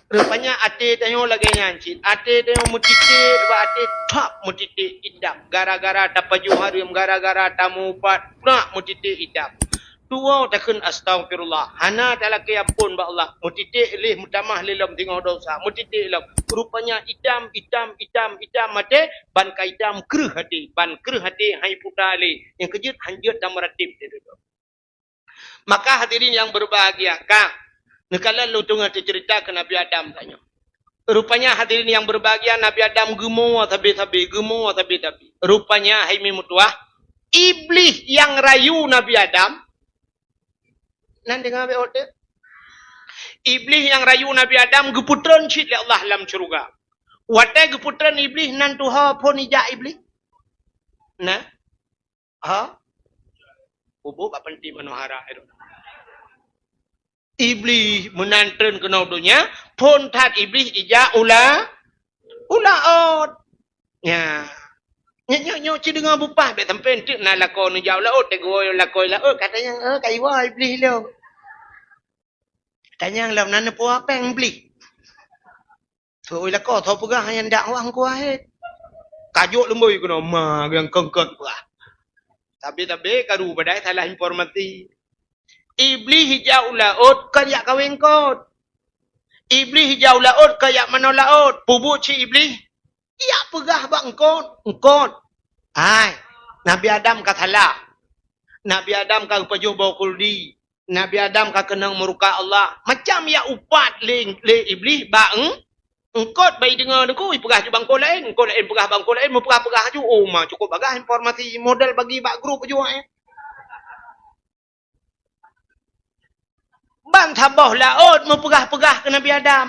Rupanya até tanyoe lagée nyan cit. Até tanyoe meutiték bak até, thap meutiték itam. Gara-gara tapajoh hareuem, gara-gara tamupat, prak meutiték itam. Tuwoe takheun astaghfirullah. Hana talakée ampôn bak Allah. Meutiték lé, meutamah lé lom teungoh desya. Meutiték lom. Rupanya itam, itam, itam, itam maté, ban ka itam kreueh até. Ban kreueh até hai puta lé. Nyang keujeuet hanjeuet tameuratéb lé dudoe. Maka hadirin yang berbahagia, ka neukalon lôn teungoh teuceurita keu Nabi Adam tanyoe. Rupanya hadirin yang berbahagia, Nabi Adam geumoe sabe-sabe, geumoe sabe-sabe. Rupanya hai mi meutuwah, Iblih nyang rayu Nabi Adam, nan deungoe bék ote. Iblih nyang rayu Nabi Adam geupeutreun cit lé Allah lam syeuruga. Watée geupeutreun Iblih nan tuha phon ijak Iblih. Nah, Ha? Ubuk bak panti manohara itu. Iblih meunan treun keunoe donya, phon that Iblih ijak u la-, u laôt. Nya. Nyoe, nyoe, nyoe ci deungoe bupah, bék sampoe teuk na lakoe neujak u laôt, tegoe lakoe laôt, ka tanyong, "Eh, ka iwoe Iblih lom." Tanyong lom, "Na neupeue péng Iblih?" Soe lakoe, soe peugah nyan dakwah Teungku Wahid. Kajok leumboi keunoe ma nyang kongkot peugah. Tapi, tapi karu padahai salah informasi. Iblih ijak u laôt kon jak kawén eungkot. Iblih ijak u laôt kon jak manoe laôt. Peue buet cit Iblih? Jak peugah bak eungkot, eungkot. Hai, Nabi Adam ka salah. Nabi Adam ka geupajoh boh khuldi. Nabi Adam ka keunong murka Allah. Macam jak upat lé, lé Iblih bak eung-, eungkot, bak ideungoe Teungku, ipeugah ju bak eungkot laén, eungkot laén peugah bak eungkot laén, meupeugah-peugah ju. Oh, ma, cukup bagaih informasi model bagi bak grup ju, eh. Ban saboh laôt meupeugah-peugah keu Nabi Adam.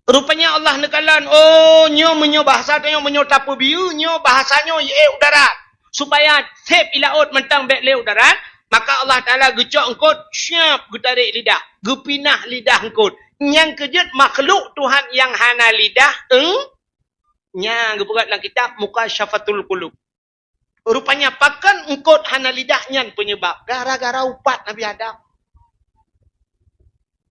Rupanya Allah neukalon, oh, nyoe meunyoe bahasa tanyoe meunyoe tapeubiyeu, nyoe bahasa nyoe jiék u darat. Supaya sép i laôt mantong bék lé u darat, Maka Allah Taala geucok eungkôt, siap geutarek lidah, geupinah lidah eungkôt. Nyang keujeuet makhluk Tuhan nyang hana lidah, eung-, nyang geupeugah lam kitab Mukasyafatul Qulub. Rupanya pakon eungkôt hana lidah nyan peunyeubab gara-gara upat Nabi Adam.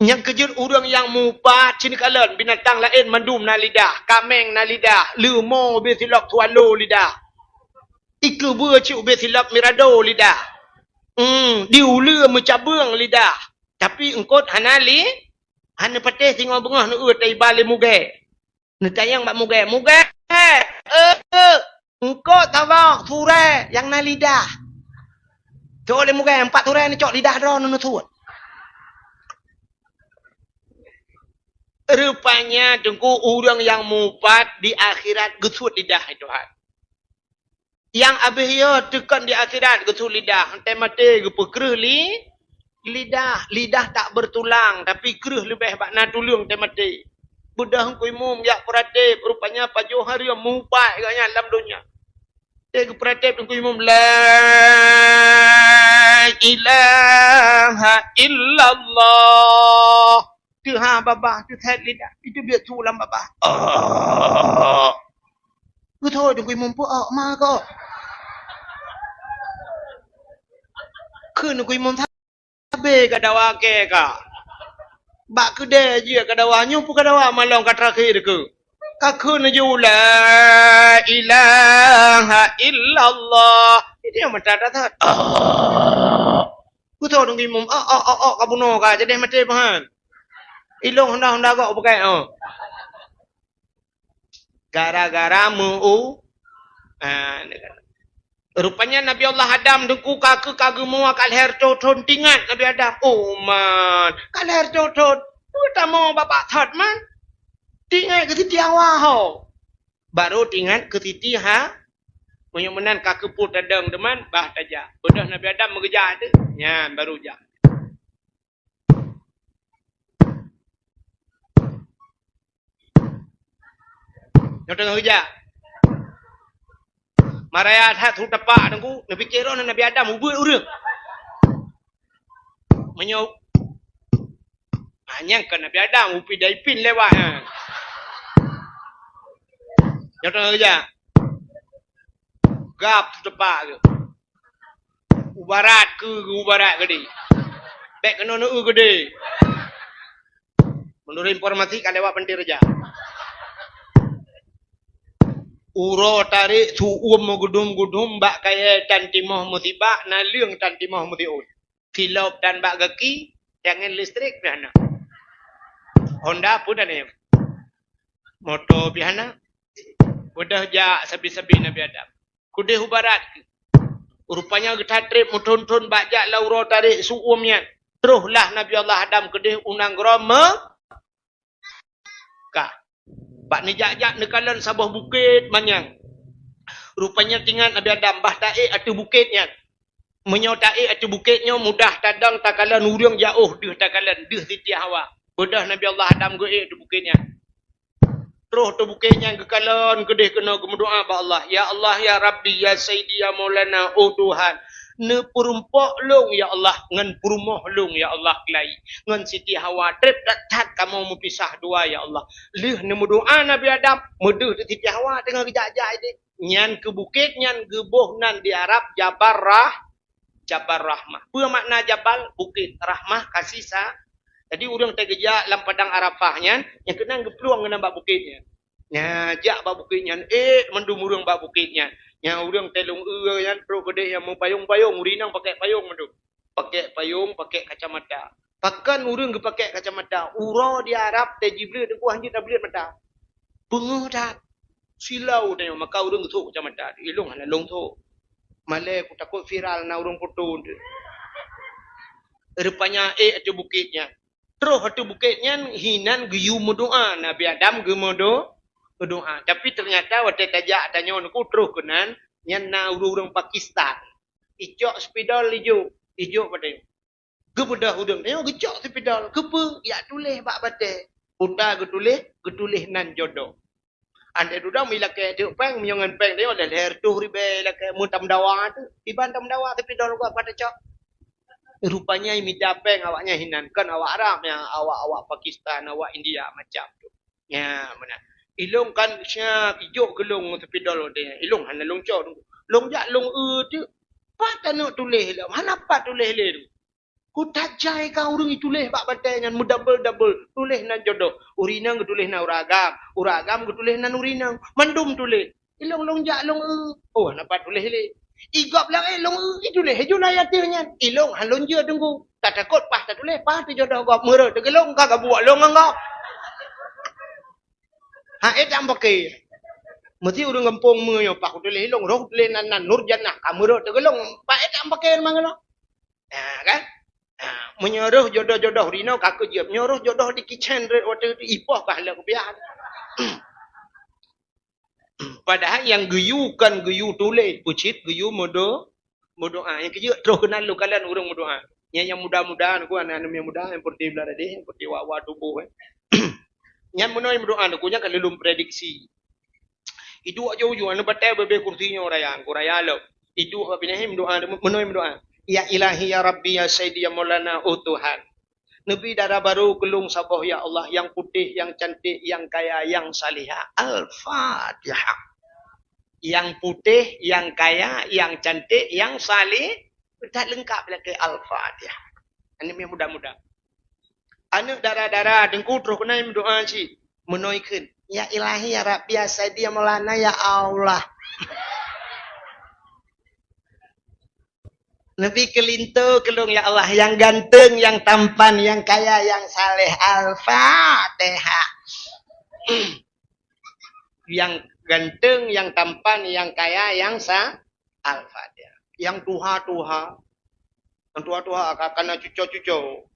Nyang keujeuet ureuëng nyang mupat cit neukalon, binatang laén mandum na lidah, kaméng na lidah, leumo ubé silop swallow lidah, ikeue beue cit ubé silop mirado lidah, hmm, di uleue meucabeueng lidah, tapi eungkôt hana li-, hana patéh singoh beungoh neueu taiba lé mugée. Neutanyong bak mugée, "Mugée, eh, eungkôt saboh surée nyang na lidah." Cok lé mugée, "Empat surée neucok lidah droe neuneusut." Rupanya teungku ureuëng nyang mupat di akhirat geusuet lidah, hai Tuhan. Nyang abéh yo teukon di akhirat geusuet lidah, teuh maté geupeukreueh li-, lidah. Lidah tak bertulang, tapi kreueh leubeh bak na tuleueng teuh maté. Beudôh Teungku Imum jak peuratéb, rupanya pajoh hareuem mupat gobnyan lam donya. Teuh geupeuratéb Teungku Imum, "La ilaha illallah." Teuh ha babah, teuh that lidah, itu biet su lam babah. Oh. Beutôi Teungku Imum peuok ma kok. Kheun Teungku Imum sabe ka dawa kée ka. Bak keudée jeuet ka dawa, nyoe pun ka dawa malong ka terakhir keu. Ka kheun laju, "La ilaha illallah." Ini yang mata dah that. Beutôi Teungku Imum, "Oh, oh, oh, oh, ka bunoe ka, jadi maté pahan." Ilong honda-honda gok bukai, oh. Gara-gara meu-, ah, rupanya Nabi Allah Adam teungku ka keu ka geumua ka lheueh thon-thon tingat Nabi Adam. Oh, man, ka lheueh thon-thon. Peue tamong babah that, man. Tingat keu Siti Hawa ho. Baru tingat keu Siti Ha-, meunyoe meunan ka keupeue tadong teuma, bah tajak. Beudôh Nabi Adam meugeujak teuh, nyan baru jak. Nyoe teungoh geujak. Maraya that su tapak Teungku, neupike droe Nabi Adam ubeuet ureuëng. Meunyoe, ah, nyang keu Nabi Adam, upi daipin lewat, ha. Nyoe teungoh geujak. Gab su tapak geuh. U barat keu, u barat keudeh. Bék keunoe neu keudeh. Meunurot informasi ka lewat Pantai Reja. Uroe tarek su uem meugudum-gudum bak kayée tan timoh meusibak, naleueng tan timoh meusiôn. Silop tan bak gaki, tangen listrik pih hana. Honda pun hana. Moto pih hana. Beudôh jak sabe-sabe Nabi Adam. Keudeh u barat. Rupanya geutatreb meuthon-thon bak jak lam uroe tarek su uem nyan. Troh lah Nabi Allah Adam keudeh u nanggroe Me-, Kah. Bak neujak-jak neukalon saboh bukét manyang. Rupanya tingat Nabi Adam bah taék ateueh bukét nyan. Meunyoe taék ateueh bukét nyoe mudah tadong takalon ureuëng jaoh deuh takalon deuh Siti Hawa. Beudôh Nabi Allah Adam geuék ateueh bukét nyan. Troh ateueh bukét nyan geukalon keudeh keunoe geumeudoá bak Allah, "Ya Allah, ya Rabbi, ya Sayyidi, ya Maulana, oh Tuhan, neupeurumpok lôn ya Allah ngon peurumoh lôn ya Allah keulai ngon Siti Hawa, treb that-that kamoe meupisah dua ya Allah." Lheueh neumeudoá Nabi Adam, meudeuh di Siti Hawa teungoh geujak-jak ideh. Nyan keu bukét nyan geuboh nan di Arab Jabal Rah-, Jabal Rahmah. Peue makna jabal? Bukét. Rahmah, kasih sa-, jadi ureuëng teugeujak lam padang Arafah nyan, nyang keunan geuplueng keunan bak bukét nyan. Nya, jak bak bukét nyan, ék mandum ureuëng bak bukét nyan. Nya, ureuëng teuh lôn eu nyan, trok keudeh nyang meupayong-payong, ureuëng inong pakai payong mandum. Pakai payong, pakai kacamata. Pakon ureuëng geupakai kacamata? Uroe di Arab teuh jibleuet teungku hanjeuet tableuet mata. Beungéh that. Silau tanyoe, maka ureuëng geusok kacamata. Ilong hana lôn sok. Malée kutakot viral na ureuëng foto teuh. Rupanya ék ateueh bukét nyan. Troh ateueh bukét nyan hinan geuyue meudoá, Nabi Adam geumeudo-, meudoá. Tapi teunyata watée tajak tanyoe neuku troh keunan, nyan na ureuëng-ureuëng Pakistan. Icok spidol ijok, ijok padé. Geubeudôh ureuëng tanyoe geucok spidol, keupeue? Jak tuléh bak batée. Uta geutuléh, geutuléh nan jodoh. Andai dudoe meulakée teuk péng, meunyoe ngon péng tanyoe lhée-lhée reutôh ribée lakée meutameudawa teuh. Iban tameudawa spidol geuh bak tacok. Rupanya mita péng awaknyan hinan, kon awak Arab nyan, awak-awak Pakistan, awak India macam tu. Nya, meunan. Ilong kan siap ijok geulong ngon spidol watèe nyan. Ilong hana lôn cok. Lôn jak lôn eu teuk. Pat taneuk tuléh lom. Hana pat tuléh lé tu. Kutajai ka ureueng ituléh bak batèe nyan meudabel-dabel. Tuléh nan jodoh. Ureueng inong geutuléh nan ureueng agam. Ureueng agam geutuléh nan ureueng inong. Mandum tuléh. Ilong lôn jak lôn eu. Oh, hana pat tuléh lé. Igob lagèe lôn eu, ituléh ju lam ateueh nyan. Ilong han lôn jeuet teungku. Tatakot paih tatuléh, paih teujodoh gob. Meureuek teugeulong ka gabuek lôn ngon gob. Ha, eh, tak meupaké. Meusti ureueng gampông meunyoe paih kutuléh ilong, roh tuléh nan, nan Nurjannah, ka meureuek teugeulong. Paih eh tak meupaké mangat nyoe. Ha, kan? Ha, meunyoe roh jodoh-jodoh rinoe ka keu jeuet. Meunyoe roh jodoh di kitchen rot watèe itu ipoh ka lheueh kupiah. Padahai nyang geuyue kon geuyue tuléh, peucit geuyue meudo-, meudoa. Nyang keujeuet troh keunan lôn kalon ureueng meudoa. Nyang, nyang muda-muda, nyan ku aneuk-aneuk nyang muda, nyang putih beuladeh, nyang putih wa-wa tuboh, eh. Nyan meunoe meudoa, nyan ku nyan ka lôn prediksi. Iduek jauh-jauh, aneuk batèe bèbèe kursi nyoe raya, nyan ku raya lom. Iduek bak binéh meudoa, meunoe meudoa. Ya Ilahi, ya Rabbi, ya Sayyidi, ya Maulana, oh Tuhan. Neubi dara barô keu lôn saboh, ya Allah, nyang putéh, nyang cantik, nyang kaya, nyang salihah. Al-Fatihah. Nyang putéh, nyang kaya, nyang cantik, nyang salih-, that leungkap lakèe Al-Fatihah. Aneuk miet muda-muda. Aneuk dara-dara, teungku troh keunan meudoa cit. Meunoe kheun, "Ya Ilahi, ya Rabbi, ya Sayyidi, ya Maulana, ya Allah." Neubi keulinto keu lôn, ya Allah, nyang ganteng, nyang tampan, nyang kaya, nyang saleh. Al-Fatihah. Nyang ganteng, nyang tampan, nyang kaya, nyang sa-, Al-Fatihah. Nyang tuha-tuha. Nyang tuha-tuha ka, ka na cuco-cuco.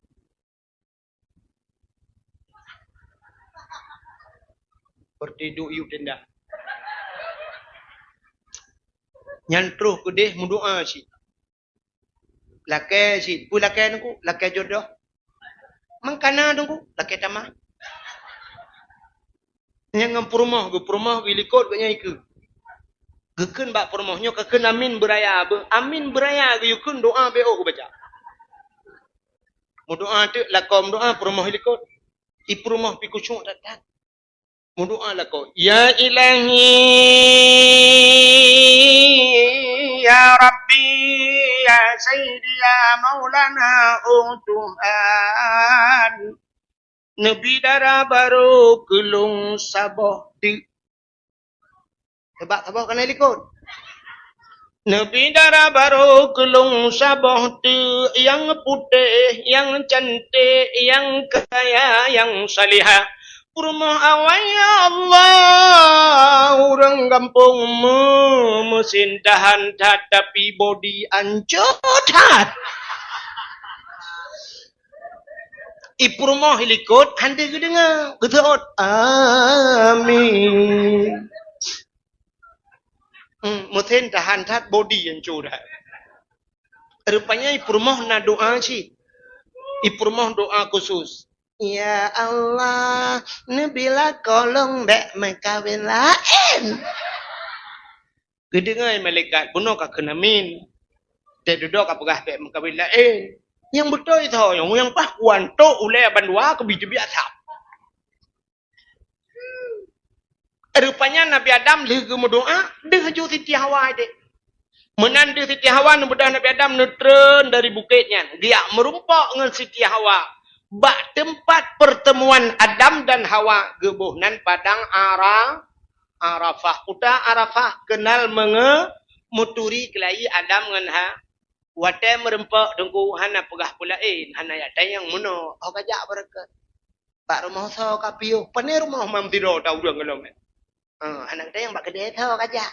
Seperti duek yub tenda. Nyan troh keudeh meudoa cit. Lakèe cit. Peue lakèe teungku? Lakèe jodoh. Mangkana teungku? Lakèe tamah. Nyang ngon peurumoh geuh, peurumoh geuh likot geuh nyan ikeue. Geukheun bak peurumoh nyoe ka kheun amin beuraya beuh. Amin beuraya geuyue kheun doa beu geubaca. Meudoa teuk lakoe meudoa peurumoh likot. Di peurumoh pi khusyuk that-that. Meudoa lakoe, "Ya Ilahi, ya Rabbi, ya Sayyidi, ya Maulana, oh Tuhan." Neubi dara barô keu lôn saboh teuk. Sabab saboh ka na likot. Neubi dara barô keu lôn saboh teuk nyang putéh, nyang canték, nyang kaya, nyang salihah. Peurumoh awai, ya Allah, ureueng gampông meu-, meusin tahan that, tapi bodi ancô that. I peurumoh i likot han deuh geudeungoe, geuseuôt, "Amin." Hmm, meusen tahan that bodi ancô that. Rupanya i peurumoh na doa cit. I peurumoh doa khusus. "Ya Allah, neubi lakoe lôn bèk meukawen laén." Geudeungoe malaikat, bunoe ka kheun amin. Teududoe ka peugah bèk meukawen laén. Nyang beutôi tho nyang, nyang paih kuantok ulèe bandua keubi teubiet asap. Rupanya Nabi Adam lheueh geumeudoa, deuh ju Siti Hawa idéh. Meunan deuh Siti Hawa neubeudôh Nabi Adam neutreun dari bukét nyan, geujak meurumpok ngon Siti Hawa. Bak teumpat peurteumuan Adam dan Hawa geuboh nan padang Ara-, Arafah. Kuta Arafah keunal meunge-, meuturi keulayi Adam ngon Ha-, watèe meurumpok teungku hana peugah peue laén, hana jak tanyong meunoe, oh ka jak beureukat. Bak rumoh soe ka piôh, pane rumoh mam sidroe ta ureueng goh lom nyan. Ha, hana tanyong bak keudè soe ka jak.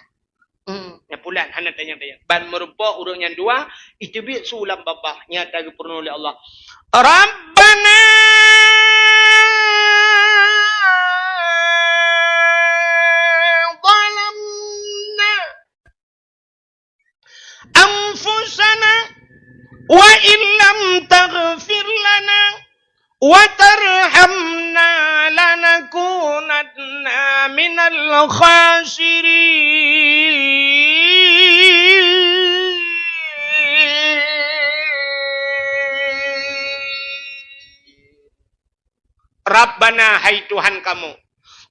Hmm, nyan pulan hana tanyong-tanyong. Ban meurumpok ureueng nyan dua, iteubiet su lam babah, nyata geupeurunoe lé Allah. Rabbana zalamna anfusana wa illam taghfir lana wa tarhamna lanakunanna minal khasirin. Rabbana, hai Tuhan kamoe,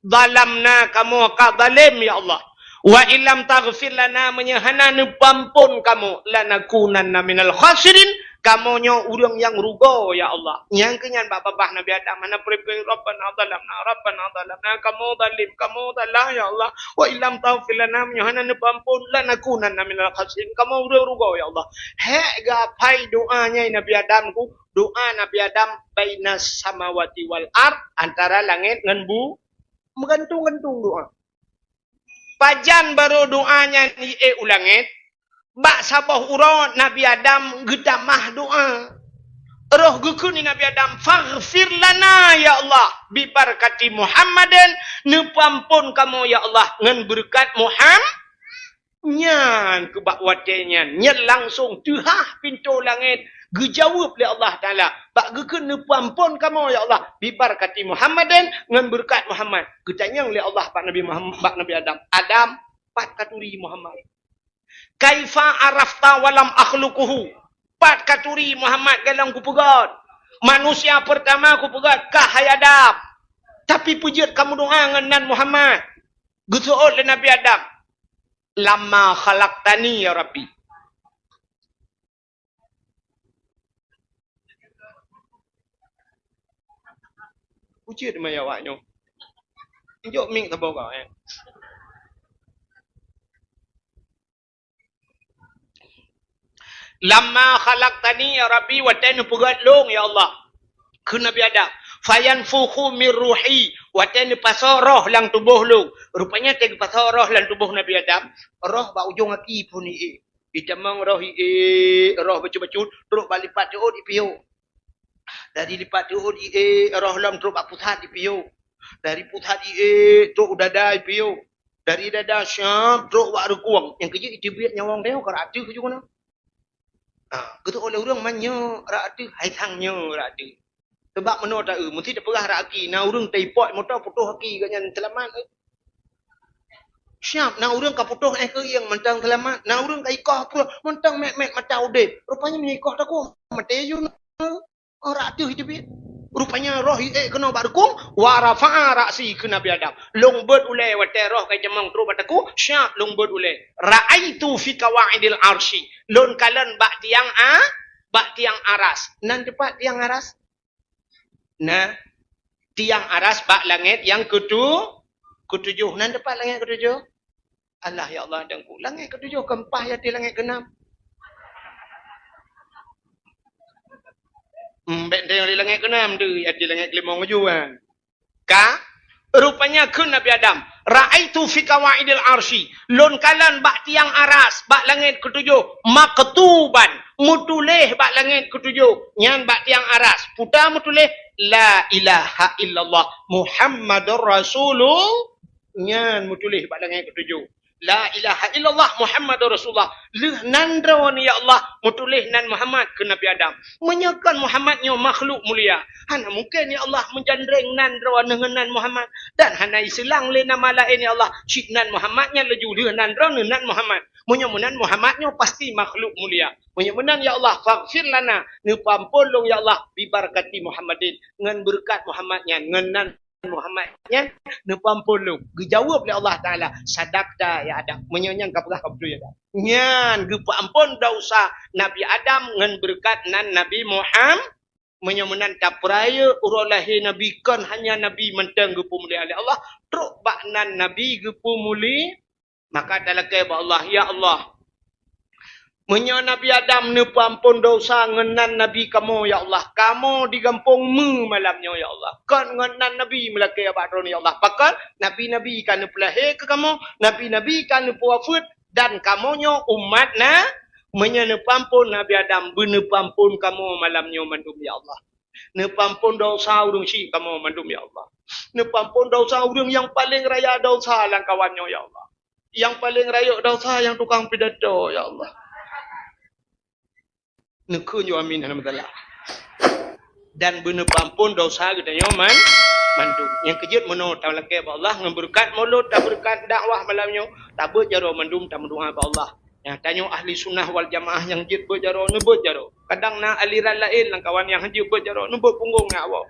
zalamna, kamoe ka zalem, ya Allah. Wa illam taghfir lana, meunyoe hana neupeuampon kamoe, lanakunanna minal khasirin, kamoe nyoe ureuëng nyang rugoe, ya Allah. Nyang keunyan bak babah Nabi Adam, hana peureupeue, Rabbana zalamna, Rabbana zalamna, kamoe zalem, kamoe salah, ya Allah. Wa illam taghfir lana, meunyoe hana neupeuampon, lanakunanna minal khasirin, kamoe ureuëng rugoe, ya Allah. Hék geuapai doa nyan Nabi Adam ku, doa Nabi Adam bainas samawati wal ard, antara langét ngon bu-, meugantung-gantung doa. Pajan barô doa nyan jiék u langét, bak saboh uroe Nabi Adam geutamah doa. Roh geukheun Nabi Adam, "Faghfir lana, ya Allah, bibarakati Muhammadin, neupeuampon kamoe, ya Allah, ngon beureukat Muham-." Nyan keu bak watée nyan, nyan langsong teuhah pintoe langét, geujaweueb lé Allah Taala. Bak geukheun, "Neupeuampon kamoe, ya Allah, bibarakati Muhammadin, ngon beureukat Muhammad." Geutanyong lé Allah bak Nabi Muhammad, bak Nabi Adam, "Adam, pat katuri Muhammad? Kaifa arafta walam akhluquhu? Pat katuri Muhammad golom kupeugét? Manusia peurtama kupeugét kah, hai Adam. Tapi peue jeuet kamoe doa ngon nan Muhammad?" Geuseuôt lé Nabi Adam, "Lamma khalaqtani, ya Rabbi." Ucit maya awak nyoe. Jok mik saboh kau, eh. "Lamma khalaqtani, ya Rabbi, watée neupeugét lôn, ya Allah," kheun Nabi Adam. "Fayanfukhu mir ruhi," watée neupasoe roh lam tuboh lôn. Rupanya teuh geupasoe roh lam tuboh Nabi Adam, roh bak ujong aki phon ié. Itamong roh ié, roh bacut-bacut, trok bak lipat teuôt ipiôh. Dari lipat teuôt ié, roh lom trok bak pusat ipiôh. Dari pusat ié, trok u dada ipiôh. Dari dada syab, trok bak reukong. Nyang keujeuet iteubiet nyawöng teuh ka rata ateuh keujeuet keunoe. Ha, geuteuôt lé ureuëng man nyoe rata ateuh, hai sang nyoe rata ateuh. Sabab meunoe ta-eu, meusti tapeugah raki, na ureuëng taipok moto putôh aki gobnyan seulamat. Siab, na ureuëng ka putôh éh keuieng mantong seulamat, na ureuëng ka ikoh pruet mantong mét-mét mata udeb. Rupanya meunyoe ikoh takue maté ju na. Rak ateuh teubiet. Rupanya roh ié keunoe bak reukong, wa rafa'a ra'si kheun Nabi Adam. Lôn beuet ulée watée roh ka itamong trok bak takue, siab lôn beuet ulée. Ra'aitu fi qawaidil arsy. Lôn kalon bak tiang a, bak tiang aras. Nan teupat tiang aras? Nah, tiang aras bak langét nyang keutu-, keutujoh. Nan teupat langét keutujoh? Allah, ya Allah, Teungku. Langét keutujoh, keumpat ya di langét keunam. Hmm, bék teuh di langét keunam tu, ya di langét keulimong ju, kan. Ka, rupanya kheun Nabi Adam, "Ra'aitu fi qawaidil arsy," lôn kalon bak tiang aras, bak langét keutujoh, "maktuban," meutuléh bak langét keutujoh, nyan bak tiang aras. Peue ta meutuléh, "La ilaha illallah Muhammadur Rasulullah." Nyan meutuléh bak langét keutujoh. "La ilaha illallah Muhammadur Rasulullah." Lheueh nan droeneuh, ya Allah, meutuléh nan Muhammad keu Nabi Adam. Meunyoe kon Muhammad nyoe makhluk mulia, hana mungken, ya Allah, meujandreng nan droeneuh ngon nan Muhammad. Dan hana iseulang lé nama laén, ya Allah, cit nan Muhammad nyan laju lheueh nan droeneuh nan Muhammad. Meunyoe meunan Muhammad nyoe pasti makhluk mulia. Meunyoe meunan, ya Allah, faghfir lana, neupeuampon lôn, ya Allah, bibarakati Muhammadin, ngon beureukat Muhammad nyan, ngon nan Muhammad nyan neupeuampon lôn. Geujaweueb lé Allah Taala, "Sadaqta ya Adam." Meunyoe nyan ka peugah ka beutôi ya Adam. Nyan geupeuampon desya Nabi Adam ngon beureukat nan Nabi Muham-, meunyoe meunan tapeurayeuk uroe lahé Nabi kon hanya Nabi mantong geupeumulia lé Allah, trok bak nan Nabi geupeumuli-, Maka talakée bak Allah, "Ya Allah, meunyoe Nabi Adam neupeuampon desya ngon nan Nabi kamoe, ya Allah, kamoe di gampông meu malam nyoe, ya Allah. Kon ngon nan Nabi meulakée bak droeneuh, ya Allah. Pakon? Nabi-nabi ka neupeulahé keu kamoe, nabi-nabi ka neupeuwafeuet, dan kamoe nyoe umat na, meunyoe neupeuampon Nabi Adam, beuneupeuampon kamoe malam nyoe mandum, ya Allah. Neupeuampon desya ureuëng syik kamoe mandum, ya Allah. Neupeuampon desya ureuëng nyang paleng raya desya lam kawan nyoe, ya Allah. Nyang paleng rayeuk desya nyang tukang pidato, ya Allah. Neukheun ju amin hana masalah. Dan beuneupeuampon desya geutanyoe man-, mandum. Nyang keujeuet meunoe talakée bak Allah ngon beureukat mulod, tabeureukat dakwah malam nyoe, tabeuet jaroe mandum tameudoá bak Allah. Nyang tanyoe ahli sunnah wal jamaah nyang jeuet beuet jaroe, neubeuet jaroe. Kadang na aliran laén lam kawan nyang hanjeuet beuet jaroe, neubeuet punggong ngon awak.